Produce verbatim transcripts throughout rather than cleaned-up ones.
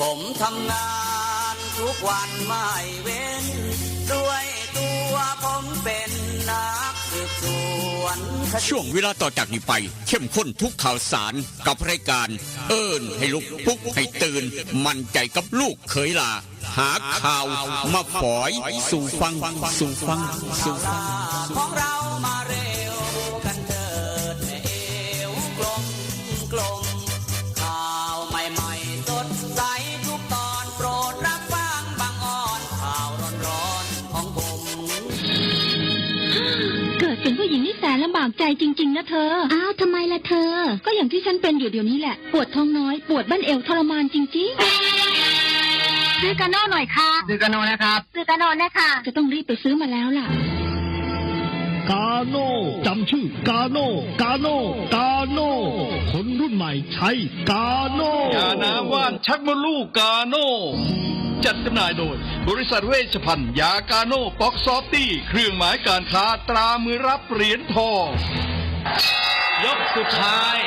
ผมทำงานทุกวันไม่เว้น ด้วยตัวผมเป็นนักสืบสวนคดี ช่วงเวลาต่อจากนี้ไป เข้มข้นทุกข่าวสารกับรายการ เอิ้นให้ลุก ปลุกให้ตื่น มั่นใจกับลูกเขยหล่า หาข่าวมาฝอยสู่ฟัง สู่ฟัง สู่ฟัง ของเรามาเร็วกันเถิดแม่เอวกลมกลม ข่าวใหม่ๆสดใสทุกตอน โปรดรับฟังบางออน ข่าวร้อนๆของผม เกิดเป็นผู้หญิงนี่แสนลำบากใจจริงๆนะเธอ อ้าวทำไมล่ะเธอ ก็อย่างที่ฉันเป็นอยู่เดี๋ยวนี้แหละ ปวดท้องน้อย ปวดบั้นเอวทรมานจริงๆ ซื้อกาโน่หน่อยค่ะ ซื้อกาโน่นะครับ ซื้อกาโน่นะคะ จะต้องรีบไปซื้อมาแล้วล่ะ กาโน่ จำชื่อกาโน่ กาโน่ กาโน่ คนรุ่นใหม่ใช้กาโน่ ยาน้ำว่านชักมดลูกกาโน่ จัดจำหน่ายโดย บริษัทเวชภัณฑ์ยากาโน่ป๊อกซอฟตี้ เครื่องหมายการค้าตรามือรับเหรียญทอง ยกสุดท้าย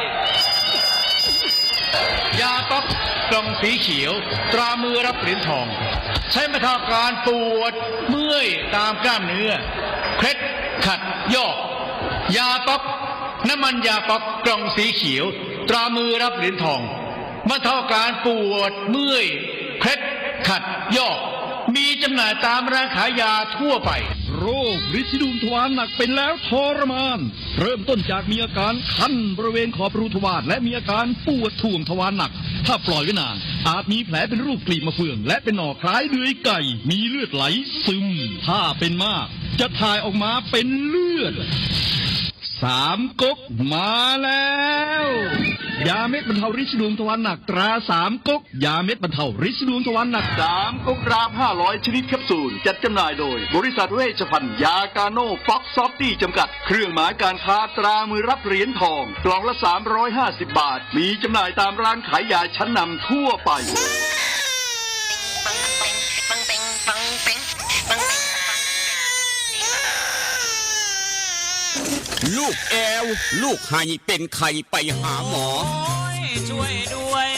ยาป๊อกกล่องสีเขียว ตรามือรับเหรียญทอง ใช้บรรเทาอาการปวดเมื่อยตามกล้ามเนื้อ เคล็ดขัดยอก ยาป๊อก น้ำมันยาป๊อกกล่องสีเขียว ตรามือรับเหรียญทอง บรรเทาอาการปวดเมื่อย เคล็ดขัดยอก มีจำหน่ายตามร้านขายยาทั่วไป โรคริดสีดวงทวารหนักเป็นแล้วทรมาน เริ่มต้นจากมีอาการคันบริเวณขอบรูทวารและมีอาการปวดถ่วงทวารหนัก ถ้าปล่อยไว้นาน อาจมีแผลเป็นรูปกลีบมะเฟือง และเป็นหน่อคล้ายเดือยไก่ มีเลือดไหลซึม ถ้าเป็นมาก จะถ่ายออกมาเป็นเลือด สามก๊กมาแล้ว ยาเม็ดบรรเทาริดสีดวงทวารหนักตราสามก๊ก ยาเม็ดบรรเทาริดสีดวงทวารหนัก สามก๊กดราบห้าร้อยชนิดแคปซูล จัดจำหน่ายโดย บริษัทเวชภัณฑ์ยากาโน่ป๊อกซอฟตี้จำกัด เครื่องหมายการค้าตรามือรับเหรียญทอง กล่องละสามร้อยห้าสิบบาท มีจำหน่ายตามร้านขายยาชั้นนำทั่วไป ลูกแอว ลูกไห้เป็นไข้ไปหาหมอ ช่วยด้วย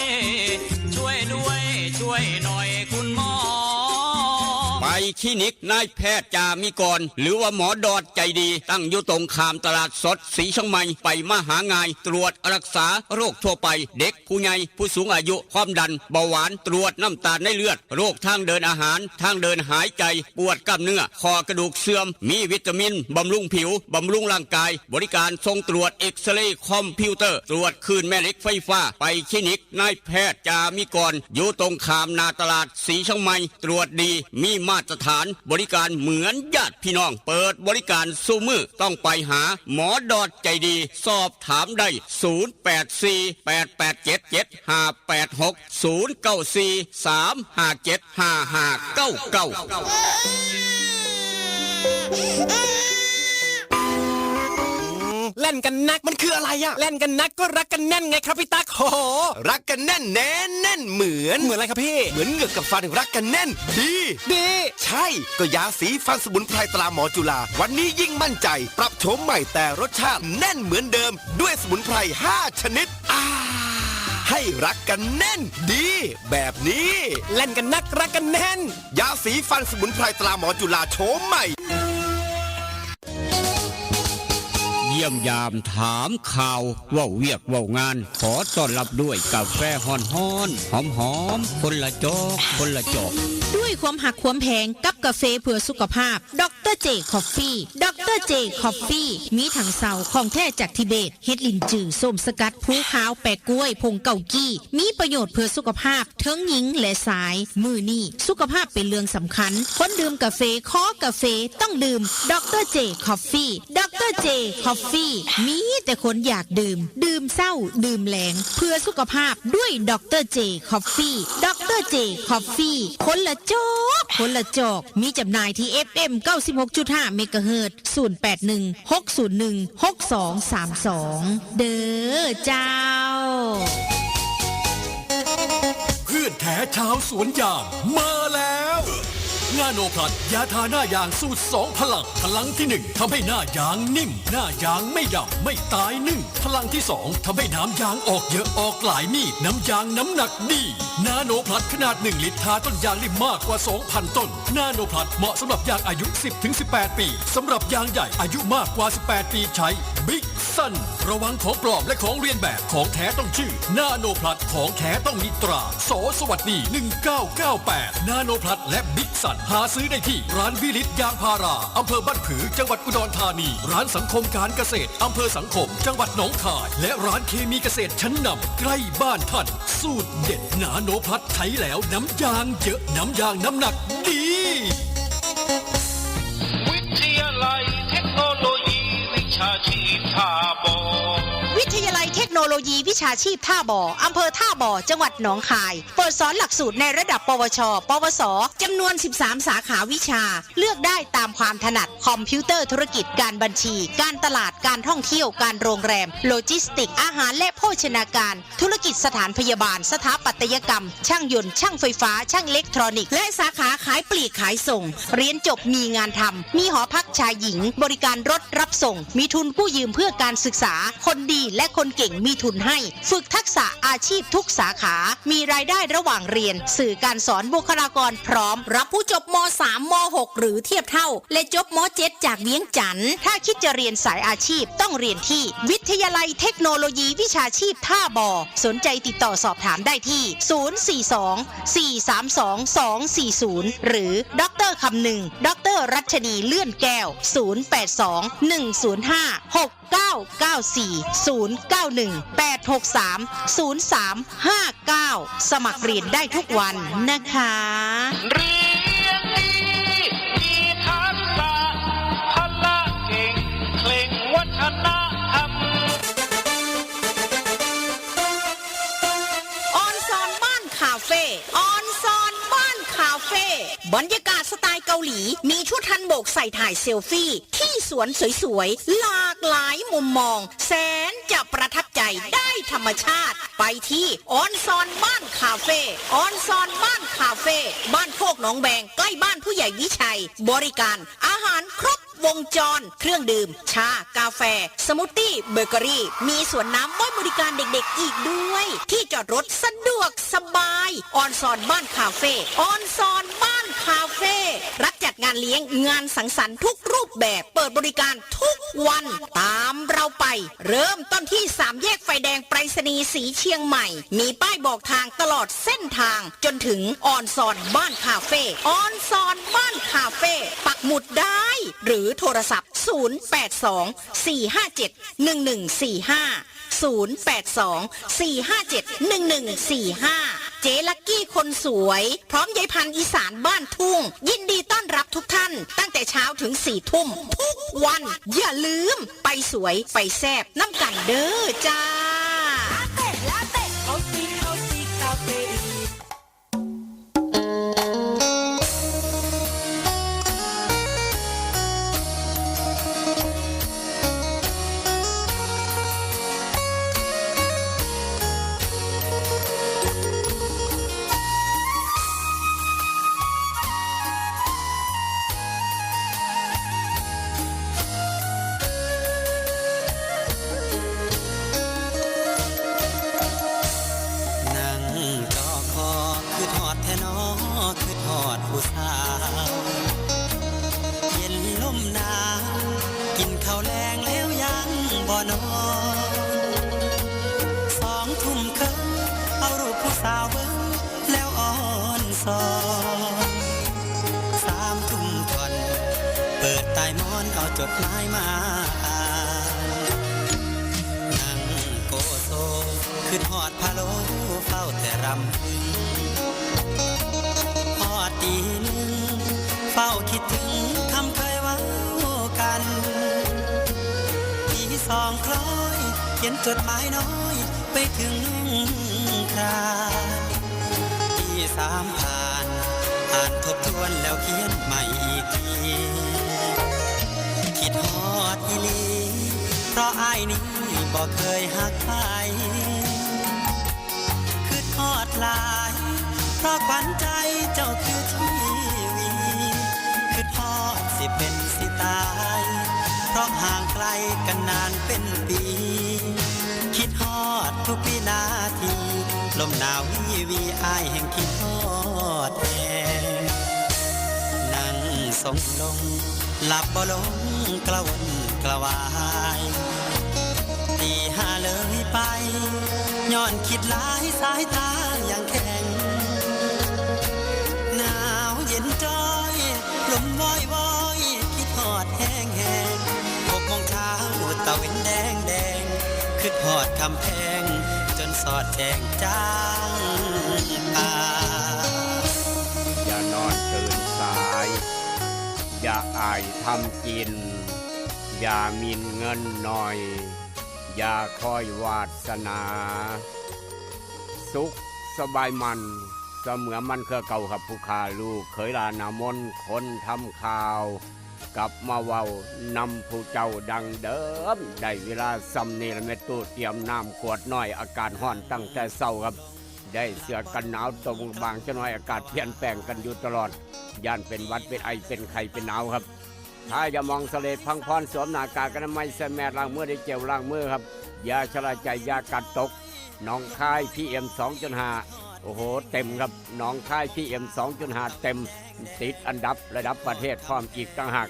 ช่วยด้วย ช่วยหน่อยคุณหมอ ไปคลินิกนายแพทย์จามิกร หรือว่าหมอดอดใจดี ตั้งอยู่ตรงข้ามตลาดสดสีเชียงใหม่ ไปมาหาง่าย ตรวจรักษาโรคทั่วไป เด็กผู้ใหญ่ ผู้สูงอายุ ความดัน เบาหวาน ตรวจน้ำตาลในเลือด โรคทางเดินอาหาร ทางเดินหายใจ ปวดกล้ามเนื้อ ข้อกระดูกเสื่อม มีวิตามิน บำรุงผิว บำรุงร่างกาย บริการส่งตรวจเอ็กซเรย์คอมพิวเตอร์ ตรวจคลื่นแม่เหล็กไฟฟ้า ไปคลินิกนายแพทย์จามิกร อยู่ตรงข้ามหน้าตลาดสีเชียงใหม่ ตรวจดี มีมาตรฐาน บริการเหมือนญาติพี่น้อง เปิดบริการซุมื้อ ต้องไปหาหมอดอดใจดี สอบถามได้ ศูนย์แปดสี่ แปดแปดเจ็ด เจ็ดห้าแปดหก ศูนย์เก้าสี่ สามห้าเจ็ด ห้าห้าเก้าเก้า แล่นกันนักมันคืออะไรอะแล่นกันนักก็รักกันแน่นไงครับพี่ตั๊ก โห รักกันแน่นแน่นแน่นเหมือน เหมือนอะไรครับพี่ เหมือนเหงือกกับฟันรักกันแน่น ดี ดี ใช่ ก็ยาสีฟันสมุนไพรตราหมอจุฬา วันนี้ยิ่งมั่นใจ ปรับโฉมใหม่แต่รสชาติแน่นเหมือนเดิม ด้วยสมุนไพรห้าชนิด อ่า ให้รักกันแน่น ดี แบบนี้ แล่นกันนักรักกันแน่น ยาสีฟันสมุนไพรตราหมอจุฬาโฉมใหม่ เยี่ยมยามถามข่าว เว้าเวียกเว้างาน ขอต้อนรับด้วยกาแฟฮ้อนๆ หอมๆ คนละจอก คนละจอก ด้วยความหักความแพงกับกาแฟเพื่อสุขภาพ ดอกเตอร์เจ Coffee ดอกเตอร์เจ Coffee มีถังเซาของแท้จากทิเบต เฮ็ดลินจือ ส้มสกัด ภูขาว แปะกล้วย ผงเกากี้ มีประโยชน์เพื่อสุขภาพ เทิงหญิงและชาย มื้อนี้สุขภาพเป็นเรื่องสำคัญ คนดื่มกาแฟ คอกาแฟ ต้องดื่ม ดอกเตอร์เจ Coffee ดอกเตอร์เจ Coffee มีแต่คนอยากดื่ม ดื่มเช้า ดื่มแลง เพื่อสุขภาพด้วย ดอกเตอร์เจ Coffee ดอกเตอร์เจ Coffee คนละจอก คนละจอก มีจำหน่ายที่ เอฟเอ็ม เก้าสิบหกจุดห้า เมกะเฮิรตซ์ ศูนย์แปดหนึ่ง หกศูนย์หนึ่ง หกสองสามสอง เด้อเจ้า เพื่อนแท้ชาวสวนยางมาแล้ว นาโนพลัส ยาทาหน้ายางสูตรสองพลัง พลังที่หนึ่งทำให้หน้ายางนิ่ม หน้ายางไม่ดำ ไม่ตายนึ่ง พลังที่สองทำให้น้ำยางออกเยอะ ออกหลายมีด น้ำยางน้ำหนักดี นาโนพลัสขนาดหนึ่งลิตร ทาต้นยางได้มากกว่าสองพันต้น นาโนพลัสเหมาะสำหรับยางอายุสิบถึงสิบแปดปี สำหรับยางใหญ่อายุมากกว่าสิบแปดปีใช้ บิ๊กซัน ระวังของปลอมและของเลียนแบบ ของแท้ต้องชื่อ นาโนพลัส ของแท้ต้องมีตรา ส.สวัสดี หนึ่งเก้าเก้าแปด นาโนพลัสและบิ๊กซัน หาซื้อได้ที่ร้านวิลิตยางพารา อำเภอบ้านผือ จังหวัดอุดรธานี ร้านสังคมการเกษตร อำเภอสังคม จังหวัดหนองคาย และร้านเคมีเกษตรชั้นนำใกล้บ้านท่าน สูตรเด็ดนาโนพลัส ใช้แล้วน้ำยางเยอะ น้ำยางน้ำหนักดี วิทยาลัยเทคโนโลยีวิชาชีพท่าบ่อ วิทยาลัยเทคโนโลยีวิชาชีพท่าบ่อ อำเภอท่าบ่อ จังหวัดหนองคาย เปิดสอนหลักสูตรในระดับ ปวช ปวส จำนวน สิบสาม สาขาวิชา เลือกได้ตามความถนัด คอมพิวเตอร์ธุรกิจ การบัญชี การตลาด การท่องเที่ยว การโรงแรม โลจิสติกส์ อาหารและโภชนาการ ธุรกิจสถานพยาบาล สถาปัตยกรรม ช่างยนต์ ช่างไฟฟ้า ช่างอิเล็กทรอนิกส์ และสาขาขายปลีกขายส่ง เรียนจบมีงานทำ มีหอพักชายหญิง บริการรถรับส่ง มีทุนกู้ยืมเพื่อการศึกษา คนดีและคนเก่งมีทุนให้ ฝึกทักษะอาชีพทุกสาขา มีรายได้ระหว่างเรียน สื่อการสอนบุคลากรพร้อม รับผู้จบม .สาม ม .หก หรือเทียบเท่า และจบม . เจ็ด จากเวียงจันทน์ ถ้าคิดจะเรียนสายอาชีพต้องเรียนที่ วิทยาลัยเทคโนโลยีวิชาชีพท่าบ่อ สนใจติดต่อสอบถามได้ที่ ศูนย์สี่สอง สี่สามสอง สองสี่ศูนย์ หรือ ดรคำนึง ดรรัชนีเลื่อนแก้ว ศูนย์แปดสอง หนึ่งศูนย์ห้า หกเก้าเก้าสี่ ศูนย์เก้าหนึ่ง แปดหกสาม ศูนย์สามห้าเก้า สมัครเรียนได้ทุกวันนะคะ เรียนดีมีทักษะพละเก่งเคร่งวัฒนธรรม ออนซอนบ้านคาเฟ่ ออนซอนบ้านคาเฟ่ บรรยากาศสไตล์เกาหลี มีชุดฮันบกใส่ถ่ายเซลฟี่ ที่สวนสวยๆ หลากหลายมุมมอง แสนจะประทับใจได้ธรรมชาติ ไปที่ออนซอนบ้านคาเฟ่ ออนซอนบ้านคาเฟ่ บ้านโคกหนองแบง ใกล้บ้านผู้ใหญ่วิชัย บริการอาหารครบวงจร เครื่องดื่ม ชา กาแฟ สมูทตี้ เบเกอรี่ มีสวนน้ำไว้บริการเด็กๆ อีกด้วย ที่จอดรถสะดวกสบาย ออนซอนบ้านคาเฟ่ ออนซอนบ้านคาเฟ่ รับจัดงานเลี้ยง งานสังสรรค์ทุกรูปแบบ เปิดบริการทุกวัน ตามเราไป เริ่มต้นที่สามแยกไฟแดงไปรษณีย์สีเชียงใหม่ มีป้ายบอกทางตลอดเส้นทาง จนถึงออนซอนบ้านคาเฟ่ ออนซอนบ้านคาเฟ่ ปักหมุดได้ หรือโทรศัพท์ ศูนย์แปดสอง สี่ห้าเจ็ด หนึ่งหนึ่งสี่ห้า ศูนย์แปดสอง สี่ห้าเจ็ด หนึ่งหนึ่งสี่ห้า เจ๊ลักกี้คนสวย พร้อมยายพันธุ์อีสานบ้านทุ่ง ยินดีต้อนรับทุกท่าน ตั้งแต่เช้าถึงสี่ทุ่มทุกวัน อย่าลืมไปสวยไปแซบน้ำกันเด้อจ้า Latte, latte, เขาสิเขาสิคาเฟอีน นั่งจอคอ คือทอดแท้นอ คือทอดผู้สาว เย็นลมหนาว กินข้าวแลงแล้วยังบ่นอน สองทุ่มครึ่ง เอารูปผู้สาวเบิ่ง แล้วอ่อนซอน สามทุ่มท่อน เปิดใต้หมอนเอาจดหมายมาอ่าน นั่งโกโซ คือทอดพะโล้ เฝ้าแต่รำพึง ฮอดตีหนึ่ง เฝ้าคิดถึงคำเคยเว้ากัน ตีสองคล้อย เขียนจดหมายน้อย ไปถึงนุ่งคราน ตีสามผ่าน อ่านทบทวนแล้วเขียนใหม่อีกที คิดฮอดอีหลี เพราะอ้ายนี้บ่เคยหักใคร คิดฮอดหลาย เพราะขวัญใจเจ้าคือทีวี ห่างไกลกันนานเป็นปี คิดฮอดทุกวินาที ลมหนาววีวีอ้ายแห่งคิดฮอดแฮง นั่งสงลง หลับบ่ลงกระวนกระวาย ตีห้าเลยไป ย้อนคิดหลายสายตายังแข็ง หนาวเย็นจ้อย ลมวอยวอย คิดฮอดแฮงแฮง หกโมงเช้า ตะเว็นแดงแดง คิดฮอดคำแพง จนสอดแจ้งจางป่า อย่านอนตื่นสาย อย่าอายทำกิน อย่าหมิ่นเงินหน่อย อย่าคอยวาสนา สุขสบายมัน เสมือมันเครือเก่าครับผู้ข้าลูกเขยหลานหน้ามน คนทำข่าว กลับมาเว้านำผู้เจ้าดังเดิม ได้เวลาส่ำนี้ละแม่ตู้เตรียมน้ำขวดน้อย อากาศฮ้อนตั้งแต่เช้าครับ ได้เสื้อกันหนาวตรงบางจักหน่อย อากาศเปลี่ยนแปลงกันอยู่ตลอด ย่านเป็นหวัดเป็นไอเป็นไข้เป็นหนาวครับ ถ้าอย่ามองเสลดพังพรสวมหน้ากากอนามัยใส่แมสล้างมือด้วยเจลล้างมือครับ อย่าชะล่าใจอย่ากาดตก หนองคายพีเอ็มสองจุดห้า โอ้โห เต็มครับ หนองคายพีเอ็มสองจุดห้า เต็ม ติดอันดับระดับประเทศพร้อมอีกต่างหาก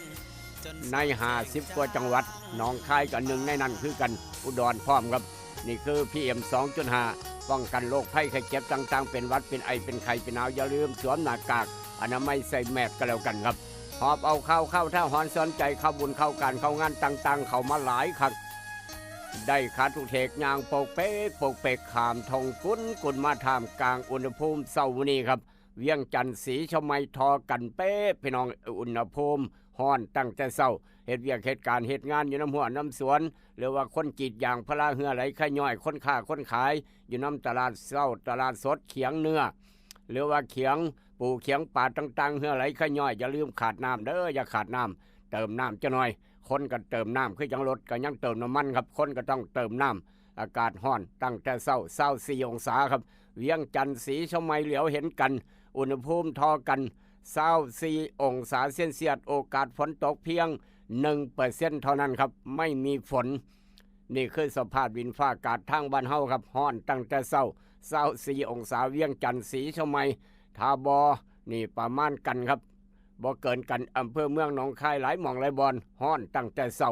ในห้าสิบกว่าจังหวัด หนองคายก็หนึ่งในนั้นคือกัน อุดรพร้อมครับ นี่คือพีเอ็มสองจุดห้า ป้องกันโรคภัยไข้เจ็บต่างๆ เป็นหวัดเป็นไอเป็นไข้เป็นหนาว อย่าลืมสวมหน้ากากอนามัยใส่แมสก็แล้วกันครับ หอบเอาข่าวเข้าท่าหอนสอนใจเข้าบุญเข้าการเข้างานต่างๆ เข้ามาหลายคัก ได้ขาทุกเทกยางโปกเปกโปกเปกขามทงกุนกุนมาท่ามกลางอุณหภูมิเช้าวันนี้ครับ เวียงจันทร์สีชมัยทอกันเป๊ะพี่น้อง อุณหภูมิฮ้อนตั้งแต่เช้า เฮ็ดเวียกเฮ็ดการเฮ็ดงานอยู่น้ำหัวน้ำสวน หรือว่าคนกรีดยางพาราเหือไหลไคย่อย คนค้าคนขาย อยู่น้ำตลาดเช้าตลาดสดเขียงเนื้อ หรือว่าเขียงปูเขียงปลาต่างๆ เหือไหลไคย่อย อย่าลืมขาดน้ำเด้อ อย่าขาดน้ำ เติมน้ำจะหน่อย คนก็เติมน้ำคือจังรถก็ยังเติมน้ำมันครับ คนก็ต้องเติมน้ำ อากาศฮ้อนตั้งแต่เช้าซาวสี่องศาครับ เวียงจันทร์สีชมัยเหลียวเห็นกัน อุณหภูมิทอกันซาวสี่องศาเซลเซียส โอกาสฝนตกเพียงหนึ่งเปอร์เซ็นต์เท่านั้นครับ ไม่มีฝน นี่คือสภาพดินฟ้าอากาศทางบ้านเฮาครับ ฮ้อนตั้งแต่เช้าซาวสี่องศา เวียงจันทร์สีชมัย ถ้าบ่นี่ประมาณกันครับ บ่เกินกัน อำเภอเมืองหนองคายหลายหม่องหลายบ่อน ฮ้อนตั้งแต่เช้า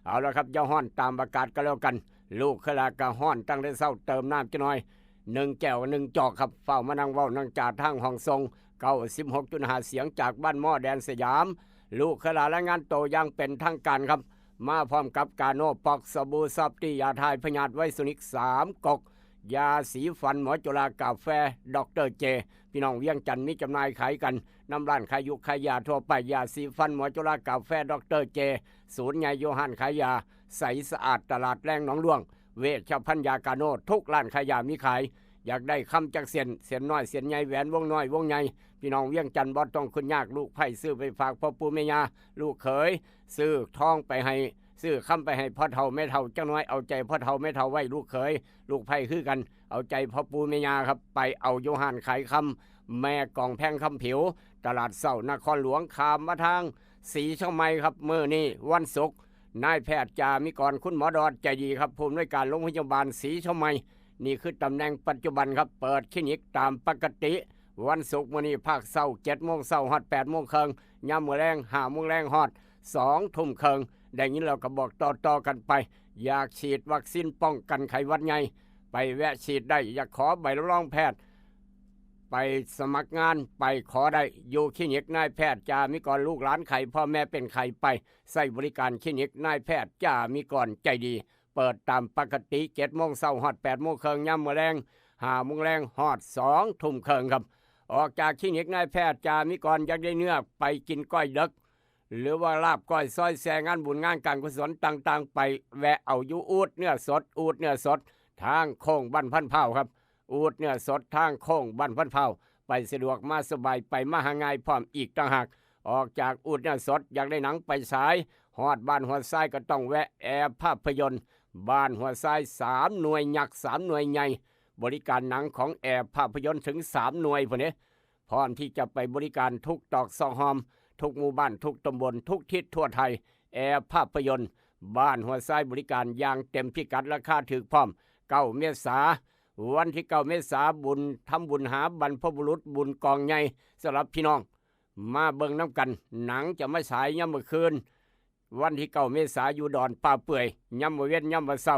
เอาละครับ อย่าฮ้อนตามอากาศก็แล้วกัน ลูกเคยหลาก็ฮ้อนตั้งแต่เช้า เติมน้ำจะหน่อย หนึ่งแก้วหนึ่งจอกครับ เฝ้ามานั่งเว้านั่งจ่าทางห้องส่ง เก้าสิบหกจุดห้า เสียงจากบ้านหม้อแดนสยาม ลูกเคยหลารายงานโตอย่างเป็นทางการครับ มาพร้อมกับกาโนป๊อก สบู่ซอฟตี้ ยาทายพยาธิไวสนิกสามก๊ก ยาสีฟันหมอจุฬากาแฟ ดอกเตอร์เจ พี่น้องเวียงจันทน์มีจำหน่ายขายกัน นำร้านขายยูกขายยาทั่วไป ยาสีฟันหมอจุฬากาแฟ ดอกเตอร์เจ ศูนย์ใหญ่อยู่ห้านขายยา ใสสะอาดตลาดแรงหนองหลวง เวชภัณฑ์ยากาโน ทุกร้านขายยามีขาย อยากได้คำจักเส้น เส้นน้อยเส้นใหญ่ แหวนวงน้อยวงใหญ่ พี่น้องเวียงจันทน์บ่ต้องขึ้นยาก ลูกไผ่ซื้อไปฝากพ่อปู่แม่ย่า ลูกเขยซื้อทองไปให้ ซื้อคำไปให้พ่อเฒ่าแม่เฒ่าจักหน่อย เอาใจพ่อเฒ่าแม่เฒ่าไว้ ลูกเขย ลูกไผ่คือกัน เอาใจพ่อปู่แม่ย่าครับ ไปเอาอยู่ห้านขายคำ แม่กองแพงคำผิว ตลาดเช้านครหลวง ข้ามมาทางศรีเชียงใหม่ครับ มื้อนี้วันศุกร์ นายแพทย์จามิกร คุณหมอดอดใจดีครับ ผู้อำนวยการโรงพยาบาลศรีเชียงใหม่ นี่คือตำแหน่งปัจจุบันครับ เปิดคลินิกตามปกติ วันศุกร์มื้อนี้ภาคเช้า เจ็ดโมงเช้าฮอด แปดโมงครึ่ง ยามมื้อแลง ห้าโมงแลงฮอด สองทุ่มครึ่ง ได้ยินแล้วก็บอกต่อๆกันไป อยากฉีดวัคซีนป้องกันไข้หวัดใหญ่ ไปแวะฉีดได้ อยากขอใบรับรองแพทย์ ไปสมัครงาน ไปขอได้ อยู่คลินิกนายแพทย์จามิกร ลูกหลานไข้ พ่อแม่เป็นไข้ ไปใช้บริการคลินิกนายแพทย์จามิกรใจดี เปิดตามปกติ เจ็ดโมงเช้าฮอด แปดโมงครึ่ง ยามมื้อแลง ห้าโมงแลงฮอด สองทุ่มครึ่งครับ ออกจากคลินิกนายแพทย์จามิกร อยากได้เนื้อ ไปกินก้อยเด็ก หรือว่าลาบก้อยซอยแซ่ งานบุญงานการกุศลต่างๆ ไปแวะเอาอยู่อูดเนื้อสด อูดเนื้อสด ทางโค้งบ้านพันพร้าวครับ อูดเนื้อสดทางโค้งบ้านพันพร้าว ไปสะดวกมาสบาย ไปมาหาง่ายพร้อมอีกต่างหาก ออกจากอูดเนื้อสด อยากได้หนังไปฉาย ฮอดบ้านหัวทรายก็ต้องแวะแอร์ภาพยนตร์ บ้านหัวทราย สามหน่วยยักษ์ สามหน่วยใหญ่ บริการหนังของแอร์ภาพยนตร์ถึงสามหน่วยพุ้นเด้ พร้อมที่จะไปบริการทุกตอกซอกฮอม ทุกหมู่บ้าน ทุกตำบล ทุกทิศทั่วไทย แอร์ภาพยนตร์ บ้านหัวทรายบริการอย่างเต็มพิกัด ราคาถูกพร้อม เก้าเมษา วันที่เก้าเมษา บุญทำบุญหาบรรพบุรุษ บุญกองใหญ่สำหรับพี่น้อง มาเบิ่งน้ำกัน หนังจะมาฉายยามมื้อคืน วันที่เก้าเมษา อยู่ดอนป่าเปื่อย ยามมื้อเว็นยามมื้อเช้า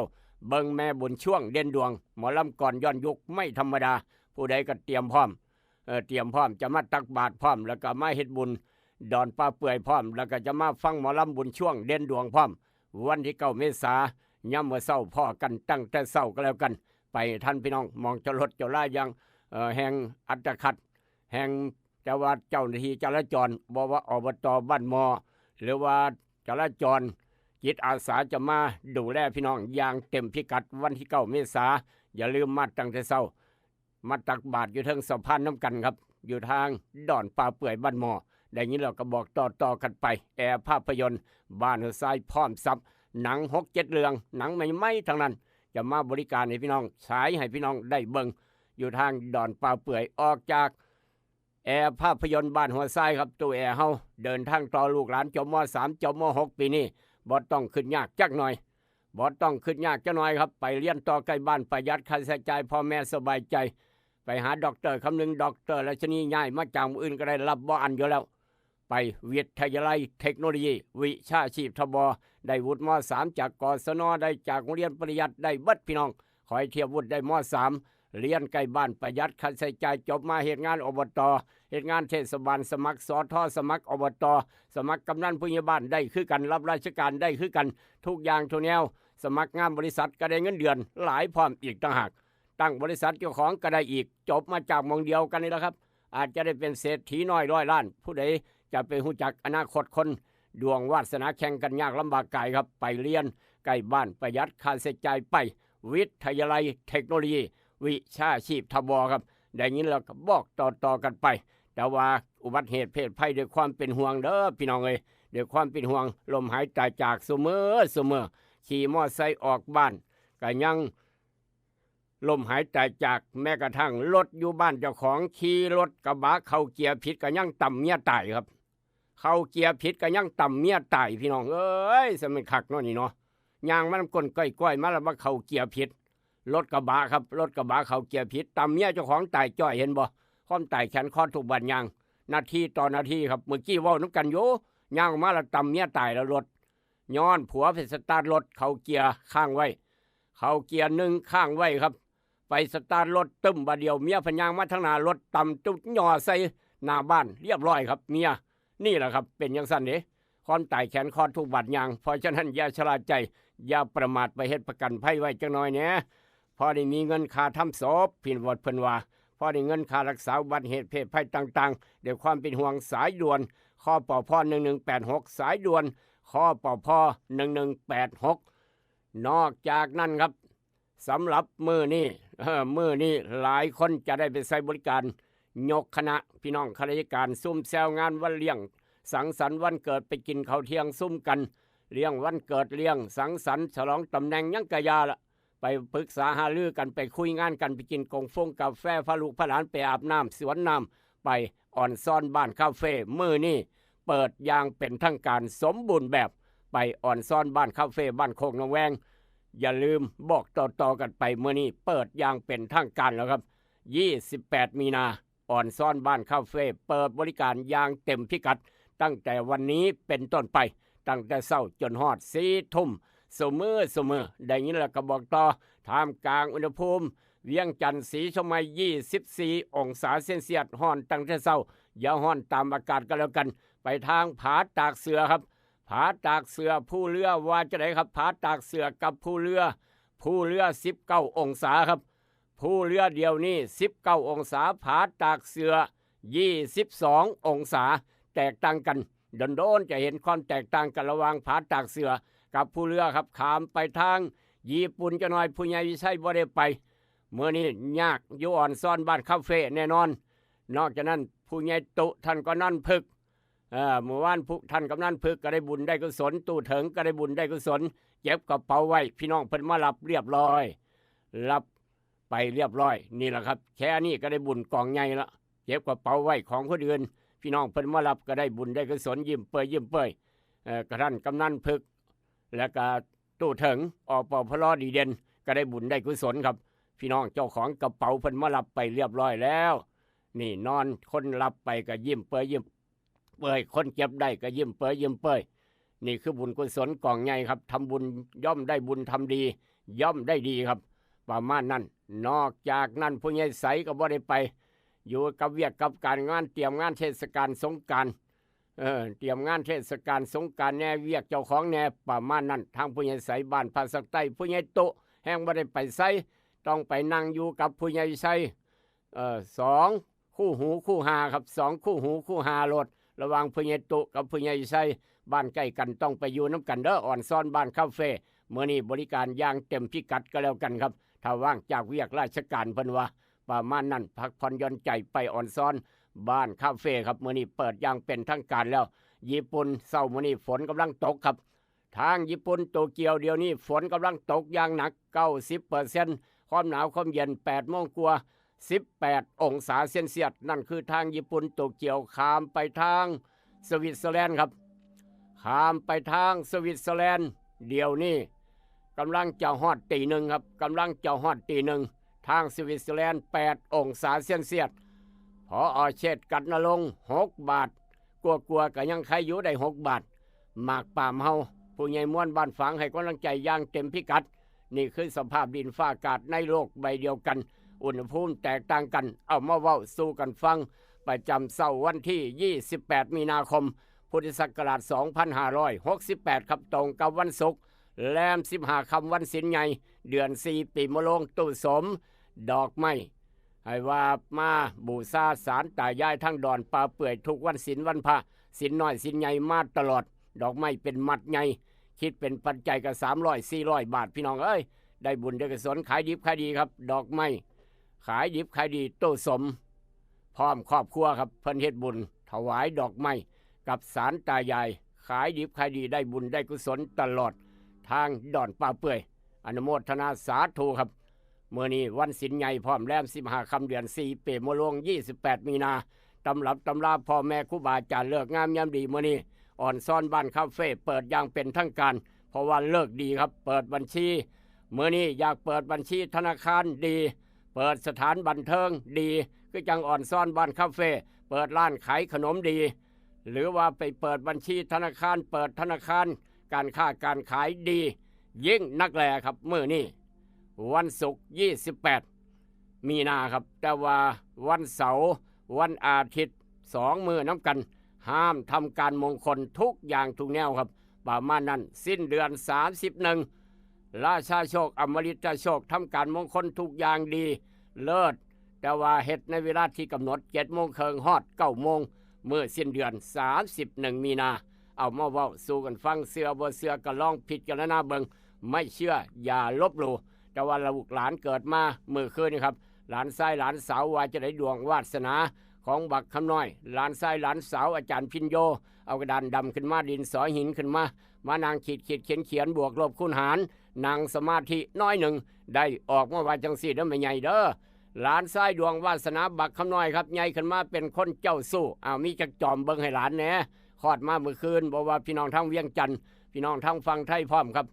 เบิ่งแม่บุญช่วงเด่นดวง หมอลำก่อนย้อนยุคไม่ธรรมดา ผู้ใดก็เตรียมพร้อม เออ เตรียมพร้อมจะมาตักบาตรพร้อม แล้วก็มาเฮ็ดบุญดอนป่าเปื่อยพร้อม แล้วก็จะมาฟังหมอลำบุญช่วงเด่นดวงพร้อม วันที่เก้าเมษา ยามมื้อเช้าพ้อกันตั้งแต่เช้าก็แล้วกัน ไปทันพี่น้อง หม่องจอดรถจอดลาอย่าง เอ่อ แห่งอัตคัด แห่ง แต่ว่าเจ้าหน้าที่จราจร บ่ว่า อบต บ้านหม้อ หรือว่าจราจร จิตอาสาจะมาดูแลพี่น้องอย่างเต็มพิกัด วันที่เก้าเมษา อย่าลืมมาตั้งแต่เช้า มาตักบาตรอยู่เทิงสะพานน้ำกันครับ อยู่ทางดอนป่าเปื่อยบ้านหม้อ ได้ยินแล้วก็บอกต่อๆกันไป แอร์ภาพยนตร์ บ้านหัวทรายพร้อมสับ หนังหกเจ็ดเรื่อง หนังใหม่ๆทั้งนั้น จะมาบริการให้พี่น้อง ฉายให้พี่น้องได้เบิ่ง อยู่ทางดอนป่าเปื่อย ออกจากแอร์ภาพยนตร์บ้านหัวทรายครับ ตู้แอร์เฮา เดินทางต่อ ลูกหลานจบ ม.สาม จบ ม.หก ปีนี้ บ่ต้องคิดยากจักหน่อย บ่ต้องคิดยากจักหน่อยครับ ไปเรียนต่อใกล้บ้าน ประหยัดค่าใช้จ่าย พ่อแม่สบายใจ ไปหาด็อกเตอร์คำนึง ด็อกเตอร์รัชนี ย้ายมาจากมื้ออื่นก็ได้ รับบ่อั้นอยู่แล้ว ไปวิทยาลัยเทคโนโลยี วิชาชีพ ทบ ได้วุฒิ ม.สาม จาก กศน ได้จากโรงเรียนปริยัติ ได้เบิดพี่น้อง ขอให้เทียบวุฒิได้ ม.สาม เรียนใกล้บ้าน ประหยัดค่าใช้จ่าย จบมาเฮ็ดงาน อบต เฮ็ดงานเทศบาล สมัคร สท สมัคร อบต สมัครกำนัน ผู้ใหญ่บ้าน ได้คือกัน รับราชการได้คือกัน ทุกอย่างทุกแนว สมัครงานบริษัทก็ได้เงินเดือนหลายพร้อมอีกต่างหาก ตั้งบริษัทเจ้าของก็ได้อีก จบมาจากหม่องเดียวกันนี่แหละครับ อาจจะได้เป็นเศรษฐีน้อยร้อยล้าน ผู้ใดจะไปฮู้จักอนาคตคน ดวงวาสนาแข่งกันยากลำบากกายครับ ไปเรียนใกล้บ้าน ประหยัดค่าใช้จ่ายไป วิทยาลัยเทคโนโลยี วิชาชีพ ทบ ครับ ได้ยินแล้วก็บอกต่อๆกันไป แต่ว่าอุบัติเหตุเพศภัย ด้วยความเป็นห่วงเด้อพี่น้องเอ้ย ด้วยความเป็นห่วง ล้มหายตายจากซุมื้อซุมื้อ ขี่มอไซค์ออกบ้านก็ยัง ล้มหายตายจาก แม้กระทั่งรถอยู่บ้านเจ้าของ ขี่รถกระบะเข้าเกียร์ผิดก็ยังตำเมียตายครับ เข้าเกียร์ผิดก็ยังตำเมียตาย พี่น้องเอ้ย สมันคักเนาะนี่เนาะ ย่างมันก้นก้อยๆมาแล้วมาเข้าเกียร์ผิด รถกระบะครับ รถกระบะเข้าเกียร์ผิด ตำเมียเจ้าของตายจ้อย เห็นบ่ ความตายแขนคอทุกบาดยาง นาทีต่อนาทีครับ เมื่อกี้เว้าน้ำกันอยู่ ย่างออกมาแล้วตำเมียตายแล้วรถ ย้อนผัวไปสตาร์ทรถ เข้าเกียร์ค้างไว้ เข้าเกียร์หนึ่งค้างไว้ครับ ไปสตาร์ทรถตึ้ม บาดเดียวเมียพะยางมาทางหน้า รถตำตุ๊บย่อใส่หน้าบ้าน เรียบร้อยครับเมีย นี่แหละครับ เป็นจั่งซั้นเด้ ความตายแขนคอทุกบาดยาง เพราะฉะนั้นอย่าชะล่าใจ อย่าประมาท ไปเฮ็ดประกันภัยไว้จักหน่อยแหน่ พอได้มีเงินค่าทำศพ พี่น้องเพิ่นว่า พอได้เงินค่ารักษาอุบัติเหตุเพศภัยต่างๆ ด้วยความเป็นห่วง สายด่วน คปภ หนึ่งหนึ่งแปดหก สายด่วน คปภ หนึ่งหนึ่งแปดหก นอกจากนั้นครับ สำหรับมื้อนี้ เออ มื้อนี้หลายคนจะได้ไปใช้บริการ ยกคณะพี่น้องข้าราชการ ซุ่มแซวงานวันเลี้ยง สังสรรค์วันเกิด ไปกินข้าวเที่ยงซุ่มกัน เลี้ยงวันเกิด เลี้ยงสังสรรค์ฉลองตำแหน่ง หยังกะยาละ ไปปรึกษาหารือกัน ไปคุยงานกัน ไปกินกงฟงกาแฟ พาลูกพาหลานไปอาบน้ำสวนน้ำ ไปออนซอนบ้านคาเฟ่ มื้อนี้เปิดอย่างเป็นทางการสมบูรณ์แบบ ไปออนซอนบ้านคาเฟ่ บ้านโคกหนองแวง อย่าลืมบอกต่อๆกันไป มื้อนี้เปิดอย่างเป็นทางการแล้วครับ ยี่สิบแปด มีนา ออนซอนบ้านคาเฟ่ เปิดบริการอย่างเต็มพิกัด ตั้งแต่วันนี้เป็นต้นไป ตั้งแต่เช้าจนฮอดสี่ทุ่ม ซุมื้อซุมื้อ ได้ยินแล้วก็บอกต่อ ท่ามกลางอุณหภูมิ เวียงจันทน์ สีเชียงใหม่ ยี่สิบสี่องศาเซลเซียส ฮ้อนตั้งแต่เช้า อย่าฮ้อนตามอากาศก็แล้วกัน ไปทางผาตากเสือครับ ผาตากเสือ ภูเรือ ว่าจั่งใดครับ ผาตากเสือกับภูเรือ ภูเรือ สิบเก้าองศาครับ ภูเรือเดี๋ยวนี้ สิบเก้าองศา ผาตากเสือ ยี่สิบสององศา แตกต่างกัน โดนๆจะเห็นความแตกต่างกันระหว่างผาตากเสือกับภูเรือครับ ข้ามไปทางญี่ปุ่นจักหน่อย ผู้ใหญ่วิชัยบ่ได้ไป มื้อนี้ยาก อยู่ออนซอนบ้านคาเฟ่แน่นอน นอกจากนั้น ผู้ใหญ่ตุ๊ ท่านก็นั่นพึก เอ่อ มื้อวานผู้ ท่านกำนันพึกก็ได้บุญได้กุศล ตู้เถิงก็ได้บุญได้กุศล เก็บกระเป๋าไว้ พี่น้องเพิ่นมารับเรียบร้อย รับไปเรียบร้อย นี่แหละครับ แค่นี้ก็ได้บุญกองใหญ่ละ เก็บกระเป๋าไว้ของคนอื่น พี่น้องเพิ่นมารับก็ได้บุญได้กุศล ยิ้มเปื่อยยิ้มเปื่อย เอ่อ กระทั่นกำนันพึก แล้วก็ตู้เถิง อปพล ดีเด่น ก็ได้บุญได้กุศลครับ พี่น้องเจ้าของกระเป๋าเพิ่นมารับไปเรียบร้อยแล้ว นี่นอนคนรับไปก็ยิ้มเปยยิ้มเปย คนเก็บได้ก็ยิ้มเปยยิ้มเปย นี่คือบุญกุศลกองใหญ่ครับ ทำบุญย่อมได้บุญ ทำดีย่อมได้ดีครับ ประมาณนั้น นอกจากนั้นผู้ใหญ่ใสก็บ่ได้ไป อยู่กับเวียกกับการงาน เตรียมงานเทศกาลสงกรานต์ เออ เตรียมงานเทศกาลสงกรานต์แหน่ เวียกเจ้าของแหน่ ประมาณนั้น ทางผู้ใหญ่ใสบ้านพระสักใต้ ผู้ใหญ่ตุแฮงบ่ได้ไปไส ต้องไปนั่งอยู่กับผู้ใหญ่ใส เอ่อ สองคู่หูคู่หาครับ สองคู่หูคู่หาโลด ระหว่างผู้ใหญ่ตุกับผู้ใหญ่ใส บ้านใกล้กัน ต้องไปอยู่นำกันเด้อ อ่อนซ้อนบ้านคาเฟ่ มื้อนี้บริการอย่างเต็มพิกัดก็แล้วกันครับ ถ้าว่างจากเวียกราชการเพิ่นว่า ประมาณนั้น พักผ่อนหย่อนใจไปอ่อนซ้อนบ้านคาเฟ่ครับ มื้อนี้เปิดอย่างเป็นทางการแล้ว ญี่ปุ่น เช้ามื้อนี้ฝนกำลังตกครับ ทางญี่ปุ่นโตเกียวเดี๋ยวนี้ฝนกำลังตกอย่างหนัก เก้าสิบเปอร์เซ็นต์ ความหนาวความเย็น แปดโมงกว่า สิบแปดองศาเซลเซียส นั่นคือทางญี่ปุ่นโตเกียว ข้ามไปทางสวิตเซอร์แลนด์ครับ ข้ามไปทางสวิตเซอร์แลนด์ เดี๋ยวนี้กำลังจะฮอดตีหนึ่งครับ กำลังจะฮอดตีหนึ่ง ทางสวิตเซอร์แลนด์ แปดองศาเซลเซียส ผอ.เชษฐ์ กัดนรงค์ หกบาท กลัวๆ ก็ยังไคอยู่ได้หกบาท หมากปามเฮา ผู้ใหญ่ม่วนบ้านฝางให้กำลังใจอย่างเต็มพิกัด นี่คือสภาพดินฟ้าอากาศในโลกใบเดียวกัน อุณหภูมิแตกต่างกัน เอามาเว้าสู่กันฟัง ประจำเช้าวันที่ ยี่สิบแปด มีนาคม พุทธศักราช สองพันห้าร้อยหกสิบแปด ครับ ตรงกับวันศุกร์ แรม สิบห้า ค่ำ วันศีลใหญ่ เดือนสี่ ปีมะโรง ตู้สม ดอกไม้ ให้ว่ามาบูชาศาลตายายทางดอนป่าเปื่อย ทุกวันศีลวันพระ ศีลน้อยศีลใหญ่มาตลอด ดอกไม้เป็นมัดใหญ่ คิดเป็นปัจจัยก็ สามร้อย สี่ร้อย บาท พี่น้องเอ้ย ได้บุญได้กุศล ขายดิบขายดีครับ ดอกไม้ ขายดิบขายดี ตู้สม พร้อมครอบครัวครับ เพิ่นเฮ็ดบุญถวายดอกไม้กับศาลตายาย ขายดิบขายดี ได้บุญได้กุศลตลอด ทางดอนป่าเปื่อย อนุโมทนาสาธุครับ มื้อนี้วันศีลใหญ่พร้อม แรม สิบห้า ค่ำ เดือนสี่ ปีมะโรง ยี่สิบแปด มีนา ตำรับตำราพ่อแม่ครูบาอาจารย์ ฤกษ์งามยามดี มื้อนี้อ่อนซ้อนบ้านคาเฟ่เปิดอย่างเป็นทางการ เพราะว่าฤกษ์ดีครับ เปิดบัญชี มื้อนี้อยากเปิดบัญชีธนาคารดี เปิดสถานบันเทิงดี คือจั่งอ่อนซ้อนบ้านคาเฟ่ เปิดร้านขายขนมดี หรือว่าไปเปิดบัญชีธนาคาร เปิดธนาคาร การค้าการขายดี ยิ่งนักแลครับ มื้อนี้วันศุกร์ ยี่สิบแปด มีนาครับ แต่ว่าวันเสาร์ วันอาทิตย์ สองมื้อนำกัน ห้ามทำการมงคล ทุกอย่างทุกแนวครับ ประมาณนั้น สิ้นเดือน สามสิบเอ็ด ราชาโชค อมฤตโชค ทำการมงคลทุกอย่างดีเลิศ แต่ว่าเฮ็ดในเวลาที่กำหนด เจ็ดโมงครึ่งฮอด เก้าโมง มื้อสิ้นเดือน สามสิบเอ็ด มีนา เอามาเว้าสู่กันฟัง เชื่อบ่เชื่อก็ลองพิจารณาเบิ่ง ไม่เชื่ออย่าลบหลู่ แต่ว่าลูกหลานเกิดมามื้อคืนนี่ครับ หลานชายหลานสาวว่าจะได้ดวงวาสนาของบักคำน้อย หลานชายหลานสาวอาจารย์พิญโย เอากระดานดำขึ้นมา ดินสอหินขึ้นมา มานั่งขีดขีดเขียนเขียน บวกลบคูณหาร นั่งสมาธิน้อยหนึ่ง ได้ออกมาว่าจังซี่เด้อแม่ใหญ่เด้อ หลานชายดวงวาสนาบักคำน้อยครับ ใหญ่ขึ้นมาเป็นคนเจ้าชู้ อ้าว มีจักจอมเบิ่งให้หลานแหน่ คลอดมามื้อคืน บ่ว่าพี่น้องทางเวียงจันทน์ พี่น้องทางฝั่งไทยพร้อมครับ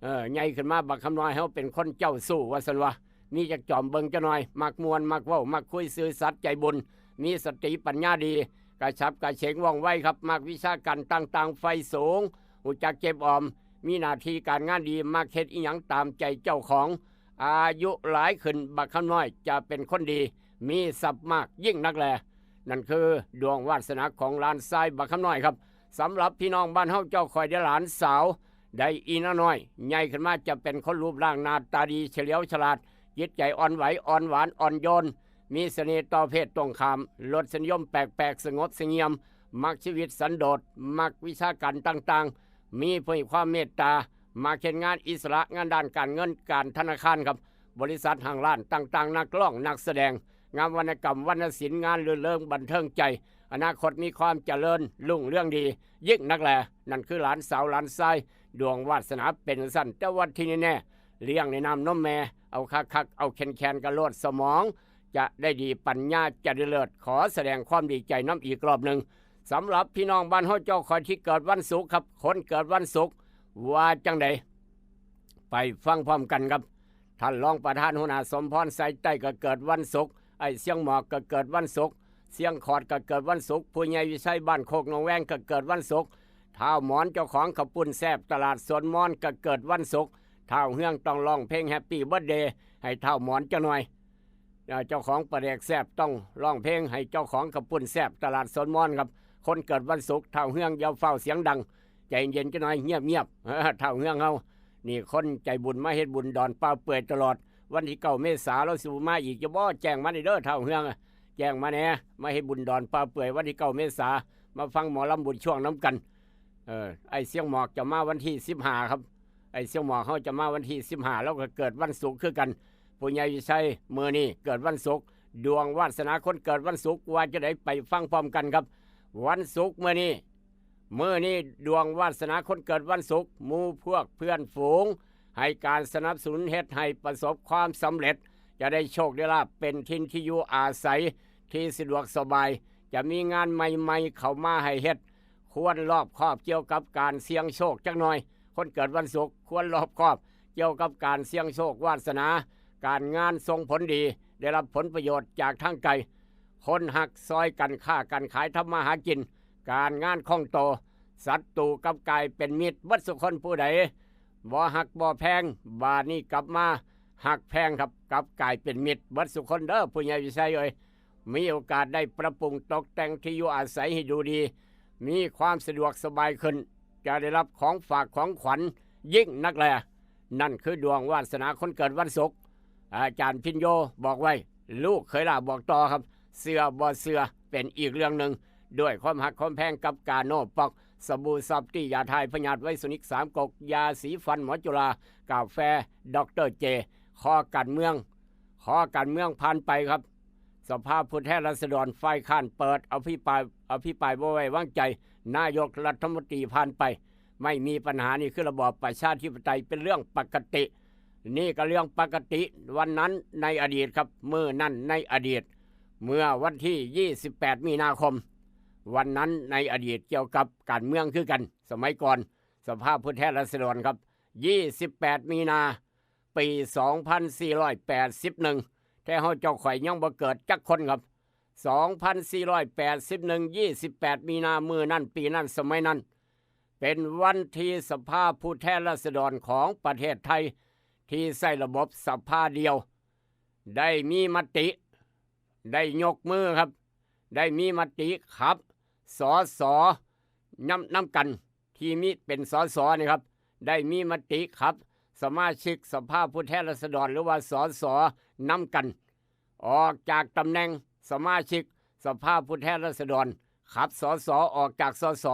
เออ ใหญ่ขึ้นมาบักคำน้อยเฮาเป็นคนเจ้าชู้ว่าซั่นวะ มีจักจอมเบิ่งจักหน่อย มักม่วน มักเว้า มักคุย ซื่อสัตย์ใจบุญ มีสติปัญญาดี กระฉับกระเฉงว่องไวครับ มักวิชาการต่างๆ ใฝ่สูง ฮู้จักเก็บออม มีหน้าที่การงานดี มักเฮ็ดอิหยังตามใจเจ้าของ อายุหลายขึ้น บักคำน้อยจะเป็นคนดี มีทรัพย์มากยิ่งนักแล นั่นคือดวงวาสนาของหลานชายบักคำน้อยครับ สำหรับพี่น้องบ้านเฮาเจ้าข่อยได้หลานสาว ได้อีน้าน้อย ใหญ่ขึ้นมาจะเป็นคนรูปร่างหน้าตาดี เฉลียวฉลาด จิตใจอ่อนไหว อ่อนหวาน อ่อนโยน มีเสน่ห์ต่อเพศตรงข้าม รสนิยมแปลกๆ สงบเสงี่ยม มักชีวิตสันโดษ มักวิชาการต่างๆ มีความเมตตา มักเฮ็ดงานอิสระ งานด้านการเงิน การธนาคารครับ บริษัทห้างร้านต่างๆ นักร้อง นักแสดง งานวรรณกรรม วรรณศิลป์ งานรื่นเริงบันเทิงใจ อนาคตมีความเจริญรุ่งเรืองดี ยิ่งนักแล นั่นคือหลานสาวหลานชาย ดวงวาสนาเป็นจั่งซั้น แต่ว่าที่แน่ๆ เลี้ยงในน้ำนมแม่ เอาคักๆ เอาแข็งๆ กะโลด สมองจะได้ดี ปัญญาจะได้เลิศ ขอแสดงความดีใจนำอีกรอบหนึ่ง สำหรับพี่น้องบ้านเฮาเจ้าข่อยที่เกิดวันศุกร์ครับ คนเกิดวันศุกร์ ว่าจังใด ไปฟังพร้อมกันครับ ท่านรองประธานหัวหน้าสมพรสายใต้ก็เกิดวันศุกร์ ไอ้เสียงหมอกก็เกิดวันศุกร์ เสียงขอดก็เกิดวันศุกร์ ผู้ใหญ่วิชัยบ้านโคกหนองแวงก็เกิดวันศุกร์ ท้าวหมอนเจ้าของข้าวปุ้นแซ่บตลาดสวนมอนก็เกิดวันศุกร์ ท้าวเฮืองต้องร้องเพลงแฮปปี้เบิร์ธเดย์ให้ท้าวหมอนจักหน่อย เอ่อ เจ้าของปลาแดกแซ่บต้องร้องเพลงให้เจ้าของข้าวปุ้นแซ่บตลาดสวนมอนครับ คนเกิดวันศุกร์ ท้าวเฮืองอย่าฟ้าวเสียงดัง ใจเย็นจักหน่อย เงียบๆ เออ ท้าวเฮืองเฮา นี่คนใจบุญมาเฮ็ดบุญดอนป่าเปื่อยตลอด วันที่เก้าเมษาลาวสิบ่มาอีกจะบ่ แจ้งมาแหน่เด้อท้าวเฮืองอะ แจ้งมาแหน่ มาเฮ็ดบุญดอนป่าเปื่อยวันที่เก้าเมษา มาฟังหมอลำบุญช่วงนำกัน เออ ไอ้เสียงหมอกจะมาวันที่สิบห้าครับ ไอ้เสียงหมอกเฮาจะมาวันที่สิบห้า แล้วก็เกิดวันศุกร์คือกัน ผู้ใหญ่วิชัยมื้อนี้เกิดวันศุกร์ ดวงวาสนาคนเกิดวันศุกร์ว่าจะได้ไปฟังพร้อมกันครับ วันศุกร์มื้อนี้ มื้อนี้ดวงวาสนาคนเกิดวันศุกร์ หมู่พวกเพื่อนฝูง ให้การสนับสนุนเฮ็ดให้ประสบความสำเร็จ จะได้โชคได้ลาภเป็นถิ่นที่อยู่อาศัยที่สะดวกสบาย จะมีงานใหม่ๆเข้ามาให้เฮ็ด ควรรอบคอบเกี่ยวกับการเสี่ยงโชคจักหน่อย คนเกิดวันศุกร์ควรรอบคอบเกี่ยวกับการเสี่ยงโชควาสนา การงานส่งผลดี ได้รับผลประโยชน์จากทางไกล คนฮักซอยกันค้ากันขายทำมาหากิน การงานคล่องตัว ศัตรูกลับกลายเป็นมิตรเบิดสุคน ผู้ใดบ่ฮักบ่แพง บาดนี้กลับมาฮักแพงครับ กลับกลายเป็นมิตรเบิดสุคนเด้อ ผู้ใหญ่วิชัยเอ้ย มีโอกาสได้ปรับปรุงตกแต่งที่อยู่อาศัยให้ดูดี มีความสะดวกสบายขึ้น จะได้รับของฝากของขวัญยิ่งนักแล นั่นคือดวงวาสนาคนเกิดวันศุกร์ อาจารย์พินโยบอกไว้ ลูกเขยหล้าบอกต่อครับ เชื่อบ่เชื่อเป็นอีกเรื่องหนึ่ง ด้วยความฮักความแพงกับกาโน่ป๊อก สบู่ซอฟตี้ ยาถ่ายพยาธิไวโซนิกสามก๊ก ยาสีฟันหมอจุฬา กาแฟด็อกเตอร์เจ คอการเมือง คอการเมืองผ่านไปครับ สภาผู้แทนราษฎรฝ่ายค้านเปิดอภิปราย อภิปรายบ่ไว้วางใจ นายกรัฐมนตรีผ่านไป ไม่มีปัญหา นี่คือระบอบประชาธิปไตย เป็นเรื่องปกติ นี่ก็เรื่องปกติ วันนั้นในอดีตครับ มื้อนั้นในอดีต เมื่อวันที่ยี่สิบแปดมีนาคม วันนั้นในอดีตเกี่ยวกับการเมืองคือกัน สมัยก่อน สภาผู้แทนราษฎรครับ ยี่สิบแปดมีนา ปีสองพันสี่ร้อยแปดสิบเอ็ด แต่เฮาเจ้าข่อยยังบ่เกิดจักคนครับ สองพันสี่ร้อยแปดสิบเอ็ด ยี่สิบแปดมีนา มื้อนั้นปีนั้นสมัยนั้น เป็นวันที่สภาผู้แทนราษฎรของประเทศไทย ที่ใช้ระบบสภาเดียว ได้มีมติ ได้ยกมือครับ ได้มีมติขับ สส นำ นำกัน ที่มีเป็น สส นี่ครับ ได้มีมติขับ สมาชิกสภาผู้แทนราษฎร หรือว่า สส นำกัน ออกจากตำแหน่งสมาชิกสภาผู้แทนราษฎร ขับ สส ออกจาก สส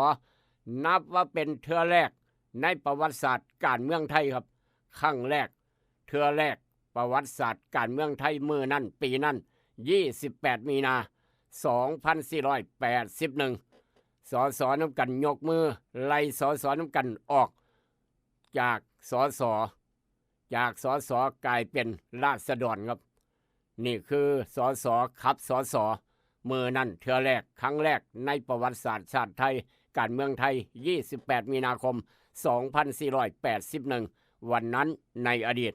นับว่าเป็นเทื่อแรกในประวัติศาสตร์การเมืองไทยครับ ครั้งแรก เทื่อแรกประวัติศาสตร์การเมืองไทย มื้อนั้นปีนั้น ยี่สิบแปดมีนา สองพันสี่ร้อยแปดสิบเอ็ด สส นำกันยกมือไล่ สส นำกันออกจาก สส จาก สส กลายเป็นราษฎรครับ นี่คือ สส ขับ สส มื้อนั้นเทื่อแรก ครั้งแรกในประวัติศาสตร์ชาติไทย การเมืองไทย ยี่สิบแปดมีนาคม สองพันสี่ร้อยแปดสิบเอ็ด วันนั้นในอดีต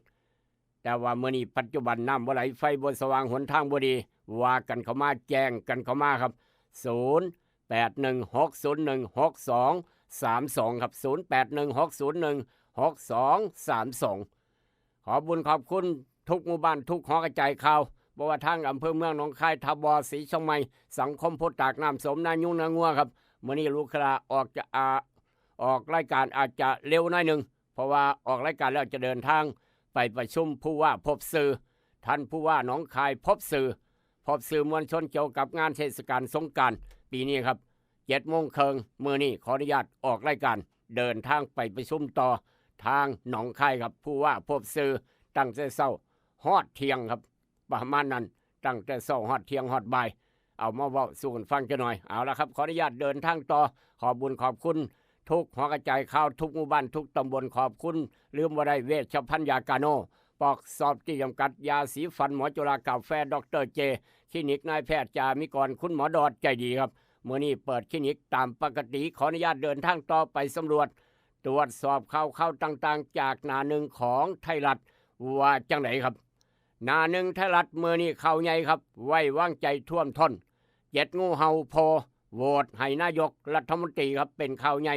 แต่ว่ามื้อนี้ปัจจุบันน้ำบ่ไหล ไฟบ่สว่าง หนทางบ่ดี ว่ากันเข้ามา แจ้งกันเข้ามาครับ ศูนย์แปดหนึ่งหกศูนย์หนึ่งหกสองสามสอง ครับ ศูนย์แปดหนึ่งหกศูนย์หนึ่งหกสองสามสอง ขอบบุญขอบคุณทุกหมู่บ้าน ทุกหอกระจายข่าว บ่ว่าทางอำเภอเมืองหนองคาย ท่าบ่อ ศรีเชียงใหม่ สังคมโพธิ์ตาก น้ำโสม นายูง นางัวครับ มื้อนี้ลูกค้าออกจะ อ่า ออกรายการอาจจะเร็วหน่อยหนึ่ง เพราะว่าออกรายการแล้วจะเดินทางไปประชุมผู้ว่าพบสื่อ ท่านผู้ว่าหนองคายพบสื่อ พบสื่อมวลชนเกี่ยวกับงานเทศกาลสงกรานต์ปีนี้ครับ เจ็ดโมงครึ่ง มื้อนี้ขออนุญาตออกรายการ เดินทางไปประชุมต่อทางหนองคายครับ ผู้ว่าพบสื่อตั้งแต่เช้าฮอดเที่ยงครับ ประมาณนั้น ตั้งแต่เช้าฮอดเที่ยงฮอดบ่าย เอามาเว้าสู่กันฟังจักหน่อย เอาละครับ ขออนุญาตเดินทางต่อ ขอบบุญขอบคุณทุกหอกระจายข่าว ทุกหมู่บ้าน ทุกตำบล ขอบคุณ ลืมบ่ได้ เวชภัณฑ์ยากาโน่ป๊อก ซอฟตี้ จำกัด ยาสีฟันหมอจุฬา กาแฟด็อกเตอร์เจ คลินิกนายแพทย์จามิกร คุณหมอดอดใจดีครับ มื้อนี้เปิดคลินิกตามปกติ ขออนุญาตเดินทางต่อไปสำรวจ ตรวจสอบข่าวข่าวต่างๆ จากหน้าหนึ่งของไทยรัฐ ว่าจังไดครับ หน้าหนึ่งไทยรัฐมื้อนี้ข่าวใหญ่ครับ ไว้วางใจท่วมท้น เจ็ด งูเห่าโพ โหวตให้นายกรัฐมนตรีครับ เป็นข่าวใหญ่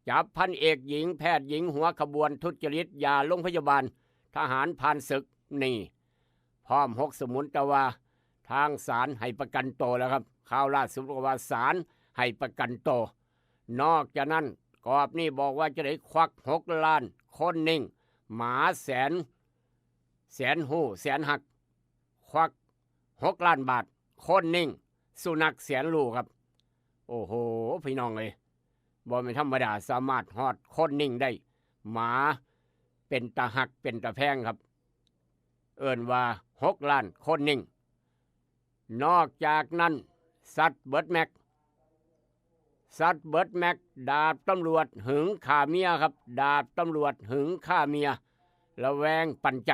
จับพันเอกหญิงแพทย์หญิงหัวขบวนทุจริตยาโรงพยาบาล ทหารผ่านศึก นี่ พร้อมหกสมุน แต่ว่าทางศาลให้ประกันตัวแล้วครับ ข่าวล่าสุดก็ว่าศาลให้ประกันตัวนอกจากนั้น กอบนี่บอกว่าจะได้ควักหกล้าน คนนิ่ง หมาแสน แสนหู้แสนหัก ควักหกล้านบาท คนนิ่ง สุนัขแสนรู้ครับ โอ้โห พี่น้องเอ้ย บ่แม่นธรรมดา สามารถฮอดคนนิ่งได้ หมาเป็นตาหักเป็นตาแพงครับ เอิ้นว่าหกล้าน คนนิ่ง นอกจากนั้น สัตว์เบิดแม็ก สัตว์เบิดแม็ก ดาบตำรวจหึงฆ่าเมียครับ ดาบตำรวจหึงฆ่าเมีย ระแวงปันใจ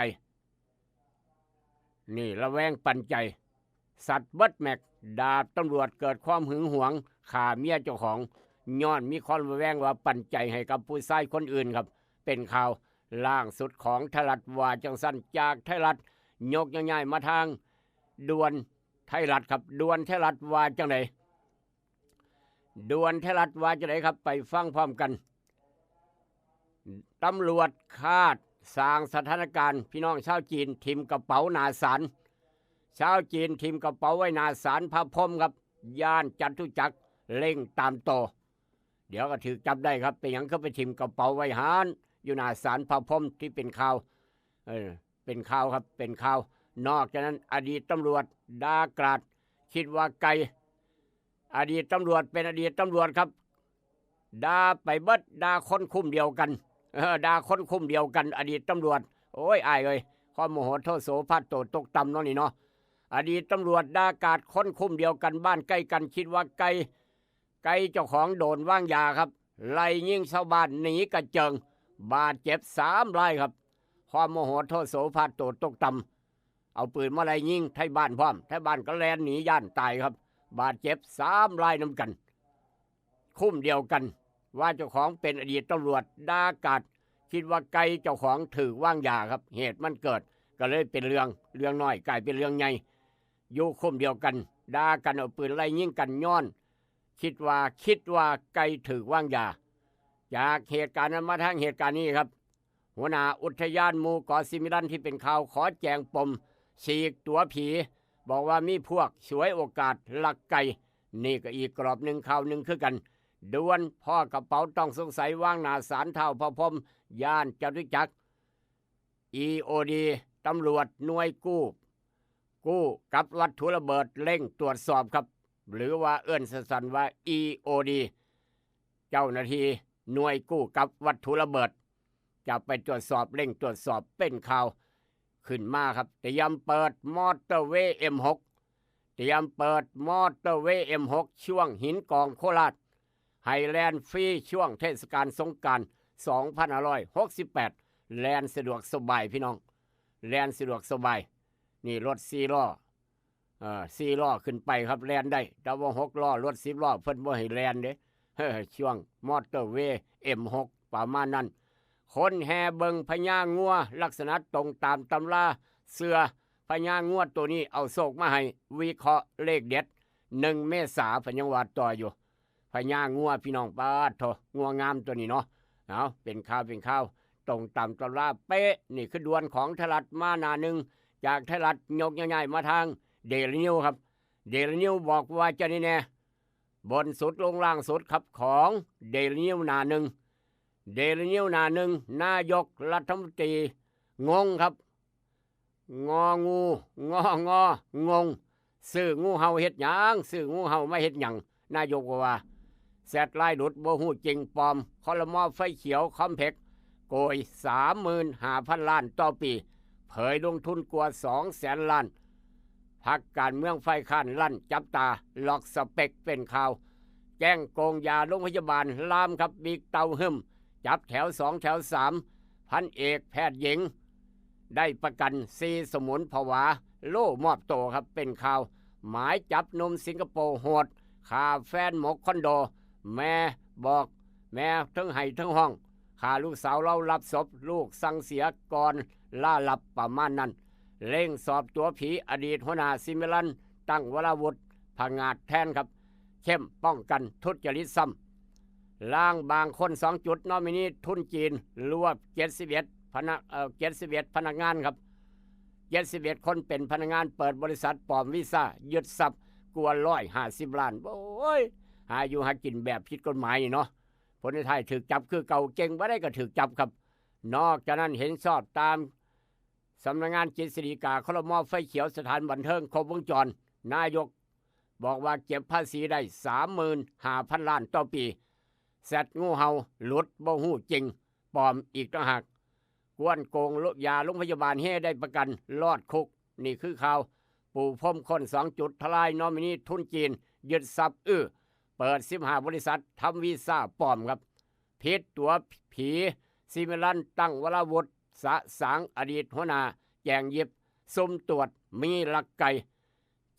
นี่ระแวงปันใจ สัตว์เบิดแม็ก ดาบตำรวจเกิดความหึงหวงฆ่าเมียเจ้าของ ย้อนมีความระแวงว่าปันใจให้กับผู้ชายคนอื่นครับ เป็นข่าวล่าสุดของไทยรัฐว่าจังซั่น จากไทยรัฐ ยกย้ายๆมาทางด่วนไทยรัฐครับ ด่วนไทยรัฐว่าจังได ด่วนไทยรัฐว่าจังไดครับ ไปฟังพร้อมกัน ตำรวจคาดสร้างสถานการณ์ พี่น้องชาวจีนถิ่มกระเป๋าหน้าศาล ชาวจีนถิ่มกระเป๋าไว้หน้าศาลพระพรหมครับ ย่านจตุจักร เร่งตามต่อ เดี๋ยวก็ถูกจับได้ครับ เป็นหยังคือไปถิ่มกระเป๋าไว้หั้น อยู่หน้าศาลพระพรหมที่เป็นข่าว เออ เป็นข่าวครับ เป็นข่าว นอกจากนั้น อดีตตำรวจด่ากราด คิดว่าไก่ อดีตตำรวจเป็นอดีตตำรวจครับ ด่าไปเบิด ด่าคนคุ้มเดียวกัน เออ ด่าคนคุ้มเดียวกัน อดีตตำรวจ โอ้ย อ้ายเอ้ย ความโมโหโทโสพาโตตกต่ำเนาะนี่เนาะ อดีตตำรวจด่ากราดคนคุ้มเดียวกัน บ้านใกล้กัน คิดว่าไก่ ไก่เจ้าของโดนวางยาครับ ไล่ยิงชาวบ้านหนีกระเจิง บาดเจ็บสามรายครับ ความโมโหโทโสพาโตตกต่ำ เอาปืนมาไล่ยิงไทบ้านพร้อม ไทบ้านก็แล่นหนีย่านตายครับ บาดเจ็บสามรายนำกัน คุ้มเดียวกัน ว่าเจ้าของเป็นอดีตตำรวจด่ากราด คิดว่าไก่เจ้าของถูกวางยาครับ เหตุมันเกิด ก็เลยเป็นเรื่อง เรื่องน้อยกลายเป็นเรื่องใหญ่ อยู่คุ้มเดียวกัน ด่ากัน เอาปืนไล่ยิงกัน ย้อน คิดว่า คิดว่าไก่ถูกวางยา จากเหตุการณ์นั้นมาทางเหตุการณ์นี้ครับ หัวหน้าอุทยานหมู่เกาะซิมิลันที่เป็นข่าว ขอแจ้งปม ฉีกตั๋วผี บอกว่ามีพวกฉวยโอกาสลักไก่ นี่ก็อีกกรอบหนึ่ง ข่าวหนึ่งคือกัน ด่วน พ้อกระเป๋าต้องสงสัยวางหน้าศาลท้าวพระพรหม ย่านจตุจักร อี โอ ดี ตำรวจหน่วยกู้ กู้กับวัตถุระเบิดเร่งตรวจสอบครับ หรือว่าเอิ้นสั้นๆว่า อี โอ ดี เจ้าหน้าที่หน่วยกู้กับวัตถุระเบิด จะไปตรวจสอบ เร่งตรวจสอบ เป็นข่าวขึ้นมาครับ เตรียมเปิดมอเตอร์เวย์ เอ็มหก เตรียมเปิดมอเตอร์เวย์ เอ็มหก ช่วงหินกองโคราช ให้แล่นฟรีช่วงเทศกาลสงกรานต์ สองพันห้าร้อยหกสิบแปด แล่นสะดวกสบายพี่น้อง แล่นสะดวกสบาย นี่รถสี่ล้อ เอ่อ สี่ล้อขึ้นไปครับ แล่นได้ แต่ว่าหกล้อ รถสิบล้อ เพิ่นบ่ให้แล่นเด้ เฮ้อ ช่วงมอเตอร์เวย์ เอ็มหก ประมาณนั้น คนแห่เบิ่งพญางัว ลักษณะตรงตามตำรา เชื่อพญางัวตัวนี้เอาโชคมาให้ วิเคราะห์เลขเด็ด หนึ่ง เมษา เพิ่นยังว่าต่ออยู่ พญางัวพี่น้อง ป๊าดโธ่ งัวงามตัวนี้เนาะ เอา เป็นข่าว เป็นข่าว ตรงตามตำราเป๊ะ นี่คือด่วนของไทยรัฐมาหน้าหนึ่ง จากไทยรัฐยกย้ายๆมาทางเดลินิวครับ เดลินิวบอกว่าจะนี่แน่ บนสุดลงล่างสุดครับ ของเดลินิวหน้าหนึ่ง เดลินิวหน้าหนึ่ง นายกรัฐมนตรีงงครับ งองู งองอ งง ซื้องูเห่าเฮ็ดหยัง ซื้องูเห่ามาเฮ็ดหยัง นายกว่า แชทไลน์หลุดบ่ฮู้จริงปลอม ครม.ไฟเขียวคอมเพล็กซ์ โกย สามหมื่นห้าพันล้านต่อปี เผยลงทุนกว่า สองแสนล้าน พรรคการเมืองฝ่ายค้านลั่น จับตาล็อกสเปก เป็นข่าว แก๊งโกงยาโรงพยาบาลลามครับ บิ๊กเต่าหึ่ม จับแถวสองแถวสาม พันเอกแพทย์หญิง ได้ประกัน สี่ สมุนผวา โล่มอบตัวครับ เป็นข่าว หมายจับหนุ่มสิงคโปร์โหด ฆ่าแฟนหมกคอนโด แม่บอก แม่เทิงไห้เทิงฮ้อง ฆ่าลูกสาวลาวลับศพ ลูกสั่งเสียก่อนลาลับ ประมาณนั้น เร่งสอบตัวผีอดีตหัวหน้าซิมิลัน ตั้งวราวุธ ผงาดแทนครับ เข้มป้องกันทุจริตซ้ำ ล้างบางคน สองจุด นอมินีทุนจีน รวบ เจ็ดสิบเอ็ด พนัก เอ่อ เจ็ดสิบเอ็ด พนักงานครับ เจ็ดสิบเอ็ด คนเป็นพนักงานเปิดบริษัทปลอมวีซ่า ยึดทรัพย์กว่า ร้อยห้าสิบล้าน โอ้ย หาอยู่หากินแบบผิดกฎหมายนี่เนาะ ผลในท้ายถูกจับคือเก่า เก่งบ่ได้ก็ถูกจับครับ นอกจากนั้นเห็นชอบตามสำนักงานกฤษฎีกา ครม. ไฟเขียวสถานบันเทิงครบวงจร นายกบอกว่าเก็บภาษีได้ สามหมื่นห้าพันล้านต่อปี แซด งูเห่าหลุดบ่ฮู้จริงปลอมอีกต่างหาก กวนโกงยาโรงพยาบาลเฮได้ประกันรอดคุก นี่คือข่าว ปูพรมค้น สองจุด ทลายนอมินีทุนจีน ยึดทรัพย์อื้อ เปิด สิบห้า บริษัททำวีซ่าปลอมครับ ผิดตัวผี ซิมิลันตั้งวราวุธ สะสางอดีตหัวหน้า แจงยิบ ซุ่มตรวจมีลักไก่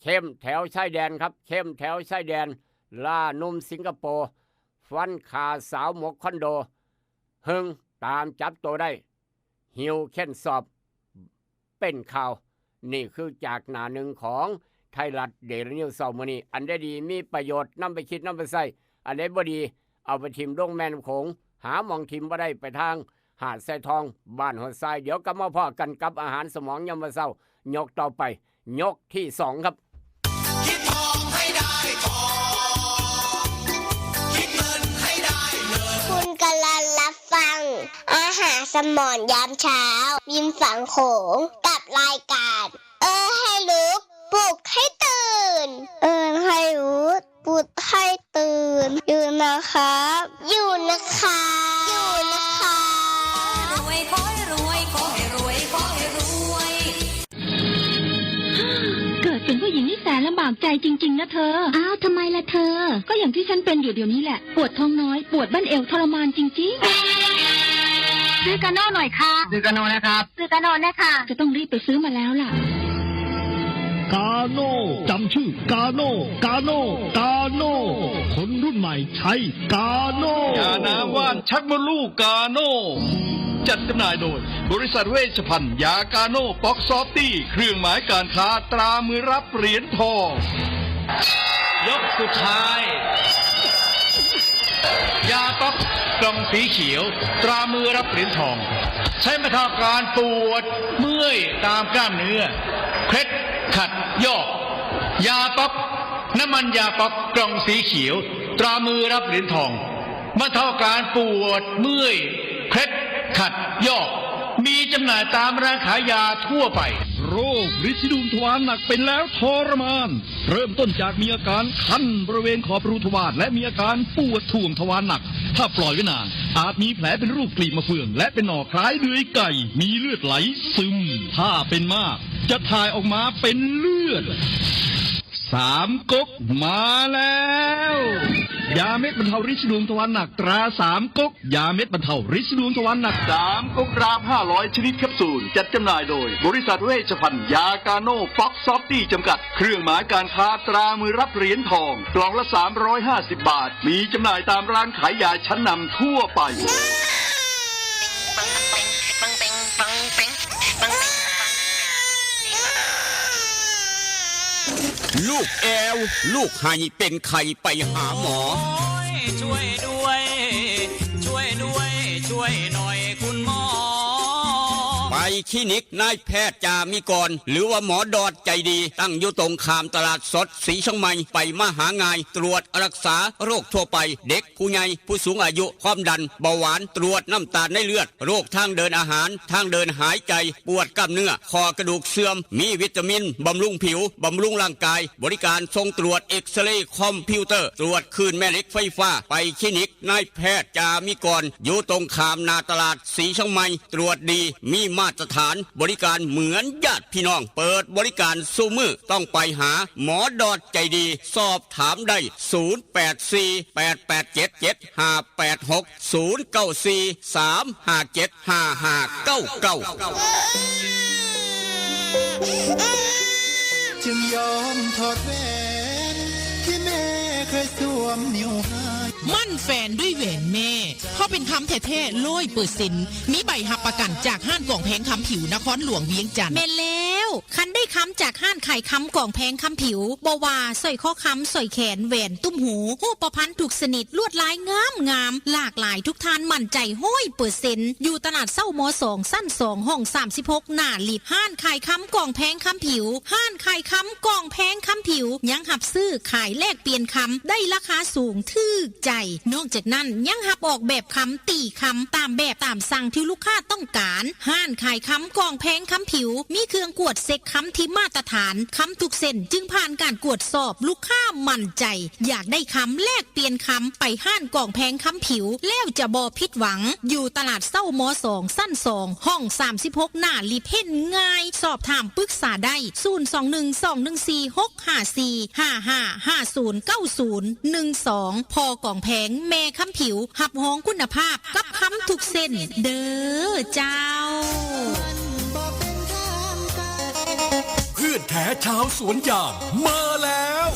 เข้มแถวชายแดนครับ เข้มแถวชายแดน ล่าหนุ่มสิงคโปร์ ฟันฆ่าสาวหมกคอนโด หึงตามจับตัวได้ หิวเค้นสอบ เป็นข่าว นี่คือจากหน้าหนึ่งของไทยรัฐเดลี่นิวส์เช้ามื้อนี้ อันใดดีมีประโยชน์นำไปคิดนำไปใช้ อันใดบ่ดีเอาไปถิ่มลงแม่น้ำโขง หาหม่องถิ่มบ่ได้ ไปทางหาดทรายทอง บ้านหัวทราย เดี๋ยวกลับมาพ้อกันกับอาหารสมองยามมื้อเช้า ยกต่อไป ยกที่สองครับ คิดทองให้ได้ทอง คิดเงินให้ได้เงิน คุณกำลังรับฟัง อาหารสมองยามเช้า ริมฝั่งโขง กับรายการ เออให้ลุก ปลุกให้ตื่น เออให้ลุก ปลุกให้ตื่น อยู่นะครับ อยู่นะครับ อยู่นะครับ รวยขอให้รวย ขอให้รวย ขอให้รวย เกิดเป็นผู้หญิงนี่แสนลำบากใจจริงๆนะเธอ อ้าว ทำไมล่ะเธอ ก็อย่างที่ฉันเป็นอยู่เดี๋ยวนี้แหละ ปวดท้องน้อย ปวดบั้นเอวทรมานจริงๆ ซื้อกาโน่หน่อยค่ะ ซื้อกาโน่นะครับ ซื้อกาโน่นะคะ จะต้องรีบไปซื้อมาแล้วล่ะ กาโน่ จำชื่อกาโน่ กาโน่ กาโน่ คนรุ่นใหม่ใช้กาโน่ ยาน้ำว่านชักมดลูกกาโน่ จัดจำหน่ายโดย บริษัทเวชภัณฑ์ยากาโน่ป๊อกซอฟตี้ เครื่องหมายการค้าตรามือรับเหรียญทอง ยกสุดท้าย ยาป๊อกกล่องสีเขียว ตรามือรับเหรียญทอง ใช้บรรเทาอาการปวดเมื่อยตามกล้ามเนื้อ เคล็ดขัดยอก ยาป๊อก น้ำมันยาป๊อกกล่องสีเขียว ตรามือรับเหรียญทอง บรรเทาอาการปวดเมื่อย เคล็ดขัดยอก มีจำหน่ายตามร้านขายยาทั่วไป โรคริดสีดวงทวารหนักเป็นแล้วทรมาน เริ่มต้นจากมีอาการคันบริเวณขอบรูทวาร และมีอาการปวดถ่วงทวารหนัก ถ้าปล่อยไว้นาน อาจมีแผลเป็นรูปกลีบมะเฟือง และเป็นหนองคล้ายเดือยไก่ มีเลือดไหลซึม ถ้าเป็นมาก จะถ่ายออกมาเป็นเลือด สามก๊กมาแล้ว ยาเม็ดบรรเทาริดสีดวงทวารหนักตราสามก๊ก ยาเม็ดบรรเทาริดสีดวงทวารหนัก สามก๊กรามห้าร้อยชนิดแคปซูล จัดจำหน่ายโดย บริษัทเวชภัณฑ์ยากาโน่ป๊อกซอฟตี้จำกัด เครื่องหมายการค้าตรามือรับเหรียญทอง กล่องละสามร้อยห้าสิบบาท มีจำหน่ายตามร้านขายยาชั้นนำทั่วไป ลูกแอว ลูกไห้เป็นไข้ไปหาหมอ โอ้ย ช่วยด้วย ช่วยด้วย ช่วยหน่อยคุณหมอ ไปคลินิกนายแพทย์จามิกร หรือว่าหมอดอดใจดี ตั้งอยู่ตรงข้ามตลาดสดสีเชียงใหม่ ไปมาหาง่าย ตรวจรักษาโรคทั่วไป เด็ก ผู้ใหญ่ ผู้สูงอายุ ความดัน เบาหวาน ตรวจน้ำตาลในเลือด โรคทางเดินอาหาร ทางเดินหายใจ ปวดกล้ามเนื้อ ข้อกระดูกเสื่อม มีวิตามิน บำรุงผิว บำรุงร่างกาย บริการส่งตรวจเอ็กซเรย์คอมพิวเตอร์ ตรวจคลื่นแม่เหล็กไฟฟ้า ไปคลินิกนายแพทย์จามิกร อยู่ตรงข้ามหน้าตลาดสีเชียงใหม่ ตรวจดี มีมาตรฐาน บริการเหมือนญาติพี่น้อง เปิดบริการซุมื้อ ต้องไปหาหมอดอดใจดี สอบถามได้ ศูนย์แปดสี่ แปดแปดเจ็ด เจ็ดห้าแปดหก ศูนย์เก้าสี่ สามห้าเจ็ด ห้าห้าเก้าเก้า จึงยอมถอดแหวนที่แม่เคยสวมนิ้วให้ มั่นแฟนด้วยแหวนแม่ เพราะเป็นคำแท้ๆ ร้อยเปอร์เซ็นต์ มีใบรับประกันจากห้านกองแพงคำผิวนครหลวงเวียงจันทน์ แม่นแล้ว คันได้คำจากห้านขายคำกองแพงคำผิว บ่ว่าสร้อยคอคำ สร้อยแขน แหวน ตุ้มหู ฮูปพรรณทุกชนิด ลวดลายงามๆ หลากหลาย ทุกท่านมั่นใจร้อยเปอร์เซ็นต์ อยู่ตลาดเซ้า ม.สอง ชั้นสอง ห้องสามสิบหก หน้าลิฟต์ ห้านขายคำกองแพงคำผิว ห้านขายคำกองแพงคำผิว ยังรับซื้อขายแลกเปลี่ยนคำ ได้ราคาสูงถูกใจ นอกจากนั้นยังรับออกแบบคำ ตีคำ ตามแบบตามสั่งที่ลูกค้าต้องการ ห้านขายคำกองแพงคำผิว มีเครื่องกวดเช็คคำที่มาตรฐาน คำทุกเส้นจึงผ่านการกวดสอบ ลูกค้ามั่นใจ อยากได้คำแลกเปลี่ยนคำ ไปห้านกองแพงคำผิว แล้วจะบ่ผิดหวัง อยู่ตลาดเซ้า ม.สอง ชั้นสอง ห้องสามสิบหก หน้าลิฟต์ เห็นง่าย สอบถามปรึกษาได้ ศูนย์สองหนึ่งสองหนึ่งสี่หกห้าสี่ ห้าห้าห้าศูนย์เก้าศูนย์หนึ่งสอง พ.กองแพง แม่คำผิว รับรองคุณภาพกับคำทุกเส้น เด้อเจ้า เพื่อนแท้ชาวสวนยางมาแล้ว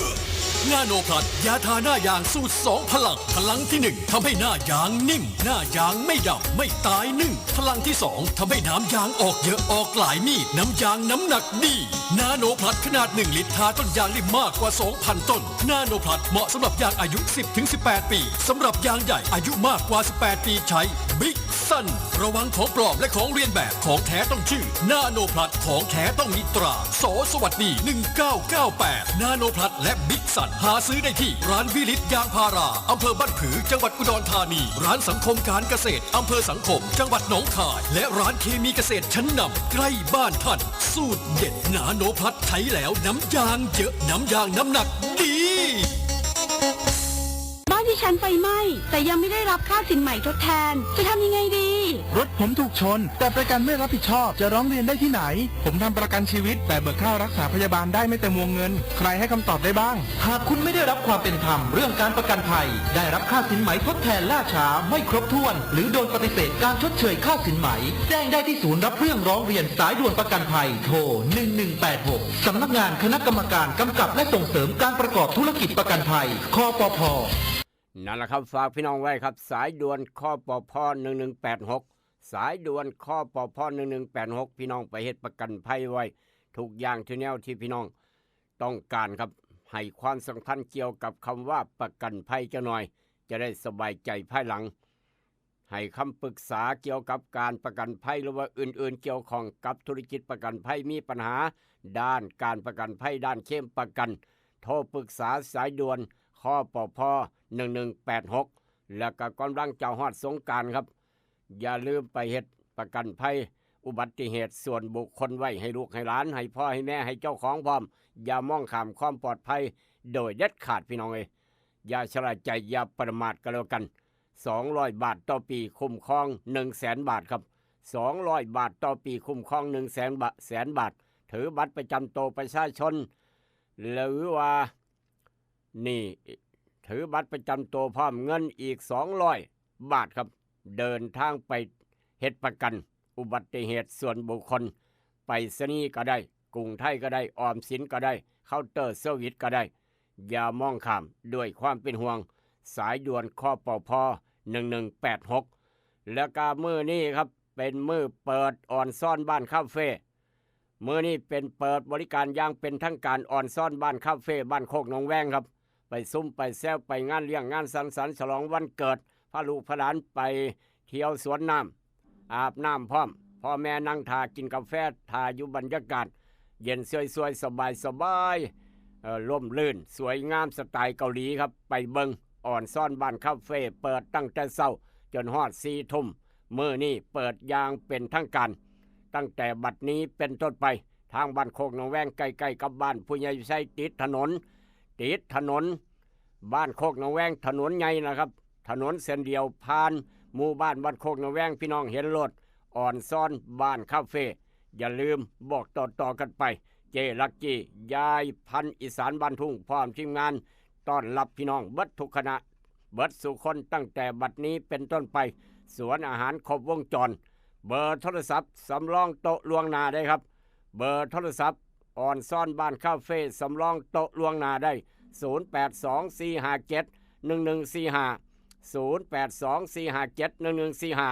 นาโนพลัส ยาทาหน้ายางสูตรสองพลัง พลังที่หนึ่งทำให้หน้ายางนิ่ม หน้ายางไม่ดำไม่ตายนึ่ง พลังที่สองทำให้น้ำยางออกเยอะออกหลายมีด น้ำยางน้ำหนักดี นาโนพลัสขนาดหนึ่งลิตรทาต้นยางได้มากกว่าสองพันต้น นาโนพลัสเหมาะสำหรับยางอายุสิบถึงสิบแปดปี สำหรับยางใหญ่อายุมากกว่าสิบแปดปีใช้ Big Sun ระวังของปลอมและของเลียนแบบ ของแท้ต้องชื่อ นาโนพลัส ของแท้ต้องมีตรา ส.สวัสดี หนึ่งเก้าเก้าแปด นาโนพลัส และ Big Sun หาซื้อได้ที่ร้านวิลิตยางพารา อำเภอบ้านผือ จังหวัดอุดรธานี ร้านสังคมการเกษตร อำเภอสังคม จังหวัดหนองคาย และร้านเคมีเกษตรชั้นนำใกล้บ้านท่าน สูตรเด็ดนาโนพลัส ใช้แล้วน้ำยางเยอะ น้ำยางน้ำหนักดี บ้านดิฉันไฟไหม้ แต่ยังไม่ได้รับค่าสินไหมทดแทน จะทำยังไงดี รถผมถูกชน แต่ประกันไม่รับผิดชอบ จะร้องเรียนได้ที่ไหน ผมทำประกันชีวิต แต่เบิกค่ารักษาพยาบาลได้ไม่เต็มวงเงิน ใครให้คำตอบได้บ้าง หากคุณไม่ได้รับความเป็นธรรมเรื่องการประกันภัย ได้รับค่าสินไหมทดแทนล่าช้าไม่ครบถ้วน หรือโดนปฏิเสธการชดเชยค่าสินไหม แจ้งได้ที่ศูนย์รับเรื่องร้องเรียนสายด่วนประกันภัย โทร หนึ่งหนึ่งแปดหก สำนักงานคณะกรรมการกำกับและส่งเสริมการประกอบธุรกิจประกันภัย คปภ นั่นแหละครับ ฝากพี่น้องไว้ครับ สายด่วน คปภ หนึ่งหนึ่งแปดหก สายด่วน คปภ หนึ่งหนึ่งแปดหก พี่น้องไปเฮ็ดประกันภัยไว้ ทุกอย่างที่แนวที่พี่น้องต้องการครับ ให้ความสำคัญเกี่ยวกับคำว่าประกันภัยจักหน่อย จะได้สบายใจภายหลัง ให้คำปรึกษาเกี่ยวกับการประกันภัย หรือว่าอื่นๆ เกี่ยวข้องกับธุรกิจประกันภัย มีปัญหาด้านการประกันภัย ด้านเคลมประกัน โทรปรึกษาสายด่วน คปภ หนึ่งหนึ่งแปดหก แล้วก็กำลังจะฮอดสงกรานต์ครับ อย่าลืมไปเฮ็ดประกันภัยอุบัติเหตุส่วนบุคคลไว้ให้ลูกให้หลาน ให้พ่อให้แม่ ให้เจ้าของพร้อม อย่ามองข้ามความปลอดภัยโดยเด็ดขาดพี่น้องเอ้ย อย่าชะล่าใจ อย่าประมาทกันแล้วกัน สองร้อยบาทต่อปี คุ้มครอง หนึ่งแสนบาทครับ สองร้อยบาทต่อปี คุ้มครอง หนึ่งแสนบาท แสนบาท ถือบัตรประจำตัวประชาชน หรือว่า นี่ ถือบัตรประจำตัวพร้อม เงินอีก สองร้อยบาทครับ เดินทางไปเฮ็ดประกันอุบัติเหตุส่วนบุคคล ไปรษณีย์ก็ได้ กรุงไทยก็ได้ ออมสินก็ได้ เคาน์เตอร์เซอร์วิสก็ได้ อย่ามองข้าม ด้วยความเป็นห่วง สายด่วน คปภ หนึ่งหนึ่งแปดหก แล้วก็มื้อนี้ครับ เป็นมื้อเปิดออนซอนบ้านคาเฟ่ มื้อนี้เป็นเปิดบริการอย่างเป็นทางการ ออนซอนบ้านคาเฟ่ บ้านโคกหนองแวงครับ ไปซุ่มไปแซว ไปงานเลี้ยงงานสังสรรค์ฉลองวันเกิด พาลูกพาหลานไปเที่ยวสวนน้ำ อาบน้ำพร้อม พ่อแม่นั่งถ่ากินกาแฟ ถ่าอยู่บรรยากาศ เย็นซวยๆ สบายสบาย เอ่อ ร่มรื่น สวยงามสไตล์เกาหลีครับ ไปเบิ่ง ออนซอนบ้านคาเฟ่ เปิดตั้งแต่เช้าจนฮอดสี่ทุ่ม มื้อนี้เปิดอย่างเป็นทางการ ตั้งแต่บัดนี้เป็นต้นไป ทางบ้านโคกหนองแวง ใกล้ๆ กับบ้านผู้ใหญ่วิชัย ติดถนน ติดถนน บ้านโคกหนองแวง ถนนใหญ่นะครับ ถนนเส้นเดียวผ่านหมู่บ้านบ้านโคกหนองแวง พี่น้องเห็นโลด ออนซอนบ้านคาเฟ่ อย่าลืมบอกต่อๆ กันไป เจลักกี้ ยายพันธุ์อีสานบ้านทุ่ง พร้อมทีมงาน ต้อนรับพี่น้องเบิดทุกคณะ เบิดสู่คน ตั้งแต่บัดนี้เป็นต้นไป สวนอาหารครบวงจร เบอร์โทรศัพท์สำรองโต๊ะล่วงหน้าได้ครับ เบอร์โทรศัพท์ ออนซอนบ้านคาเฟ่ สำรองโต๊ะล่วงหน้าได้ ศูนย์แปดสอง สี่ห้าเจ็ด หนึ่งหนึ่งสี่ห้า ศูนย์แปดสอง สี่ห้าเจ็ด หนึ่งหนึ่งสี่ห้า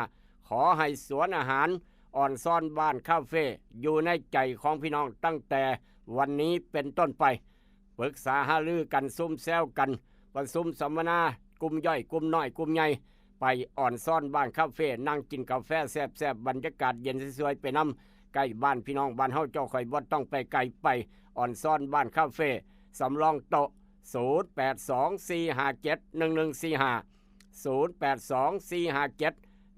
ขอให้สวนอาหารอ่อนซ่อนบ้านคาเฟ่อยู่ในใจของพี่น้องตั้งแต่วันนี้เป็นต้นไป ปรึกษาหารือกัน ซุมแซวกัน ประชุมสัมมนากลุ่มย่อยกลุ่มน้อยกลุ่มใหญ่ ไปอ่อนซ่อนบ้านคาเฟ่ นั่งกินกาแฟแซ่บๆ บรรยากาศเย็นสวยๆ ไปนำ ใกล้บ้านพี่น้องบ้านเฮาเจ้า ข่อยบ่ต้องไปไกล ไปอ่อนซ่อนบ้านคาเฟ่ สำรองโต๊ะ ศูนย์แปดสอง สี่ห้าเจ็ด หนึ่งหนึ่งสี่ห้า ศูนย์แปดสอง สี่ห้าเจ็ด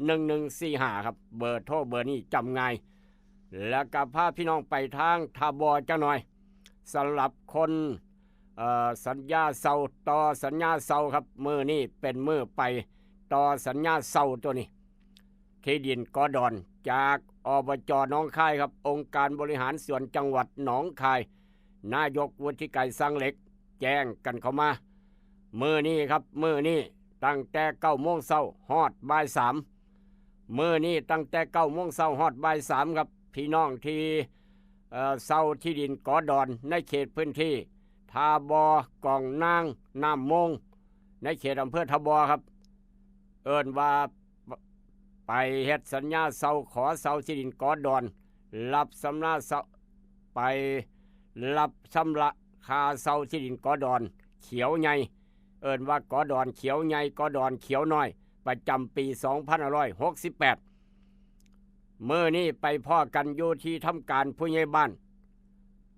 หนึ่งหนึ่งสี่ห้า ครับ เบอร์โทรเบอร์นี้จำง่าย แล้วก็พาพี่น้องไปทางท่าบ่อจักหน่อย สำหรับคน เอ่อ สัญญาเช่า ต่อสัญญาเช่าครับ มื้อนี้เป็นมื้อไปต่อสัญญาเช่าตัวนี้ ที่ดินกอดอน จาก อบจ.หนองคายครับ องค์การบริหารส่วนจังหวัดหนองคาย นายกวุฒิไกร สังเหล็ก แจ้งกันเข้ามา มื้อนี้ครับ มื้อนี้ตั้งแต่เก้าโมงเช้าฮอดบ่ายสาม มื้อนี้ตั้งแต่เก้าโมงเช้าฮอดบ่ายสามครับ พี่น้องที่ เอ่อ เช่าที่ดินกอดอนในเขตพื้นที่ท่าบ่อ กองนาง น้ำมง ในเขตอำเภอท่าบ่อครับ เอิ้นว่าไปเฮ็ดสัญญาเช่า ขอเช่าที่ดินกอดอน รับชำระเช่า ไปรับชำระค่าเช่าที่ดินกอดอนเขียวใหญ่ เอิ้นว่ากอดอนเขียวใหญ่ กอดอนเขียวน้อย ประจำปี สองพันห้าร้อยหกสิบแปด มื้อนี้ไปพ้อกันอยู่ที่ทำการผู้ใหญ่บ้าน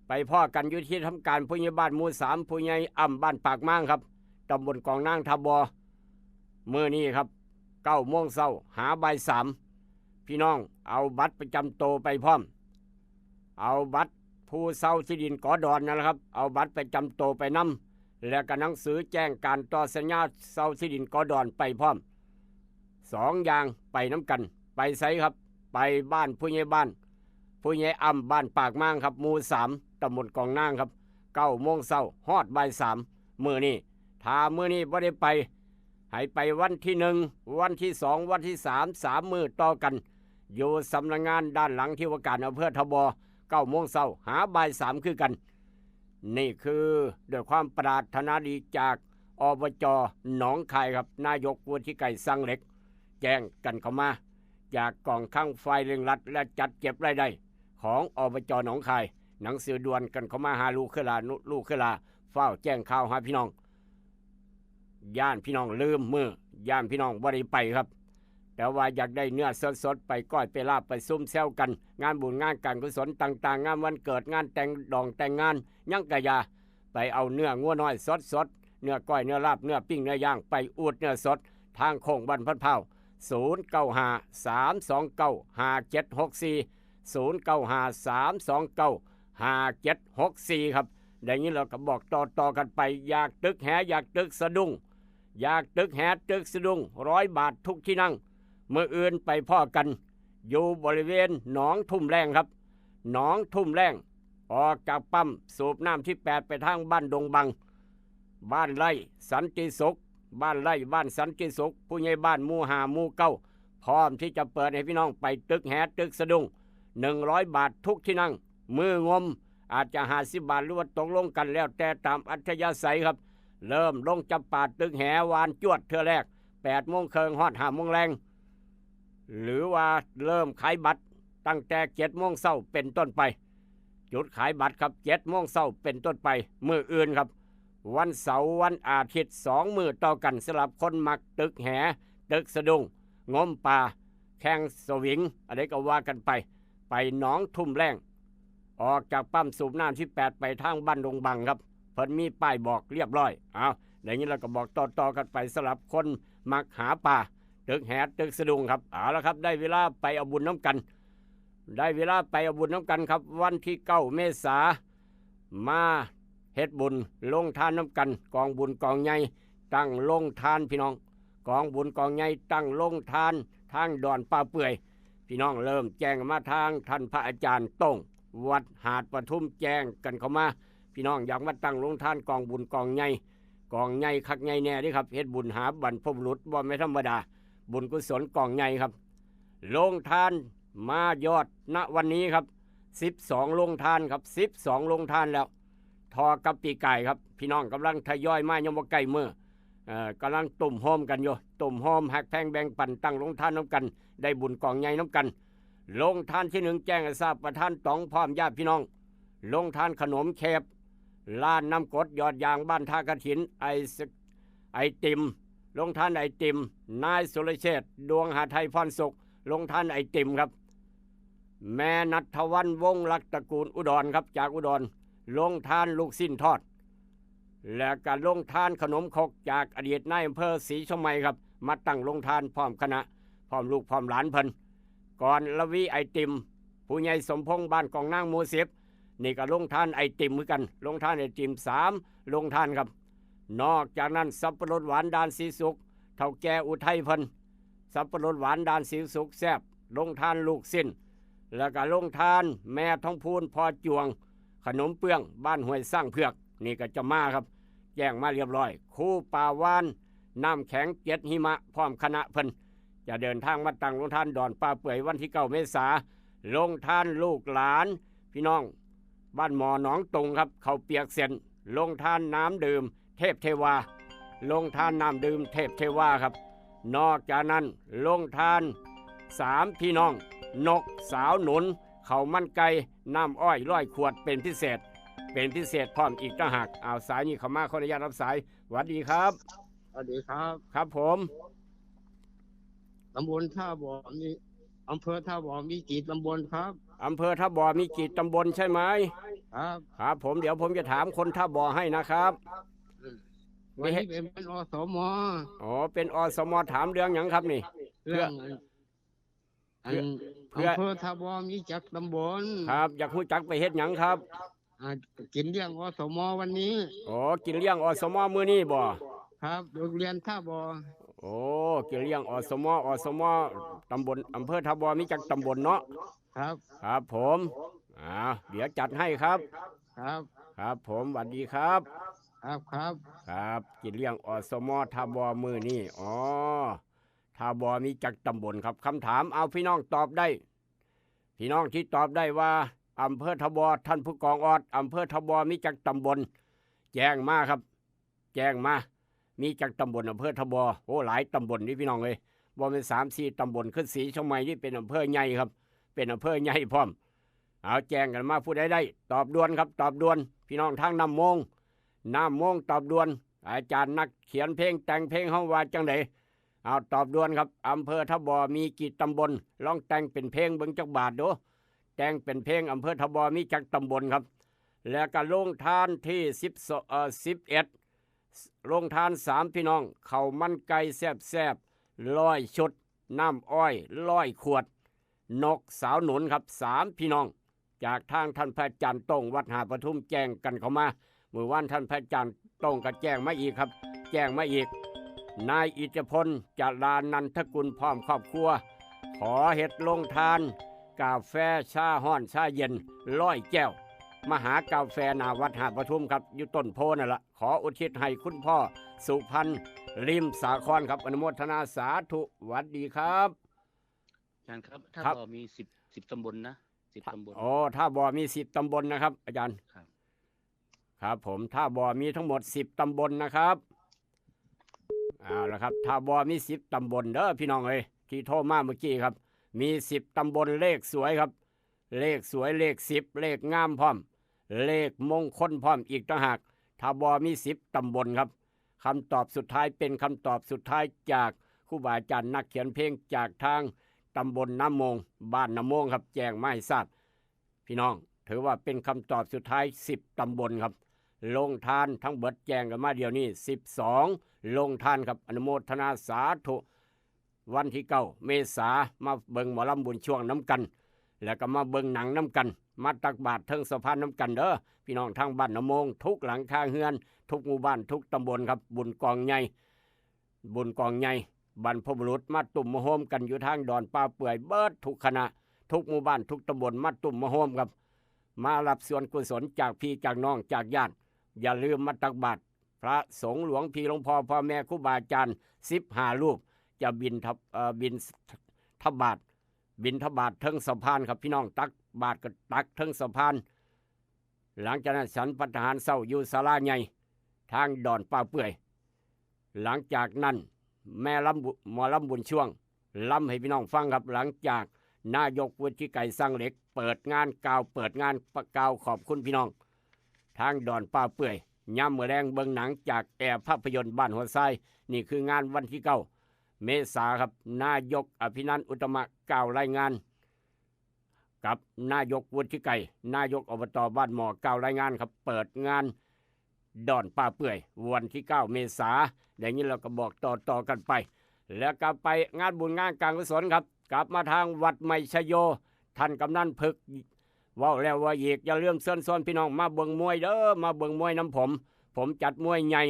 ไปพ้อกันอยู่ที่ทำการผู้ใหญ่บ้านหมู่สาม ผู้ใหญ่อ่ำ บ้านปากมางครับ ตำบลกองนาง ท่าบ่อ มื้อนี้ครับ เก้าโมงเช้าหาบ่ายสาม พี่น้องเอาบัตรประจำตัวไปพร้อม เอาบัตรผู้เช่าที่ดินกอดอนนั่นแหละครับ เอาบัตรประจำตัวไปนำ แล้วก็หนังสือแจ้งการต่อสัญญาเช่าที่ดินกอดอนไปพร้อม สองอย่างไปนำกัน ไปไสครับ ไปบ้านผู้ใหญ่บ้าน ผู้ใหญ่อ่ำ บ้านปากมางครับ หมู่สาม ตำบลกองนางครับ เก้าโมงเช้าฮอดบ่ายสาม มื้อนี้ ถ้ามื้อนี้บ่ได้ไป ให้ไปวันที่หนึ่ง วันที่สอง วันที่สาม สามมื้อต่อกัน อยู่สำนักงานด้านหลังที่ว่าการอำเภอท่าบ่อ เก้าโมงเช้าหาบ่ายสามคือกัน นี่คือด้วยความปรารถนาดีจาก อบจ.หนองคายครับ นายกวุฒิไกร สังเหล็ก แจ้งกันเข้ามา จากกองคลังฝ่ายเร่งรัด และจัดเก็บรายได้ของ อบจ.หนองคาย หนังสือด่วนกันเข้ามาหาลูกคือหลา ลูกคือหลา ฟ้าวแจ้งข่าวหาพี่น้อง ย่านพี่น้องลืมมื้อ ย่านพี่น้องบ่ได้ไปครับ แต่ว่าอยากได้เนื้อสดๆ ไปก้อยไปลาบไปซุมแซวกัน งานบุญงานการกุศลต่างๆ งานวันเกิด งานแต่งดองแต่งงาน หยังกะอย่า ไปเอาเนื้องัวน้อยสดๆ เนื้อก้อย เนื้อลาบ เนื้อปิ้ง เนื้อย่าง ไปอูดเนื้อสด ทางโค้งบ้านพันพร้าว ศูนย์เก้าห้า สามสองเก้า ห้าเจ็ดหกสี่ ศูนย์เก้าห้า สามสองเก้า ห้าเจ็ดหกสี่ ครับ ได้ยินแล้วก็บอกต่อๆ กันไป อยากตึกแห อยากตึกสะดุ้ง อยากตึกแหตึกสะดุ้ง ร้อยบาททุกที่นั่ง มื้ออื่นไปพ้อกัน อยู่บริเวณหนองทุ่มแลงครับ หนองทุ่มแลง ออกจากปั๊มสูบน้ำที่แปด ไปทางบ้านดงบัง บ้านไร่สันติสุข บ้านไร่ บ้านสันติสุข ผู้ใหญ่บ้านหมู่ห้า หมู่เก้า พร้อมที่จะเปิดให้พี่น้องไปตึกแหตึกสะดุ้ง หนึ่งร้อยบาททุกที่นั่ง มื้องม อาจจะห้าสิบบาท หรือว่าตกลงกันแล้วแต่ตามอัธยาศัยครับ เริ่มลงจับปลาตึกแห หว่านจวดเทื่อแรก แปดโมงครึ่งฮอดห้าโมงแลง หรือว่าเริ่มขายบัตรตั้งแต่เจ็ดโมงเช้าเป็นต้นไป จุดขายบัตรครับ เจ็ดโมงเช้าเป็นต้นไป มื้ออื่นครับ วันเสาร์วันอาทิตย์ สองมื้อต่อกัน สำหรับคนมักตึกแห ตึกสะดุ้ง งมปลา แข่งสวิง อะไรก็ว่ากันไป ไปหนองทุ่มแลง ออกจากปั๊มสูบน้ำที่แปด ไปทางบ้านดงบังครับ เพิ่นมีป้ายบอกเรียบร้อย เอา ได้ยินแล้วก็บอกต่อๆ กันไป สำหรับคนมักหาปลา ตึกแหตึกสะดุ้งครับ เอาละครับ ได้เวลาไปเอาบุญนำกัน ได้เวลาไปเอาบุญนำกันครับ วันที่เก้าเมษา มาเฮ็ดบุญโรงทานนำกัน กองบุญกองใหญ่ตั้งโรงทานพี่น้อง กองบุญกองใหญ่ตั้งโรงทานทางดอนป่าเปื่อย พี่น้องเริ่มแจ้งมาทางท่านพระอาจารย์โต้ง วัดหาดปทุม แจ้งกันเข้ามา พี่น้องอยากมาตั้งโรงทานกองบุญกองใหญ่ กองใหญ่คักใหญ่แน่เด้ครับ เฮ็ดบุญหาบรรพบุรุษบ่แม่นธรรมดา บุญกุศลกองใหญ่ครับ โรงทานมายอดณวันนี้ครับ สิบสองโรงทานครับ สิบสองโรงทานแล้ว ทอกับปีกายครับ พี่น้องกำลังทยอยมายังบ่ใกล้มื้อ เอ่อกำลังตุ้มโฮมกันอยู่ ตุ้มโฮมฮักแพงแบ่งปันตั้งโรงทานน้ำกัน ได้บุญกองใหญ่น้ำกัน โรงทานที่หนึ่งแจ้งให้ทราบ ประธานต๋องพร้อมญาติพี่น้อง โรงทานขนมเครป ร้านน้ำกรดยอดยางบ้านท่ากระถิน ไอศ- ไอติม โรงทานไอติม นายสุรเชษฐ์ ดวงหาไทยพรสุข โรงทานไอติมครับ แม่นัทวันวงศ์รักตระกูลอุดรครับ จากอุดร โรงทานลูกชิ้นทอด และก็โรงทานขนมครกจากอดีตนายอำเภอศรีชมัยครับ มาตั้งโรงทานพร้อมคณะ พร้อมลูกพร้อมหลานเพิ่น ก่อนละวีไอติม ผู้ใหญ่สมพงษ์บ้านกองนางหมู่สิบ นี่ก็โรงทานไอติมคือกัน โรงทานไอติมสามโรงทานครับ นอกจากนั้นสับปะรดหวานด่านสีสุข เฒ่าแก่อุทัยเพิ่น สับปะรดหวานด่านสีสุขแซ่บ โรงทานลูกชิ้น แล้วก็โรงทานแม่ทองพูนพ่อจวง ขนมเปื้องบ้านห้วยสร้างเผือก นี่ก็จะมาครับ แจ้งมาเรียบร้อย ครูป่าวาน น้ำแข็งเจ็ดหิมะพร้อมคณะเพิ่น จะเดินทางมาตั้งโรงทานดอนป่าเปื่อยวันที่เก้าเมษา โรงทานลูกหลาน พี่น้อง บ้านหมอหนองตุงครับ ข้าวเปียกเส้น โรงทานน้ำดื่มเทพเทวา โรงทานน้ำดื่มเทพเทวาครับ นอกจากนั้นโรงทานสามพี่น้อง นกสาวหนุน ข้าวมันไก่ น้ำอ้อยร้อยขวดเป็นพิเศษ เป็นพิเศษพร้อมอีกต่างหาก เอาสายนี้เข้ามา ขออนุญาตรับสาย หวัดดีครับ สวัสดีครับ ครับผม ตำบลท่าบ่อมี อำเภอท่าบ่อมีกี่ตำบลครับ อำเภอท่าบ่อมีกี่ตำบลใช่ไหม ครับ ครับผม เดี๋ยวผมจะถามคนท่าบ่อให้นะครับ อืม วันนี้เป็น เป็น อสม อ๋อ เป็น อสม ถามเรื่องหยังครับนี่ เรื่อง อัน เพื่อ อำเภอท่าบ่อมีจักตำบล ครับ อยากฮู้จักไปเฮ็ดหยังครับ อ่า กินเลี้ยง อสม วันนี้ อ๋อ กินเลี้ยง อสม มื้อนี้บ่ ครับ โรงเรียนท่าบ่อ โอ้ กินเลี้ยง อสม อสม ตำบล อำเภอท่าบ่อมีจักตำบลเนาะ ครับ ครับผม อ่า เดี๋ยวจัดให้ครับ ครับ ครับผม หวัดดีครับ ครับ ครับ ครับ กินเลี้ยง อสม ท่าบ่อมื้อนี้ อ๋อ ท่าบ่อมีจักตำบลครับ คำถาม เอาพี่น้องตอบได้ พี่น้องที่ตอบได้ว่า อำเภอท่าบ่อ ท่านผู้กองออด อำเภอท่าบ่อมีจักตำบล แจ้งมาครับ แจ้งมา มีจักตำบล อำเภอท่าบ่อ โอ้ หลายตำบลนี่พี่น้องเอ้ย บ่แม่นสามสี่ตำบล คือศรีเชียงใหม่นี่เป็นอำเภอใหญ่ครับ เป็นอำเภอใหญ่พร้อม เอาแจ้งกันมา ผู้ใดได้ ตอบด่วนครับ ตอบด่วน พี่น้องทางน้ำโมง น้ำโมงตอบด่วน อาจารย์นักเขียนเพลงแต่งเพลงเฮาว่าจังได เอาตอบด่วนครับ อำเภอท่าบ่อมีกี่ตำบล ลองแต่งเป็นเพลงเบิ่งจักบาทดู แต่งเป็นเพลง อำเภอท่าบ่อมีจักตำบลครับ แล้วก็โรงทานที่สิบสอง เอ่อ สิบเอ็ด โรงทานสามพี่น้อง ข้าวมันไก่แซ่บๆ ร้อยชุด น้ำอ้อยร้อยขวด นกสาวหนุนครับ สามพี่น้อง จากทางท่านพระอาจารย์โต้งวัดหาดปทุม แจ้งกันเข้ามา มื้อวานท่านพระอาจารย์โต้งก็แจ้งมาอีกครับ แจ้งมาอีก นายอิทธิพล จรานันทกุล พร้อมครอบครัว ขอเฮ็ดโรงทาน กาแฟ ชาฮ้อน ชาเย็น ร้อยแก้ว มหากาแฟหน้าวัดหาดปทุมครับ อยู่ต้นโพธิ์นั่นละ ขออุทิศให้คุณพ่อสุพรรณ ริมสาครครับ อนุโมทนาสาธุ หวัดดีครับ อาจารย์ครับ ท่า ครับ บ่อมีสิบ สิบตำบลนะ สิบตำบล อ๋อ ท่าบ่อมีสิบตำบลนะครับ อาจารย์ ครับ ครับผม ท่าบ่อมีทั้งหมดสิบตำบลนะครับ เอาละครับ ท่าบ่อมีสิบตำบลเด้อพี่น้องเอ้ย ที่โทรมาเมื่อกี้ครับ มีสิบตำบล เลขสวยครับ เลขสวย เลขสิบ เลขงามพร้อม เลขมงคลพร้อมอีกต่างหาก ท่าบ่อมีสิบตำบลครับ คำตอบสุดท้ายเป็นคำตอบสุดท้ายจากครูบาอาจารย์นักเขียนเพลงจากทางตำบลน้ำโมง บ้านน้ำโมงครับ แจ้งมาให้ทราบ พี่น้อง ถือว่าเป็นคำตอบสุดท้าย สิบตำบลครับ โรงทานทั้งเบิดแจ้งกันมาเดี๋ยวนี้ สิบสองโรงทานครับ อนุโมทนาสาธุ วันที่เก้าเมษา มาเบิ่งหมอลำบุญช่วงน้ำกัน แล้วก็มาเบิ่งหนังน้ำกัน มาตักบาตรเทิงสะพานน้ำกันเด้อ พี่น้องทางบ้านน้ำโมง ทุกหลังคาเฮือน ทุกหมู่บ้าน ทุกตำบลครับ บุญกองใหญ่ บุญกองใหญ่ บรรพบุรุษมาตุ้มมาโฮมกันอยู่ทางดอนป่าเปื่อย เบิดทุกคณะ ทุกหมู่บ้าน ทุกตำบล มาตุ้มมาโฮมครับ มารับส่วนกุศลจากพี่จากน้องจากญาติ อย่าลืมมาตักบาตร พระสงฆ์หลวงพี่หลวงพ่อ พ่อแม่ครูบาอาจารย์ สิบห้ารูป จะบิณฑบ- เอ่อ บิณฑบาตร บิณฑบาตเทิงสะพานครับพี่น้อง ตักบาตรก็ตักเทิงสะพาน หลังจากนั้นฉันภัตตาหารเช้าอยู่ศาลาใหญ่ ทางดอนป่าเปื่อย หลังจากนั้นแม่ลำบุหมอลำบุญช่วงลำให้พี่น้องฟังครับ หลังจากนายกวุฒิไกรสั่งเหล็กเปิดงานกล่าวเปิดงานกล่าวขอบคุณพี่น้อง ทางดอนป่าเปื่อยย่ำมื้อแลงเบิ่งหนังจากแอร์ภาพยนตร์บ้านหัวทราย นี่คืองานวันที่เก้าเมษาครับ นายกอภินันท์อุตตมะกล่าวรายงาน กับนายกวุฒิไกรนายกอบตบ้านหมอกล่าวรายงานครับ เปิดงานดอนป่าเปื่อย วันที่เก้าเมษาได้ยินแล้วก็บอกต่อๆกันไป แล้วก็ไปงานบุญงานการกุศลครับ กลับมาทางวัดใหม่ชโย ท่านกำนันพึก เว้าแล้วว่าอีก อย่าลืมเชิญชวนพี่น้องมาเบิ่งมวยเด้อ มาเบิ่งมวยนำผม ผมจัดมวยใหญ่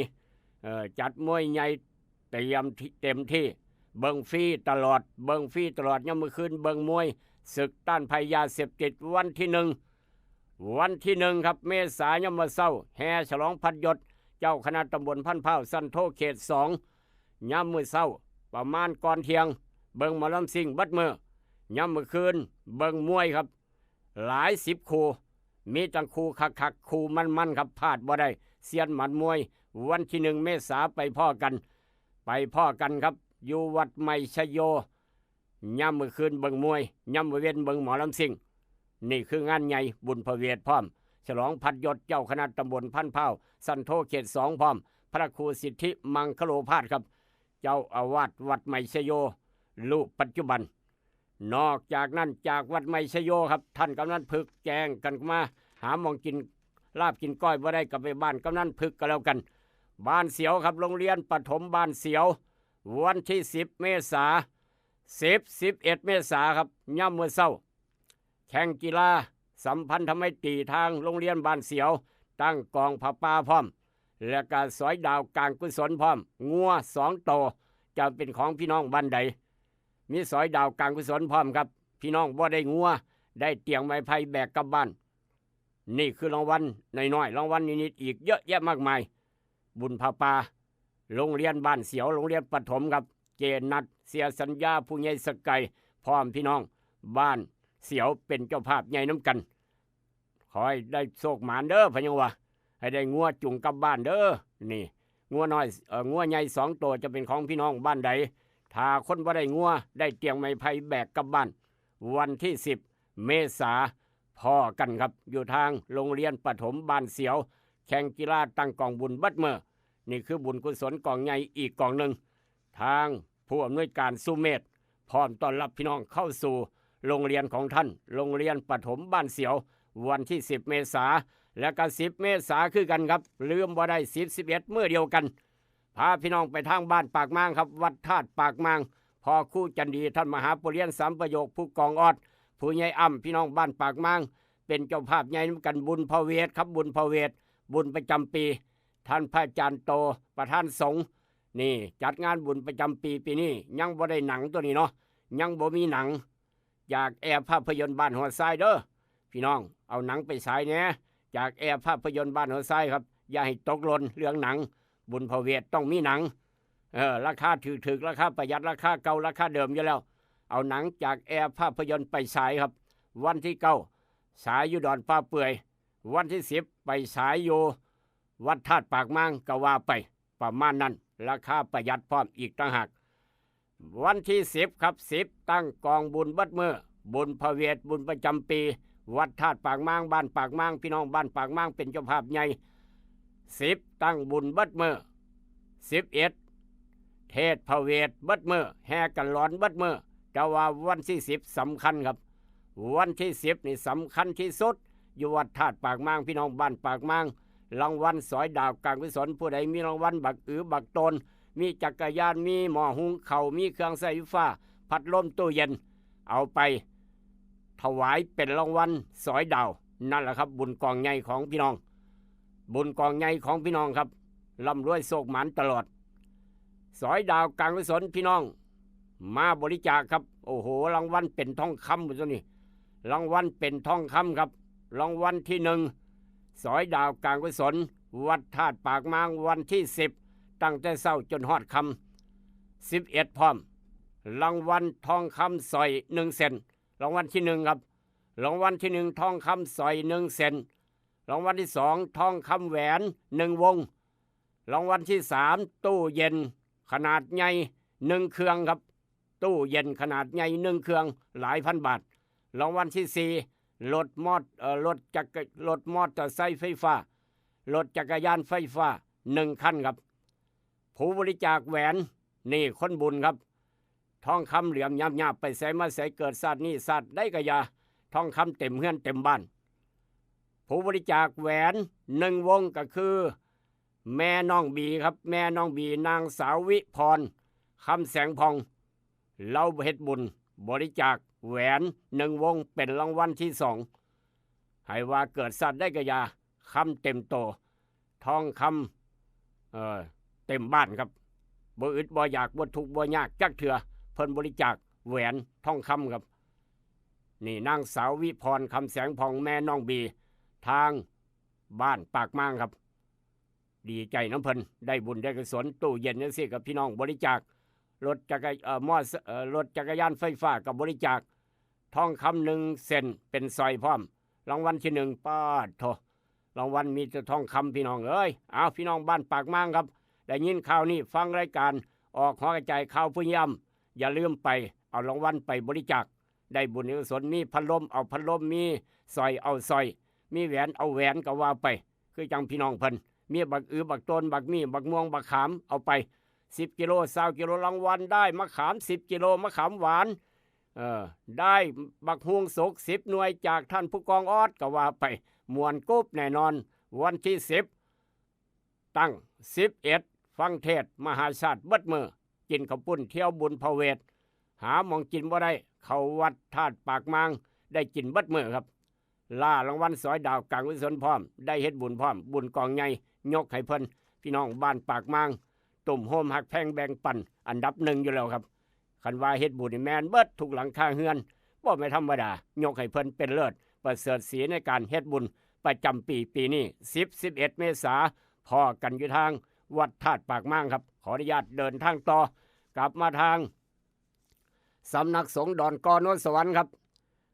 เอ่อ จัดมวยใหญ่เตรียมที่เต็มที่ เบิ่งฟรีตลอด เบิ่งฟรีตลอด ยามมื้อคืนเบิ่งมวย ศึกต้านภัยยาเสพติดวันที่หนึ่ง วันที่หนึ่งครับ เมษายน ยามมื้อเช้า แห่ฉลองพัดยศ เจ้าคณะตำบลพันพร้าว สันโทเขตสอง ยามมื้อเช้า ประมาณก่อนเที่ยง เบิ่งหมอลำซิ่งเบิดมื้อ ยามมื้อคืน เบิ่งมวยครับ หลายสิบคู่ มีทั้งคู่คักๆ คู่มันๆ ครับ พลาดบ่ได้ เซียนหมัดมวย วันที่หนึ่งเมษาไปพ้อกัน ไปพ้อกันครับ อยู่วัดใหม่ชโย ยามมื้อคืนเบิ่งมวย ยามมื้อเว็นเบิ่งหมอลำซิ่ง นี่คืองานใหญ่บุญพระเวทพร้อม ฉลองพัดยศเจ้าคณะตำบลพันพร้าว สันโทเขตสองพร้อม พระครูสิทธิมังคโลภาสครับ เจ้าอาวาสวัดใหม่ชโย รูปปัจจุบัน นอกจากนั้นจากวัดใหม่ชโยครับ ท่านกำนันพึกแจ้งกันมา หาหม่องกินลาบกินก้อยบ่ได้ก็ไปบ้านกำนันพึกก็แล้วกัน บ้านเสียวครับ โรงเรียนประถมบ้านเสียว วันที่สิบเมษา สิบ สิบเอ็ดเมษาครับ ยามมื้อเช้า แข่งกีฬาสัมพันธไมตรีทางโรงเรียนบ้านเสียว ตั้งกองผ้าป่าพร้อม และก็สอยดาวการกุศลพร้อม งัวสองโต จะเป็นของพี่น้องบ้านใด มีสอยดาวการกุศลพร้อมครับ พี่น้องบ่ได้งัว ได้เตียงไม้ไผ่แบกกลับบ้าน นี่คือรางวัลน้อยๆ รางวัลนิดๆ อีกเยอะแยะมากมาย บุญผ้าป่า โรงเรียนบ้านเสียว โรงเรียนประถมครับ เจนัด เสียสัญญา ผู้ใหญ่สกาย พร้อมพี่น้อง บ้านเสียวเป็นเจ้าภาพใหญ่นำกัน ขอให้ได้โชคหมานเด้อ พะยังว่า ให้ได้งัวจูงกลับบ้านเด้อ นี่ งัวน้อย เอ่อ งัวใหญ่สองโตจะเป็นของพี่น้องบ้านใด ถ้าคนบ่ได้งัว ได้เตียงไม้ไผ่แบกกลับบ้าน วันที่สิบเมษา พ้อกันครับ อยู่ทางโรงเรียนประถมบ้านเสียว แข่งกีฬาตั้งกองบุญเบิดมื้อ นี่คือบุญกุศลกองใหญ่อีกกองหนึ่ง ทางผู้อำนวยการสุเมธ พร้อมต้อนรับพี่น้องเข้าสู่โรงเรียนของท่าน โรงเรียนประถมบ้านเสียว วันที่สิบเมษา และก็สิบเมษาคือกันครับ ลืมบ่ได้ สิบ สิบเอ็ดมื้อเดียวกัน พาพี่น้องไปทางบ้านปากมางครับ วัดธาตุปากมาง พ่อครูจันดี ท่านมหาปุเรียนสามประโยค ผู้กองออด ผู้ใหญ่อ้ำ พี่น้องบ้านปากมาง เป็นเจ้าภาพใหญ่นำกัน บุญพระเวทครับ บุญพระเวท บุญประจำปี ท่านพระอาจารย์โต ประธานสงฆ์ นี่จัดงานบุญประจำปีปีนี้ ยังบ่ได้หนังตัวนี้เนาะ ยังบ่มีหนัง จากแอร์ภาพยนตร์บ้านหัวทรายเด้อ พี่น้อง เอาหนังไปฉายแหน่ จากแอร์ภาพยนตร์บ้านหัวทรายครับ อย่าให้ตกหล่นเรื่องหนัง บุญพระเวทต้องมีหนัง เออ ราคาถูกๆ ราคาประหยัด ราคาเก่า ราคาเดิมอยู่แล้ว เอาหนังจากแอร์ภาพยนตร์ไปฉายครับ วันที่เก้า ฉายอยู่ดอนป่าเปื่อย วันที่สิบ ไปฉายอยู่วัดธาตุปากมาง ก็ว่าไป ประมาณนั้น ราคาประหยัดพร้อมอีกต่างหาก วันที่สิบครับ สิบ ตั้งกองบุญเบิดมื้อ บุญพระเวท บุญประจำปี วัดธาตุปากมาง บ้านปากมาง พี่น้องบ้านปากมางเป็นเจ้าภาพใหญ่ สิบ ตั้งบุญเบิดมื้อ สิบเอ็ด เทศน์พระเวทเบิดมื้อ แห่กันหลอนเบิดมื้อ แต่ว่าวันที่สิบสำคัญครับ วันที่สิบนี่สำคัญที่สุด อยู่วัดธาตุปากมาง พี่น้องบ้านปากมาง รางวัลสอยดาวการกุศล ผู้ใดมีรางวัลบักอือบักโตน มีจักรยาน มีหม้อหุงข้าว มีเครื่องใช้ไฟฟ้า พัดลม ตู้เย็น เอาไปถวายเป็นรางวัลสอยดาว นั่นแหละครับ บุญกองใหญ่ของพี่น้อง บุญกองใหญ่ของพี่น้องครับ ร่ำรวยโชคหมานตลอด สอยดาวการกุศลพี่น้อง มาบริจาคครับ โอ้โห รางวัลเป็นทองคำหมดตัวนี้ รางวัลเป็นทองคำครับ รางวัลที่หนึ่ง สอยดาวการกุศล วัดธาตุปากมาง วันที่สิบ ตั้งแต่เช้าจนฮอดค่ำ สิบเอ็ด พร้อม รางวัลทองคำสร้อยหนึ่งเส้น รางวัลที่หนึ่งครับ รางวัลที่หนึ่งทองคำสร้อยหนึ่งเส้น รางวัลที่สองทองคำแหวนหนึ่งวง รางวัลที่สาม ตู้เย็นขนาดใหญ่หนึ่งเครื่องครับ ตู้เย็นขนาดใหญ่หนึ่งเครื่อง หลายพันบาท รางวัลที่สี่ รถมอเตอร์เอ่อรถจักรรถมอเตอร์ไซค์ไฟฟ้า รถจักรยานไฟฟ้าหนึ่งคันครับ ผู้บริจาคแหวน นี่คนบุญครับ ทองคำเหลือมหยาบๆ ไปไสมาไส เกิดชาตินี้ชาติใดก็อย่า ทองคำเต็มเฮือนเต็มบ้าน ผู้บริจาคแหวนหนึ่งวงก็คือ แม่น้องบีครับ แม่น้องบี นางสาววิพร คำแสงพอง ลาวเฮ็ดบุญบริจาคแหวนหนึ่งวงเป็นรางวัลที่สอง ให้ว่าเกิดชาติใดก็อย่า คำเต็มโต ทองคำเอ่อเต็มบ้านครับ บ่อึดบ่อยาก บ่ทุกข์บ่ยากจักเทื่อ เพิ่นบริจาคแหวนทองคำครับ นี่นางสาววิพร คำแสงพอง แม่น้องบี ทางบ้านปากมางครับ ดีใจนำเพิ่น ได้บุญได้กุศล ตู้เย็นจั่งซี้กับพี่น้องบริจาค รถจักรเอ่อมอเอ่อรถจักรยานไฟฟ้ากับบริจาค ทองคำหนึ่งเส้นเป็นสร้อยพร้อม รางวัลที่หนึ่ง ปาดโถ รางวัลมีแต่ทองคำพี่น้องเอ้ย เอาพี่น้องบ้านปากมางครับ ได้ยินข่าวนี้ ฟังรายการออกหอกระจายข่าวผู้ยาม อย่าลืมไปเอารางวัลไปบริจาค ได้บุญกุศล มีพัดลมเอาพัดลม มีสร้อยเอาสร้อย มีแหวนเอาแหวนก็ว่าไป คือจังพี่น้องเพิ่น มีบักอือบักโตน บักมี่ บักม่วง บักขาม เอาไป สิบกิโล ซาวกิโล รางวัลได้มะขามสิบกิโล มะขามหวาน เออ ได้บักฮวงสุกสิบหน่วยจากท่านผู้กองออดก็ว่าไป ม่วนกรุบแน่นอน วันที่สิบ ตั้งสิบเอ็ด ฟังเทศน์มหาชาติเบิดมื้อ กินข้าวปุ้น เที่ยวบุญพระเวท หาหม่องกินบ่ได้ เข้าวัดธาตุปากมาง ได้กินเบิดมื้อครับ ล่ารางวัลสอยดาวกลางกุศลพร้อม ได้เฮ็ดบุญพร้อม บุญกองใหญ่ ยกให้เพิ่น พี่น้องบ้านปากมาง ตุ้มโฮมฮักแพงแบ่งปัน อันดับหนึ่งอยู่แล้วครับ คันว่าเฮ็ดบุญนี่แม่นเบิดทุกหลังคาเฮือน บ่แม่นธรรมดา ยกให้เพิ่นเป็นเลิศ ประเสริฐศรีในการเฮ็ดบุญประจำปี ปีนี้ สิบ สิบเอ็ด เมษา พ้อกันอยู่ทางวัดธาตุปากมางครับ ขออนุญาตเดินทางต่อ กลับมาทางสำนักสงฆ์ดอนกอโนนสวรรค์ครับ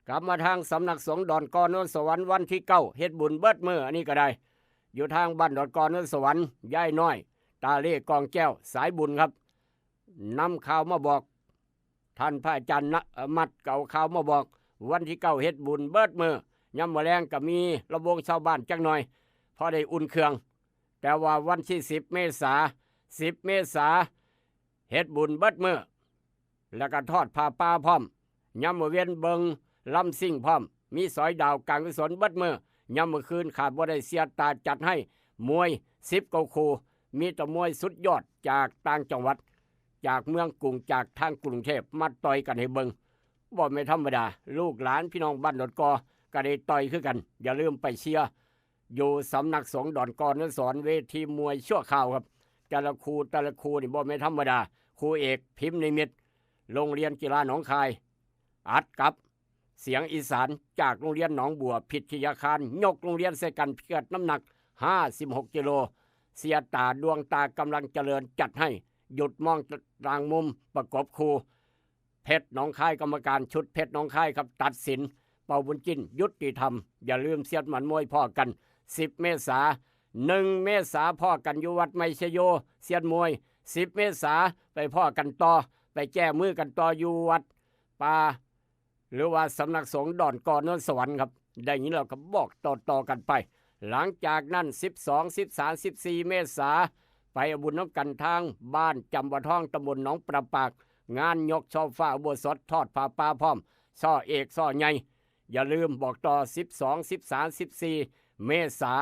กลับมาทางสำนักสงฆ์ดอนกอโนนสวรรค์ วันที่เก้า เฮ็ดบุญเบิดมื้อ อันนี้ก็ได้ อยู่ทางบ้านดอนกอโนนสวรรค์ ยายน้อย ตาเล่กองแก้ว สายบุญครับ นำข่าวมาบอก ท่านพระอาจารย์นะเอ่อมัดก็เอาข่าวมาบอก วันที่เก้า เฮ็ดบุญเบิดมื้อ ยามมื้อแลงก็มีลำวงชาวบ้านจักหน่อย พอได้อุ่นเครื่อง แต่ว่าวันที่สิบ เมษา สิบ เมษา เฮ็ดบุญเบิดมื้อ แล้วก็ทอดผ้าป่าพร้อม ยามมื้อเว็นเบิ่งลำซิ่งพร้อม มีสอยดาวกลางกุศลเบิดมื้อ ยามมื้อคืนขาดบ่ได้ เสียตาจัดให้มวยสิบกว่าคู่ มีแต่มวยสุดยอดจากต่างจังหวัด จากเมืองกรุง จากทางกรุงเทพฯ มาต่อยกันให้เบิ่ง บ่แม่นธรรมดา ลูกหลานพี่น้องบ้านดอนกอก็ได้ต่อยคือกัน อย่าลืมไปเชียร์ อยู่สำนักสงฆ์ดอนกอโนนสวรรค์ เวทีมวยชั่วคราวครับ แต่ละคู่แต่ละคู่นี่บ่แม่นธรรมดา คู่เอกพิมพ์นิมิตร โรงเรียนกีฬาหนองคาย อัดกับเสียงอีสานจากโรงเรียนหนองบัวพิทยาคาร ยกโรงเรียนใส่กัน พิกัดน้ำหนัก ห้าสิบหกกิโล เสียตาดวงตากำลังเจริญจัดให้ หยุดมองต่างมุมประกบคู่ เพชรหนองคาย กรรมการชุดเพชรหนองคายครับ ตัดสิน เป่าบุญจิ้น ยุติธรรม อย่าลืมเซียนหมันมวยพ้อกัน สิบ เมษา หนึ่ง เมษาพ้อกันอยู่วัดไมชโย เซียนมวย สิบ เมษาไปพ้อกันต่อ ไปแก้มือกันต่ออยู่วัดป่า หรือว่าสำนักสงฆ์ดอนกอโนนสวรรค์ครับ ได้ยินแล้วก็บอกต่อๆกันไป หลังจากนั้น สิบสอง สิบสาม สิบสี่ เมษา ไปเอาบุญนำกันทางบ้านจำปาทอง ตำบลหนองประปาก งานยกช่อฟ้าอุโบสถ ทอดผ้าป่าพร้อม ช่อเอกช่อใหญ่ อย่าลืมบอกต่อ สิบสอง สิบสาม สิบสี่ เมษา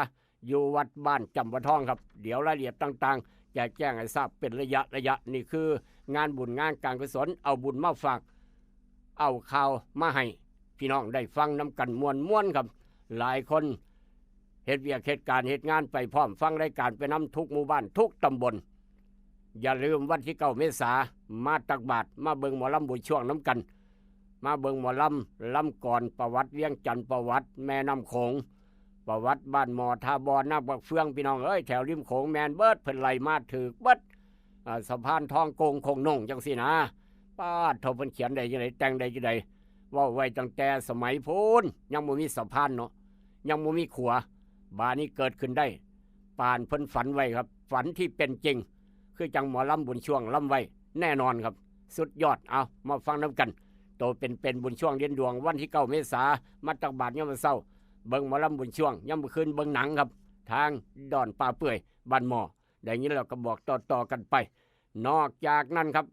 อยู่วัดบ้านจำปาทองครับ เดี๋ยวรายละเอียดต่างๆ จะแจ้งให้ทราบเป็นระยะระยะ นี่คืองานบุญงานการกุศล เอาบุญมาฝาก เอาข่าวมาให้พี่น้องได้ฟังนำกันม่วนๆครับ หลายคนเฮ็ดเวียกเฮ็ดการเฮ็ดงานไปพร้อม ฟังรายการไปนำทุกหมู่บ้านทุกตำบล อย่าลืมวันที่เก้า เมษา มาตักบาตร มาเบิ่งหมอลำบุญช่วงนำกัน มาเบิ่งหมอลำ ลำกลอน ประวัติเวียงจันทน์ ประวัติแม่น้ำโขง ประวัติบ้านหมอท่าบ่อ นาบักเฟือง พี่น้องเอ้ย แถวริมโขงแม่นเบิด เพิ่นไล่มาถืกเบิด อ่า สะพานทองโกงโคงโน่งจังซี้นะ ปาดโธ่ เพิ่นเขียนได้จังได๋ แต่งได้จังได๋ เว้าไว้ตั้งแต่สมัยพู้น ยังบ่มีสะพานเนาะ ยังบ่มีขัว บาดนี้เกิดขึ้นได้ ปานเพิ่นฝันไว้ครับ ฝันที่เป็นจริง คือจั่งหมอลำบุญช่วงลำไว้แน่นอนครับ สุดยอด เอามาฟังนำกัน โตเป็นเป็นบุญช่วงเด่นดวง วันที่เก้าเมษา มาตักบาตรยามมื้อเช้า เบิ่งหมอลำบุญช่วง ยามมื้อคืนเบิ่งหนังครับ ทางดอนป่าเปื่อยบ้านหม้อ ได้ยินแล้วก็บอกต่อๆกันไป นอกจากนั้นครับ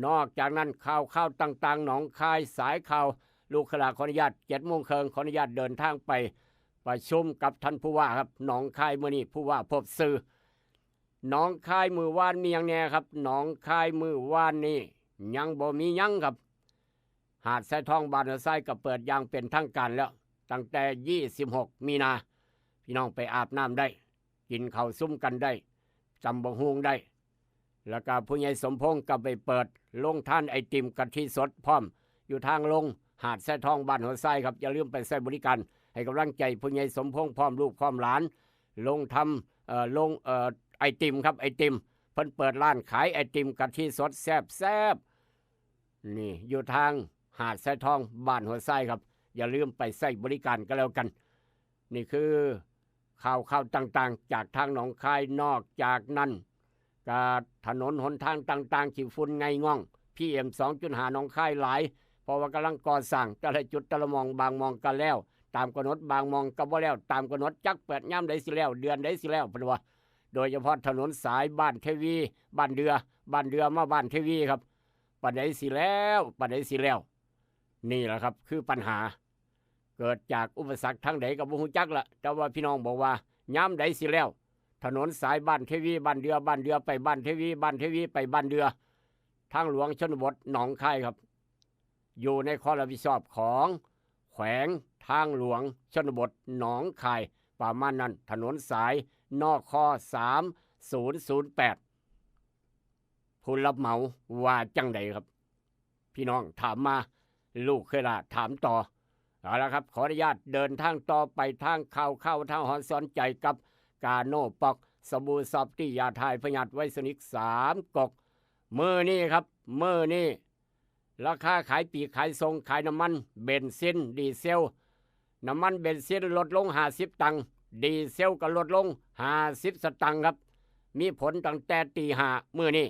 นอกจากนั้น ข่าวข่าวต่างๆ หนองคาย สายข่าว ลูกขลาขออนุญาต เจ็ดโมงครึ่ง ขออนุญาตเดินทางไปประชุมกับท่านผู้ว่าครับ หนองคายมื้อนี้ ผู้ว่าพบสื่อ หนองคายมื้อวานมีหยังแหน่ครับ หนองคายมื้อวานนี้ ยังบ่มีหยังครับ หาดทรายทองบ้านหัวทรายก็เปิดอย่างเป็นทางการแล้ว ตั้งแต่ยี่สิบหกมีนา พี่น้องไปอาบน้ำได้ กินข้าวซุมกันได้ ตำบักหุ่งได้ แล้วก็ผู้ใหญ่สมพงษ์ก็ไปเปิดโรงทานไอติมกะทิสดพร้อม อยู่ทางลงหาดทรายทองบ้านหัวทรายครับ อย่าลืมไปใช้บริการ ให้กำลังใจผู้ใหญ่สมพงษ์พร้อมลูกพร้อมหลาน ลงทำ เอ่อ ลง เอ่อ ไอติมครับ ไอติม เพิ่นเปิดร้านขายไอติมกะทิสดแซ่บๆ นี่ อยู่ทางหาดทรายทองบ้านหัวทรายครับ อย่าลืมไปใช้บริการก็แล้วกัน นี่คือข่าวข่าวต่างๆ จากทางหนองคาย นอกจากนั้น ก็ถนนหนทางต่างๆ ขี้ฝุ่นไงง่อง พีเอ็มสองจุดห้า หนองคายหลาย เพราะว่ากำลังก่อสร้างแต่ละจุดแต่ละหม่อง บางหม่องก็แล้วตามกำหนด บางหม่องก็บ่แล้วตามกำหนด จักเปิดยามใดสิแล้ว เดือนใดสิแล้ว เพิ่นว่า โดยเฉพาะถนนสายบ้านเทวี บ้านเดือ บ้านเดือมาบ้านเทวีครับ ปานใดสิแล้ว ปานใดสิแล้ว นี่แหละครับ คือปัญหา เกิดจากอุปสรรคทางใดก็บ่ฮู้จักละ แต่ว่าพี่น้องบอกว่ายามใดสิแล้ว ถนนสายบ้านเทวี บ้านเดือ บ้านเดือไปบ้านเทวี บ้านเทวีไปบ้านเดือ ทางหลวงชนบทหนองคายครับ อยู่ในความรับผิดชอบของแขวงทางหลวงชนบทหนองคาย ประมาณนั้น ถนนสาย นค สามศูนย์ศูนย์แปด ผู้รับเหมาว่าจั่งใดครับ พี่น้องถามมา ลูกเคยละถามต่อ เอาละครับ ขออนุญาตเดินทางต่อไป ทางข่าวข่าวทางหอนสอนใจกับกาโน่ป๊อก สบู่ซอฟตี้ ยาถ่ายพยาธิไวรัสนิกสามก๊อก มื้อนี้ครับ มื้อนี้ ราคาขายปลีกขายส่ง ขายน้ำมันเบนซิน ดีเซล น้ำมันเบนซินลดลงห้าสิบตังค์ ดีเซลก็ลดลงห้าสิบสตางค์ครับ มีผลตั้งแต่ตีห้ามื้อนี้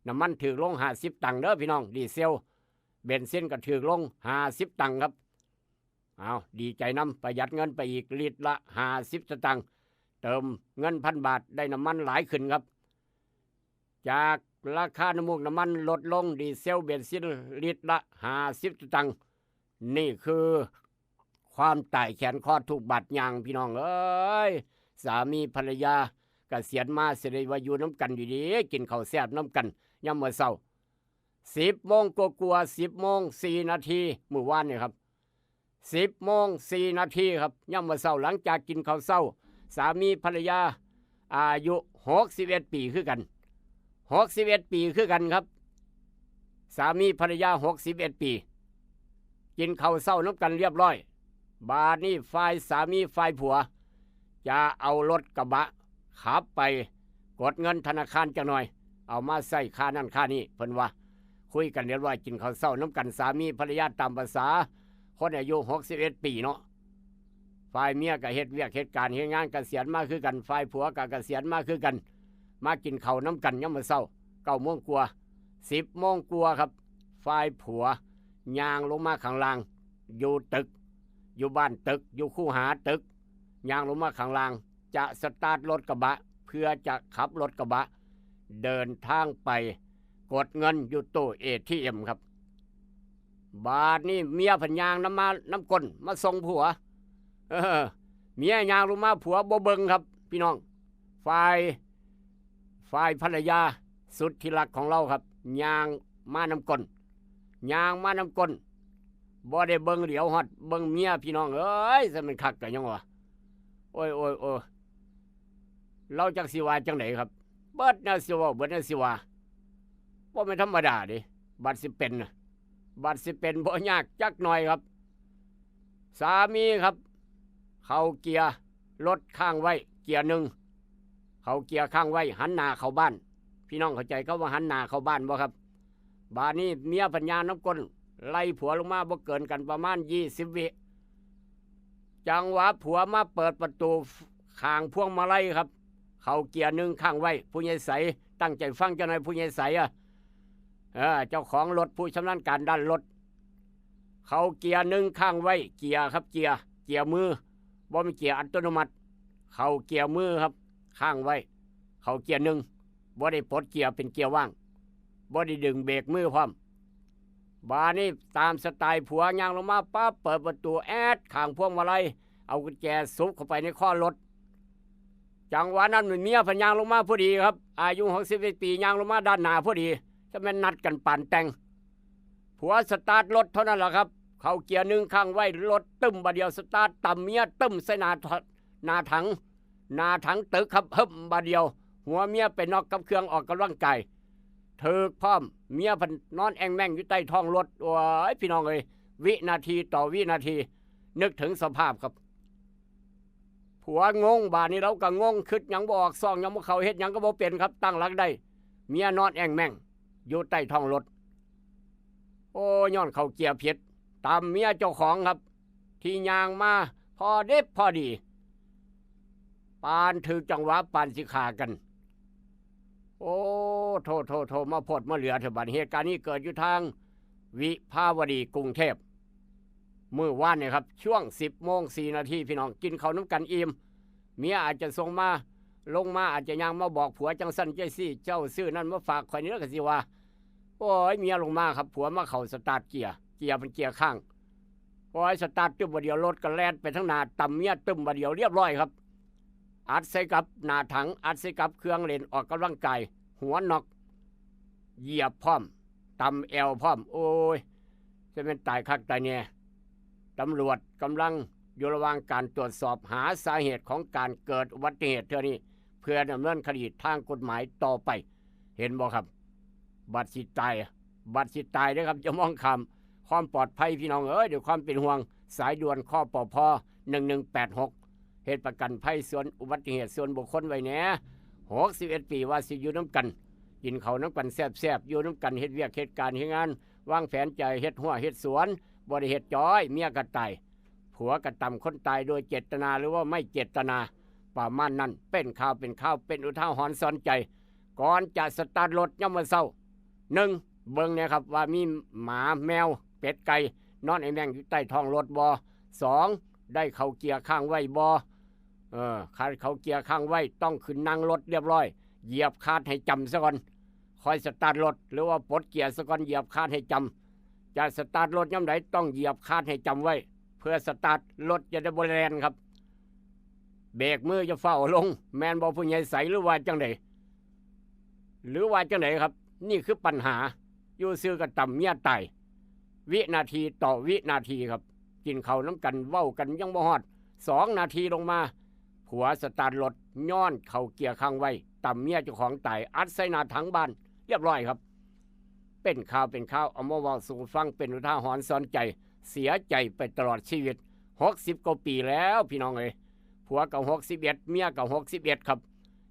น้ำมันถูกลงห้าสิบตังค์เด้อพี่น้อง ดีเซล เบนซินก็ถูกลงห้าสิบตังค์ครับ เอา ดีใจนำ ประหยัดเงินไปอีก ลิตรละห้าสิบสตางค์ เติมเงินพันบาท ได้น้ำมันหลายขึ้นครับ จากราคาน้ำมูกน้ำมันลดลง ดีเซล เบนซินลิตรละห้าสิบสตางค์ นี่คือความตายแขนคอทุกข์บาดยาง พี่น้องเอ้ย สามีภรรยาเกษียณมา สิได้ว่าอยู่นำกันดีๆ กินข้าวแซ่บนำกันยามมื้อเช้า สิบโมงกว่าๆ สิบโมงสี่นาที มื้อวานนี่ครับ สิบโมงสี่นาทีครับ ยามมื้อเช้า หลังจากกินข้าวเช้า สามีภรรยา อายุหกสิบเอ็ดปีคือกัน หกสิบเอ็ดปีคือกันครับ สามีภรรยาหกสิบเอ็ดปี กินข้าวเช้านำกันเรียบร้อย บาดนี้ฝ่ายสามีฝ่ายผัว จะเอารถกระบะขับไปกดเงินธนาคารจักหน่อย เอามาใช้ค่านั่นค่านี่ เพิ่นว่า คุยกันเรียบร้อย กินข้าวเช้านำกัน สามีภรรยาตามประสาคนอายุหกสิบเอ็ดปีเนาะ ฝ่ายเมียก็เฮ็ดเวียกเฮ็ดการเฮ็ดงาน เกษียณมาคือกัน ฝ่ายผัวก็เกษียณมาคือกัน มากินข้าวนำกันยามมื้อเช้า เก้าโมงกว่า สิบโมงกว่าครับ ฝ่ายผัวย่างลงมาข้างล่าง อยู่ตึก อยู่บ้านตึก อยู่คูหาตึก ย่างลงมาข้างล่าง จะสตาร์ทรถกระบะ เพื่อจะขับรถกระบะ เดินทางไปกดเงินอยู่ตู้เอทีเอ็มครับ บาดนี้เมียเพิ่นย่างนำมา นำก้นมาส่งผัว เออ เมียย่างลงมา ผัวบ่เบิ่งครับ พี่น้อง ฝ่าย ฝ่ายภรรยาสุดที่รักของเราครับ ย่างมานำก้น ย่างมานำก้น บ่ได้เบิ่งเหลียวฮอดเบิ่งเมีย พี่น้องเอ้ย ซะมันคักกะยังวะ โอ้ย โอ้ย โอ้ย เราจักสิว่าจั่งใดครับ เบิดแนวสิเว้า เบิดแนวสิว่า บ่แม่นธรรมดาเด้ บัดสิเป็นน่ะ บัดสิเป็นบ่ยากจักหน่อยครับ สามีครับ เข้าเกียร์รถค้างไว้ เกียร์หนึ่ง เข้าเกียร์ค้างไว้ หันหน้าเข้าบ้าน พี่น้องเข้าใจคำว่าหันหน้าเข้าบ้านบ่ครับ บาดนี้เมียเพิ่นย่างนำก้น ไล่ผัวลงมาบ่เกินกันประมาณยี่สิบวิ จังหวะผัวมาเปิดประตูข้างพวงมาลัยครับ เข้าเกียร์หนึ่งค้างไว้ ผู้ใหญ่ใส ตั้งใจฟังจักหน่อย ผู้ใหญ่ใสอะ เออ เจ้าของรถ ผู้ชำนาญการด้านรถ เข้าเกียร์หนึ่งค้างไว้ เกียร์ครับ เกียร์ เกียร์มือ บ่แม่นเกียร์อัตโนมัติ เข้าเกียร์มือครับ ค้างไว้ เข้าเกียร์หนึ่ง บ่ได้ปลดเกียร์ เป็นเกียร์ว่าง บ่ได้ดึงเบรกมือพร้อม บาดนี้ตามสไตล์ผัวย่างลงมาปั๊บ เปิดประตูแอด ข้างพวงมาลัย เอากุญแจสุบเข้าไปในคอรถ จังหวะนั้นเมียเพิ่นย่างลงมาพอดีครับ อายุหกสิบเอ็ดปี ย่างลงมาด้านหน้าพอดี จะแม่นนัดกันปานแต่ง ผัวสตาร์ทรถเท่านั้นแหละครับ เข้าเกียร์หนึ่งค้างไว้ รถตึ้มบาดเดียว สตาร์ทต่ำ เมียตึ้มใส่หน้าท- หน้าถัง หน้าถังตึกครับ เฮิ่มบาดเดียว หัวเมียไปน็อกกับเครื่องออกกำลังกาย ถืกพร้อม เมียเพิ่นนอนแอ่งแม่งอยู่ใต้ท้องรถ โอ้ย พี่น้องเอ้ย วินาทีต่อวินาที นึกถึงสภาพครับ ผัวงง บาดนี้เราก็งง คิดหยังบ่ออก ซ้องหยังบ่เข้า เฮ็ดหยังก็บ่เป็นครับ ตั้งหลักได้ เมียนอนแอ่งแม่งอยู่ใต้ท้องรถ โอ้ ย้อนเข้าเกียร์ผิด ตำเมียเจ้าของครับ ที่ย่างมาพอดิบพอดี ปานถืกจังหวะ ปานสิฆ่ากัน โอ้ โทษ โทษ โทษ มาโพดมาเหลือเถอะบัดนี้ เหตุการณ์นี้เกิดอยู่ทางวิภาวดี กรุงเทพ มื้อวานนี่ครับ ช่วงสิบโมงสี่นาที พี่น้อง กินข้าวนำกันอิ่ม เมียอาจจะส่งมา ลงมา อาจจะย่างมาบอกผัวจังซั่นจังซี่ เจ้าซื้อนั่นมาฝากข่อยนี่ แล้วก็สิว่า โอ้ย เมียลงมาครับ ผัวมาเข้าสตาร์ทเกียร์ เกียร์เป็นเกียร์ค้าง โอ้ย สตาร์ทตึ้มบาดเดียว รถก็แล่นไปทางหน้า ตำเมียตึ้มบาดเดียว เรียบร้อยครับ อัดใส่กับหน้าถัง อัดใส่กับเครื่องเล่นออกกำลังกาย หัวน็อก เหยียบพร้อม ตำแอวพร้อม โอ้ย จะแม่นตายคักตายแน่ ตำรวจกำลังอยู่ระหว่างการตรวจสอบหาสาเหตุของการเกิดอุบัติเหตุเทื่อนี้ เพื่อดำเนินคดีทางกฎหมายต่อไป เห็นบ่ครับ บัดสิตาย บัดสิตายเด้อครับ อย่ามองข้ามความปลอดภัย พี่น้องเอ้ย ด้วยความเป็นห่วง สายด่วน คปภ หนึ่งหนึ่งแปดหก เฮ็ดประกันภัยส่วนอุบัติเหตุส่วนบุคคลไว้แหน่ หกสิบเอ็ดปี ว่าสิอยู่นำกัน กินข้าวนำกันแซ่บๆ อยู่นำกัน เฮ็ดเวียกเฮ็ดการเฮ็ดงาน วางแผนจะเฮ็ดฮั้วเฮ็ดสวน บ่ได้เฮ็ดจ้อย เมียก็ตาย ผัวก็ตำคนตายโดยเจตนาหรือว่าไม่เจตนา ประมาณนั้น เป็นข่าวเป็นข่าว เป็นอุทาหรณ์สอนใจ ก่อนจะสตาร์ทรถยามมื้อเช้า หนึ่ง เบิ่งแหน่ครับว่ามีหมาแมวเป็ดไก่นอนแอ่งแม่งอยู่ใต้ท้องรถบ่ สอง ได้เข้าเกียร์ค้างไว้บ่ เออ คันเข้าเกียร์ค้างไว้ ต้องขึ้นนั่งรถเรียบร้อย เหยียบคลัตช์ให้จ่ำซะก่อน ค่อยสตาร์ทรถ หรือว่าปลดเกียร์ซะก่อน เหยียบคลัตช์ให้จ่ำ จะสตาร์ทรถยามใดต้องเหยียบคลัตช์ให้จ่ำไว้ เพื่อสตาร์ทรถจะได้บ่แล่นครับ เบรกมือจะฟ้าวลง แม่นบ่ผู้ใหญ่ใส หรือว่าจังใด หรือว่าจังใดครับ นี่คือปัญหา อยู่ซื่อก็ตำเมียตาย วินาทีต่อวินาทีครับ กินข้าวนำกัน เว้ากันยังบ่ฮอดสองนาทีลงมา ผัวสตาร์ทรถ ย้อนเข้าเกียร์ค้างไว้ ตำเมียเจ้าของตาย อัดใส่หน้าถังบ้าน เรียบร้อยครับ เป็นข่าวเป็นข่าว เอามาเว้าสู่ฟัง เป็นอุทาหรณ์สอนใจ เสียใจไปตลอดชีวิต หกสิบกว่าปีแล้ว พี่น้องเอ้ย ผัวก็หกสิบเอ็ด เมียก็หกสิบเอ็ดครับ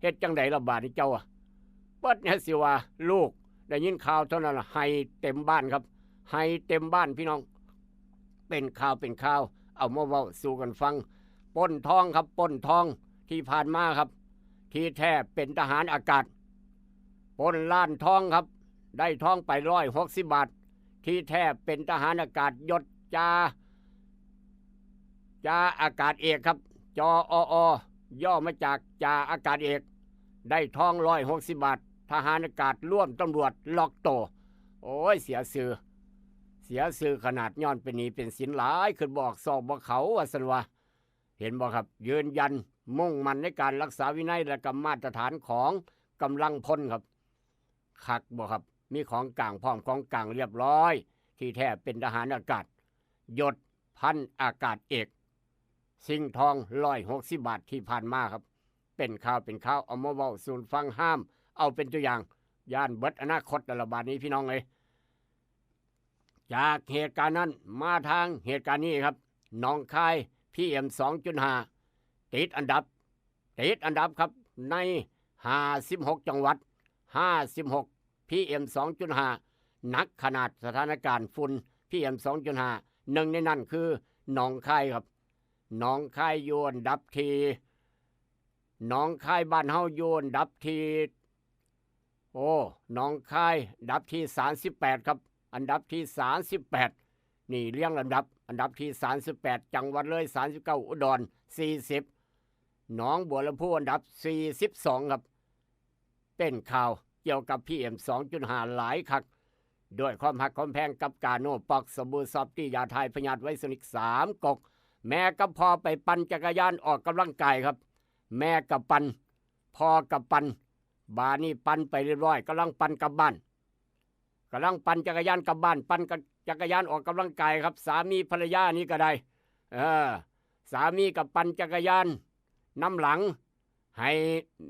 เฮ็ดจังใดล่ะบาดนี้เจ้าอะ เบิดเนี่ยสิว่า ลูกได้ยินข่าวเท่านั้นล่ะ ไห้เต็มบ้านครับ ไห้เต็มบ้านพี่น้อง เป็นข่าวเป็นข่าว เอามาเว้าสู่กันฟัง ปล้นทองครับ ปล้นทอง ที่ผ่านมาครับ ที่แท้เป็นทหารอากาศ ปล้นร้านทองครับ ได้ทองไปร้อยหกสิบบาท ที่แท้เป็นทหารอากาศ ยศจ่า จ่าอากาศเอกครับ จอออ ย่อมาจากจ่าอากาศเอก ได้ทองร้อยหกสิบบาท ทหารอากาศร่วมตำรวจ ล็อกโต โอ้ย เสียซื่อ เสียซื่อขนาด ย้อนเป็นหนี้เป็นสินหลาย ขึ้นบ่ออกซอกบ่เขา ว่าซั่นว่า เห็นบ่ครับ ยืนยันมุ่งมั่นในการรักษาวินัยและก็มาตรฐานของกำลังพลครับ คักบ่ครับ มีของกลางพร้อม ของกลางเรียบร้อย ที่แท้เป็นทหารอากาศ ยศพันอากาศเอก ชิงทองร้อยหกสิบบาทที่ผ่านมาครับ เป็นข่าวเป็นข่าว เอามาเว้าสู่ฟัง ห้ามเอาเป็นตัวอย่าง ย้านเบิดอนาคตแล้วล่ะบาดนี้พี่น้องเอ้ย จากเหตุการณ์นั้นมาทางเหตุการณ์นี้ครับ หนองคาย พีเอ็มสองจุดห้า ติดอันดับ ติดอันดับครับ ในห้าสิบหกจังหวัด ห้าสิบหก พีเอ็มสองจุดห้า หนักขนาด สถานการณ์ฝุ่น พีเอ็มสองจุดห้า หนึ่งในนั้นคือหนองคายครับ หนองคายอยู่อันดับที่ หนองคายบ้านเฮาอยู่อันดับที่ โอ้ หนองคายอันดับที่สามสิบแปดครับ อันดับที่สามสิบแปด นี่เรียงลำดับ อันดับที่สามสิบแปด จังหวัดเลย สามสิบเก้า อุดร สี่สิบ หนองบัวลำพูอันดับ สี่สิบสอง ครับ เป็นข่าวเกี่ยวกับ พีเอ็ม สองจุดห้า หลายคัก ด้วยความฮักความแพงกับกาโน่ ป๊อก สบู่ ซอฟตี้ ยาทายพยาธิไวรัสนิก สามก๊ก แม่กับพ่อไปปั่นจักรยานออกกำลังกายครับ แม่กับปั่น พ่อกับปั่น บาดนี้ปั่นไปเรียบร้อย กำลังปั่นกลับบ้าน กำลังปั่นจักรยานกลับบ้าน ปั่นกับจักรยานออกกำลังกายครับ สามีภรรยานี่ก็ได้ เออ สามีกับปั่นจักรยานนำหลัง ให้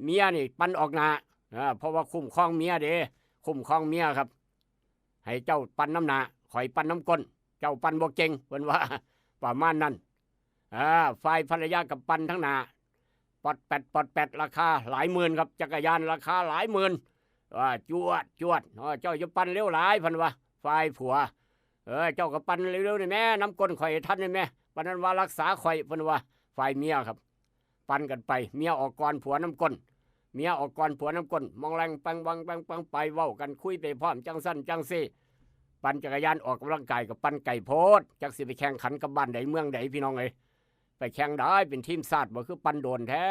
เมียนี่ปั่นออกหน้า เออ เพราะว่าคุ้มครองเมียเด้ คุ้มครองเมียครับ ให้เจ้าปั่นนำหน้า ข้อยปั่นนำก้น เจ้าปั่นบ่เก่ง เพิ่นว่า ประมาณนั้น อ่า ฝ่ายภรรยากับปั่นทางหน้า ปอดแปด ปอดแปด ราคาหลายหมื่นครับ จักรยานราคาหลายหมื่น อ่า จวด จวด เออ เจ้าอย่าปั่นเร็วหลาย เพิ่นว่า ฝ่ายผัว เออ เจ้าก็ปั่นเร็วๆนี่แหม นำก้นข้อยทันนี่แหม ปานนั้นว่ารักษาข้อย เพิ่นว่า ฝ่ายเมียครับ ปั่นกันไป เมียออกก่อนผัวนำก้น เมียออกก่อนผัวนำก้น มองแลงแปงวังแปงปัง ไปเว้ากัน คุยไปพร้อม จังซั่นจังซี่ ปั่นจักรยานออกกำลังกายก็ปั่นไกลโพด จักสิไปแข่งขันกับบ้านใดเมืองใด พี่น้องเอ้ย ไปแข่งได้เป็นทีมชาติบ่ คือปั่นโดนแท้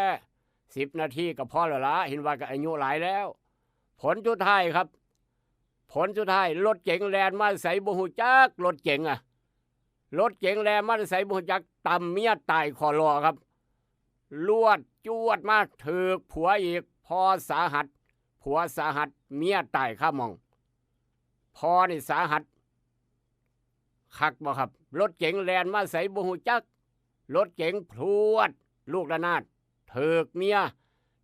สิบนาทีก็พอแล้วล่ะ เห็นว่าก็อายุหลายแล้ว ผลสุดท้ายครับ ผลสุดท้าย รถเก๋งแล่นมาใสบ่ฮู้จัก รถเก๋งอะ รถเก๋งแล่นมาใสบ่ฮู้จัก ตำเมียตายขอรอครับ ลวดจวดมาถืกผัวอีก พ่อสาหัส ผัวสาหัส เมียตายคาหม่อง พ่อนี่สาหัส คักบ่ครับ รถเก๋งแล่นมาใสบ่ฮู้จัก รถเก๋งพรวด ลูกระนาด ถืกเมีย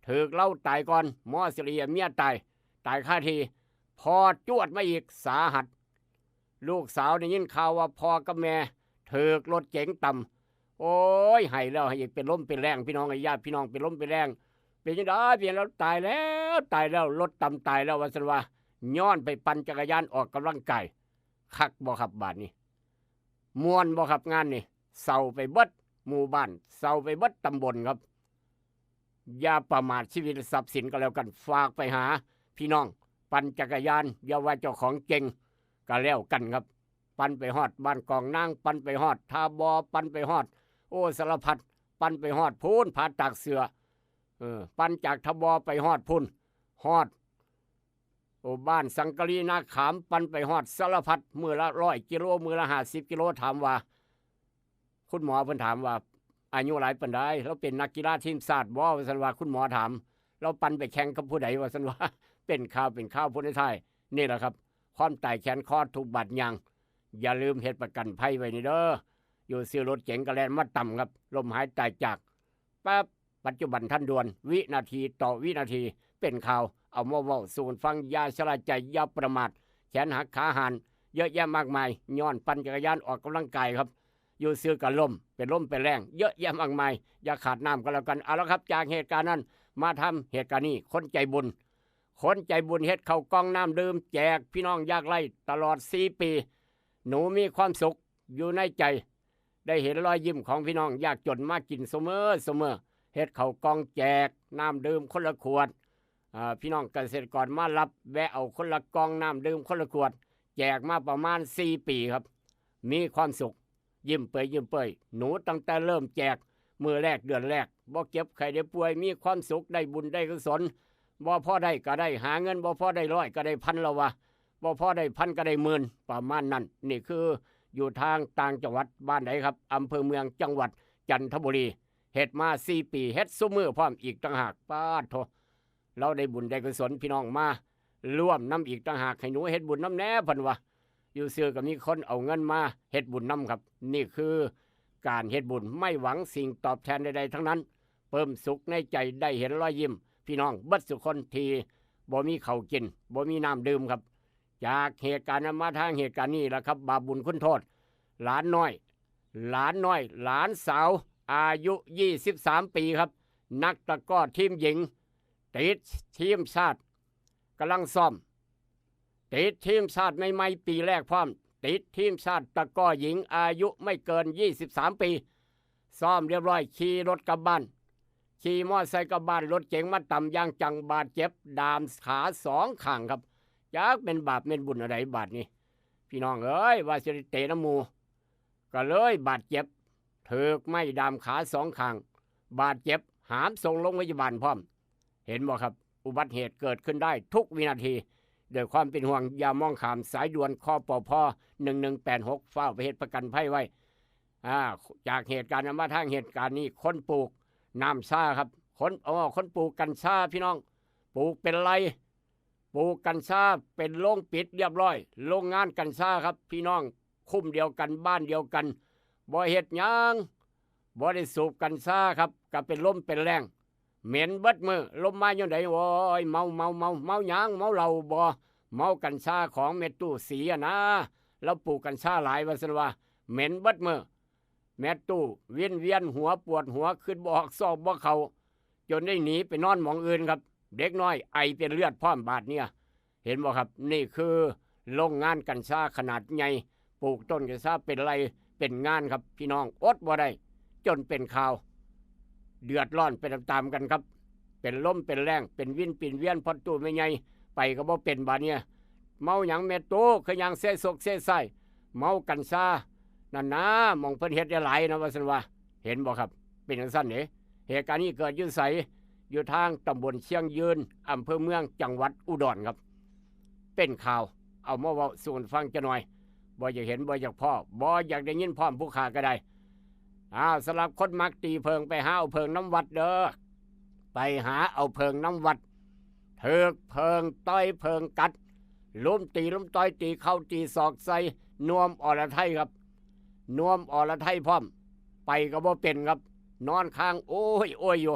ถืกเลาตายก่อน หมอสิริเมียตาย ตายคาที่ พ่อจวดมาอีก สาหัส ลูกสาวได้ยินข่าวว่าพ่อกับแม่ถืกรถเก๋งตำ โอ้ย ไห้แล้วไห้อีก เป็นลมเป็นแรง พี่น้อง ญาติพี่น้องเป็นลมเป็นแรง เป็นจั่งใด เป็นแล้ว ตายแล้ว ตายแล้ว รถตำตายแล้ว ว่าซั่นว่า ย้อนไปปั่นจักรยานออกกำลังกาย คักบ่ครับบาดนี้ ม่วนบ่ครับงานนี้ เซาไปเบิดหมู่บ้าน เซาไปเบิดตำบลครับ อย่าประมาทชีวิตและทรัพย์สินก็แล้วกัน ฝากไปหาพี่น้อง ปั่นจักรยาน อย่าว่าเจ้าของเก่งก็แล้วกันครับ ปั่นไปฮอดบ้านกองนาง ปั่นไปฮอดท่าบ่อ ปั่นไปฮอด โอ้ สารพัด ปั่นไปฮอดพู้น ผาตากเสือ เออ ปั่นจากท่าบ่อไปฮอดพู้น ฮอด โอ้ บ้านสังกะรีนาขาม ปั่นไปฮอดสารพัด มื้อละร้อยกิโล มื้อละห้าสิบกิโล ถามว่า คุณหมอเพิ่นถามว่า อายุหลายปานใด ลาวเป็นนักกีฬาทีมชาติบ่ ว่าซั่นว่า คุณหมอถาม ลาวปั่นไปแข่งกับผู้ใด ว่าซั่นว่า เป็นข่าว เป็นข่าว ผู้ในท้าย นี่แหละครับ ความตายแขนคอทุกบาดยาง อย่าลืมเฮ็ดประกันภัยไว้นี่เด้อ อยู่ซื่อรถเก๋งก็แล่นมาตำครับ ล้มหายตายจาก ปั๊บ ปัจจุบันทันด่วน วินาทีต่อวินาที เป็นข่าว เอามาเว้าสู่กันฟัง อย่าชะล่าใจ อย่าประมาท แขนหักขาหัน เยอะแยะมากมาย ย้อนปั่นจักรยานออกกำลังกายครับ อยู่ซื่อก็ล้ม เป็นลมเป็นแรง เยอะแยะมากมาย อย่าขาดน้ำก็แล้วกัน เอาละครับ จากเหตุการณ์นั้น มาทำเหตุการณ์นี้ คนใจบุญ คนใจบุญเฮ็ดข้าวกล่องน้ำดื่มแจกพี่น้องยากไร้ตลอดสี่ปี หนูมีความสุขอยู่ในใจ ได้เห็นรอยยิ้มของพี่น้องยากจนมากินเสมอเสมอ เฮ็ดข้าวกล่องแจกน้ำดื่มคนละขวด อ่า พี่น้องเกษตรกรมารับแวะเอาคนละกล่องน้ำดื่มคนละขวด แจกมาประมาณสี่ปีครับ มีความสุข ยิ้มเปื่อยยิ้มเปื่อย หนูตั้งแต่เริ่มแจก มื้อแรกเดือนแรก บ่เจ็บไข้ได้ป่วย มีความสุข ได้บุญได้กุศล บ่พอได้ก็ได้ หาเงินบ่พอได้ร้อยก็ได้พันแล้ววะ บ่พอได้พันก็ได้หมื่น ประมาณนั้น นี่คืออยู่ทางต่างจังหวัด บ้านใดครับ อำเภอเมือง จังหวัดจันทบุรี เฮ็ดมาสี่ปี เฮ็ดซุมื้อพร้อมอีกต่างหาก ป๊าดโธ่ ลาวได้บุญได้กุศล พี่น้องมาร่วมนำอีกต่างหาก ให้หนูเฮ็ดบุญนำแหน่ เพิ่นว่า อยู่ซื่อก็มีคนเอาเงินมาเฮ็ดบุญนำครับ นี่คือการเฮ็ดบุญ ไม่หวังสิ่งตอบแทนใดๆทั้งนั้น เพิ่มสุขในใจ ได้เห็นรอยยิ้มพี่น้องเบิดสุคนที่บ่มีข้าวกิน บ่มีน้ำดื่มครับ จากเหตุการณ์นั้นมาทางเหตุการณ์นี้ล่ะครับ บาปบุญคุณโทษ หลานน้อย หลานน้อย หลานสาว อายุยี่สิบสามปีครับ นักตะกร้อทีมหญิง ติดทีมชาติ กำลังซ้อม ติดทีมชาติใหม่ๆ ปีแรกพร้อม ติดทีมชาติตะกร้อหญิง อายุไม่เกินยี่สิบสามปี ซ้อมเรียบร้อย ขี่รถกลับบ้าน ขี่มอไซค์กลับบ้าน รถเก๋งมาตำอย่างจัง บาดเจ็บดามขาสองข้างครับ จักเป็นบาปเป็นบุญอะไรบาดนี้ พี่น้องเอ้ย ว่าสิได้เตะน้ำหมู่ ก็เลยบาดเจ็บ ถูกไม้ดามขาสองข้าง บาดเจ็บ หามส่งโรงพยาบาลพร้อม เห็นบ่ครับ อุบัติเหตุเกิดขึ้นได้ทุกวินาที ด้วยความเป็นห่วง อย่ามองข้าม สายด่วน คปภ หนึ่งหนึ่งแปดหก ฟ้าวไปเฮ็ดประกันภัยไว้ อ่า จากเหตุการณ์นั้นมาทางเหตุการณ์นี้ คนปลูกน้ำชาครับ คน อ๋อ คนปลูกกัญชาพี่น้อง ปลูกเป็นไร่ ปลูกกัญชาเป็นโรงปิดเรียบร้อย โรงงานกัญชาครับพี่น้อง คุ้มเดียวกัน บ้านเดียวกัน บ่เฮ็ดหยัง บ่ได้สูบกัญชาครับ ก็เป็นลมเป็นแล้ง เหม็นเบิดมื้อ ลมมาจั่งใด โอ้ย เมา เมา เมา เมาหยัง เมาเหล้าบ่ เมากัญชาของแม่ตู้ศรีอะนะ ลาวปลูกกัญชาหลายว่าซั่นว่า เหม็นเบิดมื้อ แม่ตู้วินเวียนหัว ปวดหัว คิดบ่ออก ซอกบ่เข้า จนได้หนีไปนอนหม่องอื่นครับ เด็กน้อยไอเป็นเลือดพร้อมบาดเนี่ย เห็นบ่ครับ นี่คือโรงงานกัญชาขนาดใหญ่ ปลูกต้นกัญชาเป็นไร่เป็นงานครับ พี่น้อง อดบ่ได้ จนเป็นข่าว เดือดร้อนไปตามๆกันครับ เป็นลมเป็นแล้ง เป็นวินเป็นเวียน พ่อตู้แม่ใหญ่ ไปก็บ่เป็นบาดเนี่ย เมาหยังแม่ตู้ คือย่างเซซกเซไส้ เมากัญชา นั่นนะ หม่องเพิ่นเฮ็ดหลายๆนะ ว่าซั่นว่า เห็นบ่ครับ เป็นจั่งซั่นเด้ เหตุการณ์นี้เกิดอยู่ไส อยู่ทางตำบลเชียงยืน อำเภอเมือง จังหวัดอุดรครับ เป็นข่าว เอามาเว้าสู่กันฟังจักหน่อย บ่อยากเห็น บ่อยากพ้อ บ่อยากได้ยินพร้อมผู้ข้าก็ได้ อ้าว สำหรับคนมักตีเผิง ไปหาเอาเผิงนำวัดเด้อ ไปหาเอาเผิงนำวัด ถูกเผิงต่อย เผิงกัด ลุมตี ลุมต่อย ตีเข่า ตีศอกใส่ นวมอรไทยครับ นวมอรไทยพร้อม ไปก็บ่เป็นครับ นอนค้าง โอ้ยโอ้ยอยู่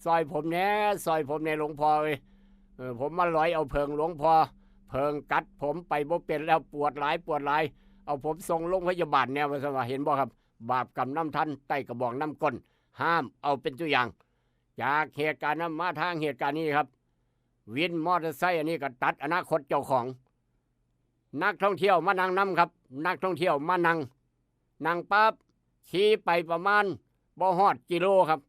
ซอยผมแหน่ ซอยผมแหน่ หลวงพ่อเอ้ย เออ ผมมาลอยเอาเผิงหลวงพ่อ เผิงกัดผม ไปบ่เป็นแล้ว ปวดหลาย ปวดหลาย เอาผมส่งโรงพยาบาลแหน่ ว่าซั่นว่า เห็นบ่ครับ บาปกรรมนำทัน ไต้กระบองนำก้น ห้ามเอาเป็นตัวอย่าง จากเหตุการณ์นั้นมาทางเหตุการณ์นี้ครับ วินมอเตอร์ไซค์อันนี้ก็ตัดอนาคตเจ้าของ นักท่องเที่ยวมานั่งนำครับ นักท่องเที่ยวมานั่ง นั่งปั๊บ ขี่ไปประมาณบ่ฮอดกิโลครับ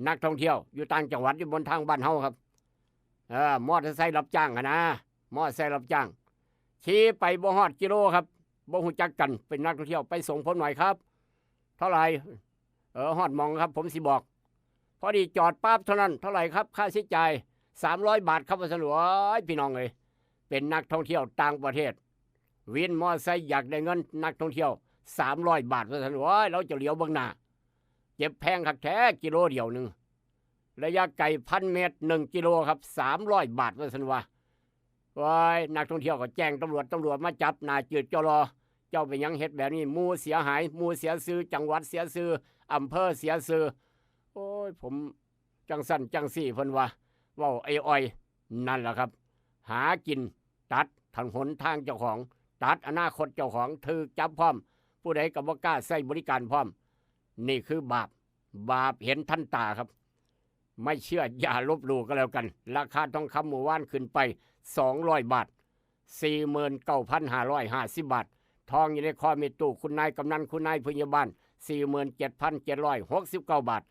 นักท่องเที่ยวอยู่ต่างจังหวัด อยู่บนทางบ้านเฮาครับ เออ มอเตอร์ไซค์รับจ้างหั้นนะ มอเตอร์ไซค์รับจ้าง ขี่ไปบ่ฮอดกิโลครับ บ่ฮู้จักกัน เป็นนักท่องเที่ยว ไปส่งผมหน่อยครับ เท่าไหร่ เออ ฮอดหม่องครับ ผมสิบอก พอดีจอดปั๊บเท่านั้น เท่าไหร่ครับ ค่าใช้จ่าย สามร้อยบาทครับ ว่าซั่น โอ้ย พี่น้องเอ้ย เป็นนักท่องเที่ยวต่างประเทศ วินมอไซค์อยากได้เงินนักท่องเที่ยว สามร้อยบาท ว่าซั่น โอ้ย ลาวจะเหลียวเบิ่งหน้า เจ็บแพงคักแท้ กิโลเดียวหนึ่ง ระยะไกลพันเมตร หนึ่งกิโลครับ สามร้อยบาท ว่าซั่นว่า โอ้ย นักท่องเที่ยวก็แจ้งตำรวจ ตำรวจมาจับ หน้าจืดจอรอ เจ้าเป็นหยังเฮ็ดแบบนี้ หมู่เสียหาย หมู่เสียชื่อ จังหวัดเสียชื่อ อำเภอเสียชื่อ โอ้ย ผมจั่งซั่นจั่งซี้ เพิ่นว่า เว้าอ้อยๆ นั่นล่ะครับ หากิน ตัดถนนหนทางเจ้าของ ตัดอนาคตเจ้าของ ถูกจับพร้อม ผู้ใดก็บ่กล้าใช้บริการพร้อม นี่คือบาป บาปเห็นทันตาครับ ไม่เชื่ออย่าลบหลู่ก็แล้วกัน ราคาทองคำเมื่อวานขึ้นไป สองร้อยบาท สี่หมื่นเก้าพันห้าร้อยห้าสิบบาท ทองอยู่ในคอแม่ตู้ คุณนายกำนัน คุณนายผู้ใหญ่บ้าน สี่หมื่นเจ็ดพันเจ็ดร้อยหกสิบเก้าบาท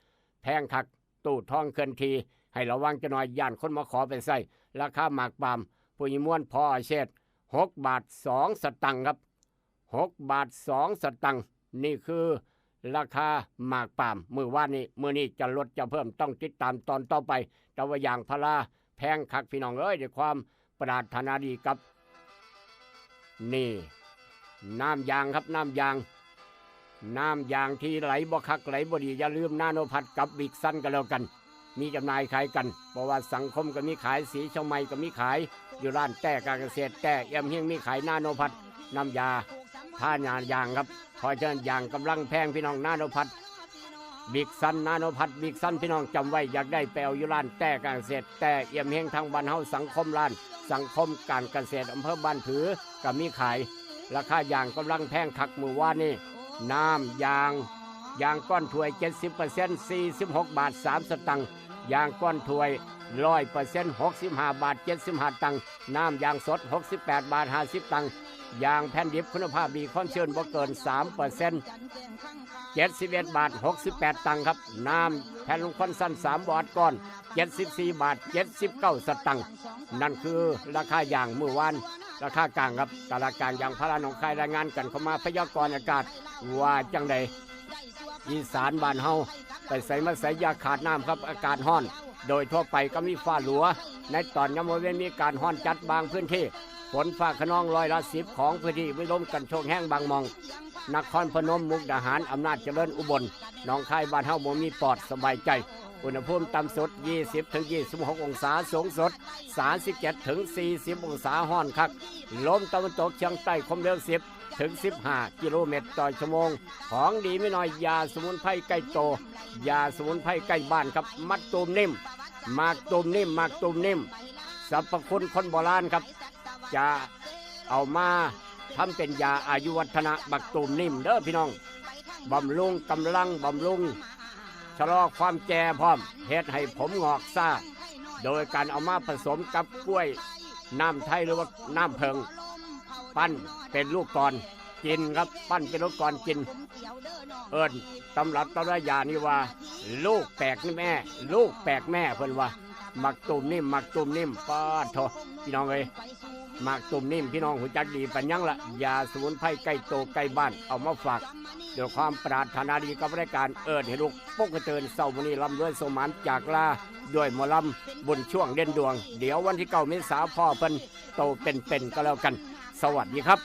แพงคัก ตู้ทองเคลื่อนที่ ให้ระวังจักหน่อย ย้านคนมาขอไปใช้ ราคาหมากปาล์ม ผู้ใหญ่มวล พออาเชษ หกบาทสองสตางค์ครับ หกบาทสองสตางค์ นี่คือราคาหมากปาล์มมื้อวานนี้ มื้อนี้จะลดจะเพิ่ม ต้องติดตามตอนต่อไป แต่ว่ายางพาราแพงคักพี่น้องเอ้ย ด้วยความปรารถนาดีกับ นี่ น้ำยางครับ น้ำยาง น้ำยางที่ไหลบ่คักไหลบ่ดี อย่าลืมนาโนพัทกับวิกซันก็แล้วกัน มีจำหน่ายขายกัน เพราะว่าสังคมก็มีขาย สีเชียงใหม่ก็มีขาย อยู่ร้านแต้การเกษตร แต้เอี่ยมเฮงมีขาย นาโนพัท น้ำยาทาหญ้ายางครับ เพราะฉะนั้นยางกำลังแพงพี่น้อง นาโนพัท วิกซัน นาโนพัท วิกซัน พี่น้องจำไว้ อยากได้ไปเอาอยู่ร้านแต้การเกษตร แต้เอี่ยมเฮง ทางบ้านเฮา สังคมร้าน สังคมการเกษตร อำเภอบ้านผือก็มีขาย ราคายางกำลังแพงคักมื้อวานนี้ น้ำยาง ยางก้อนถ้วย เจ็ดสิบเปอร์เซ็นต์ สี่สิบหกบาท สาม สตังค์ ยางก้อนถ้วย ร้อยเปอร์เซ็นต์ หกสิบห้าบาท เจ็ดสิบห้า ตังค์ น้ำยางสด หกสิบแปดบาท ห้าสิบ ตังค์ ยางแผ่นดิบคุณภาพดี ความชื้นบ่เกิน สามเปอร์เซ็นต์ เจ็ดสิบเอ็ดบาท หกสิบแปด ตังค์ครับ น้ำแผ่นลมควันสั้น สาม หลอดก้อน เจ็ดสิบสี่บาท เจ็ดสิบเก้า สตังค์ นั่นคือราคายางมื้อวาน ราคากลางครับ ตลาดกลางยางพาราหนองคาย รายงานกันเข้ามา พยากรณ์อากาศว่าจั่งใด อีสานบ้านเฮา ไปไสมาไสอย่าขาดน้ำครับ อากาศร้อน โดยทั่วไปก็มีฟ้าหลัว ในตอนยามมื้อเย็นมีการร้อนจัดบางพื้นที่ ฝนฟ้าคะนองร้อยละสิบของพื้นที่ มีลมกันโชกแฮงบางหม่อง นครพนม มุกดาหาร อำนาจเจริญ อุบล หนองคายบ้านเฮาบ่มีปอด สบายใจ อุณหภูมิต่ำสุด ยี่สิบถึงยี่สิบหกองศา สูงสุด สามสิบเจ็ดถึงสี่สิบองศา ร้อนคัก ลมตะวันตกเฉียงใต้ ความเร็ว สิบถึงสิบห้ากิโลเมตรต่อชั่วโมง ของดีมีน้อย ยาสมุนไพรใกล้โต ยาสมุนไพรใกล้บ้านครับ หมากตูมนิ่ม หมากตูมนิ่ม หมากตูมนิ่ม สรรพคุณคนโบราณครับ จะเอามาทำเป็นยาอายุวัฒนะ หมากตูมนิ่มเด้อพี่น้อง บำรุงกำลัง บำรุง ชะลอความแก่พร้อม เฮ็ดให้ผมงอกซ่า โดยการเอามาผสมกับกล้วยน้ำไทย หรือว่าน้ำเผิง ปั้นเป็นลูกกลอนกินครับ ปั้นเป็นลูกกลอนกิน เอิ้นตำรับตำรายานี่ว่า ลูกแปลกนี่แม่ ลูกแปลกแม่ เพิ่นว่า หมากตูมนิ่ม หมากตูมนิ่ม ป๊าดโถ พี่น้องเอ้ย หมากตูมนิ่ม พี่น้องฮู้จักดีปานหยังละ ยาสมุนไพรใกล้โตใกล้บ้าน เอามาฝาก ด้วยความปรารถนาดีกับรายการ เอิ้นให้ลูกปลุกให้ตื่นเช้ามื้อนี้ ร่ำรวยสมหวัง จากลาด้วยหมอลำบุญช่วงเด่นดวง เดี๋ยววันที่เก้าเมษาพ้อเพิ่นโตเป็นๆก็แล้วกัน สวัสดีครับ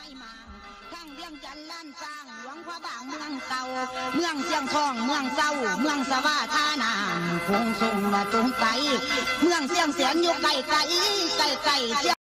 ทั้งเวียงจันทน์ล้านช้าง หลวงพระบางเมืองเก่า เมืองเชียงทอง เมืองเซา เมืองสะหว่าท่าน้ำ คงส่งมาตรงไกล เมืองเชียงแสนอยู่ใกล้ๆ ใกล้ๆ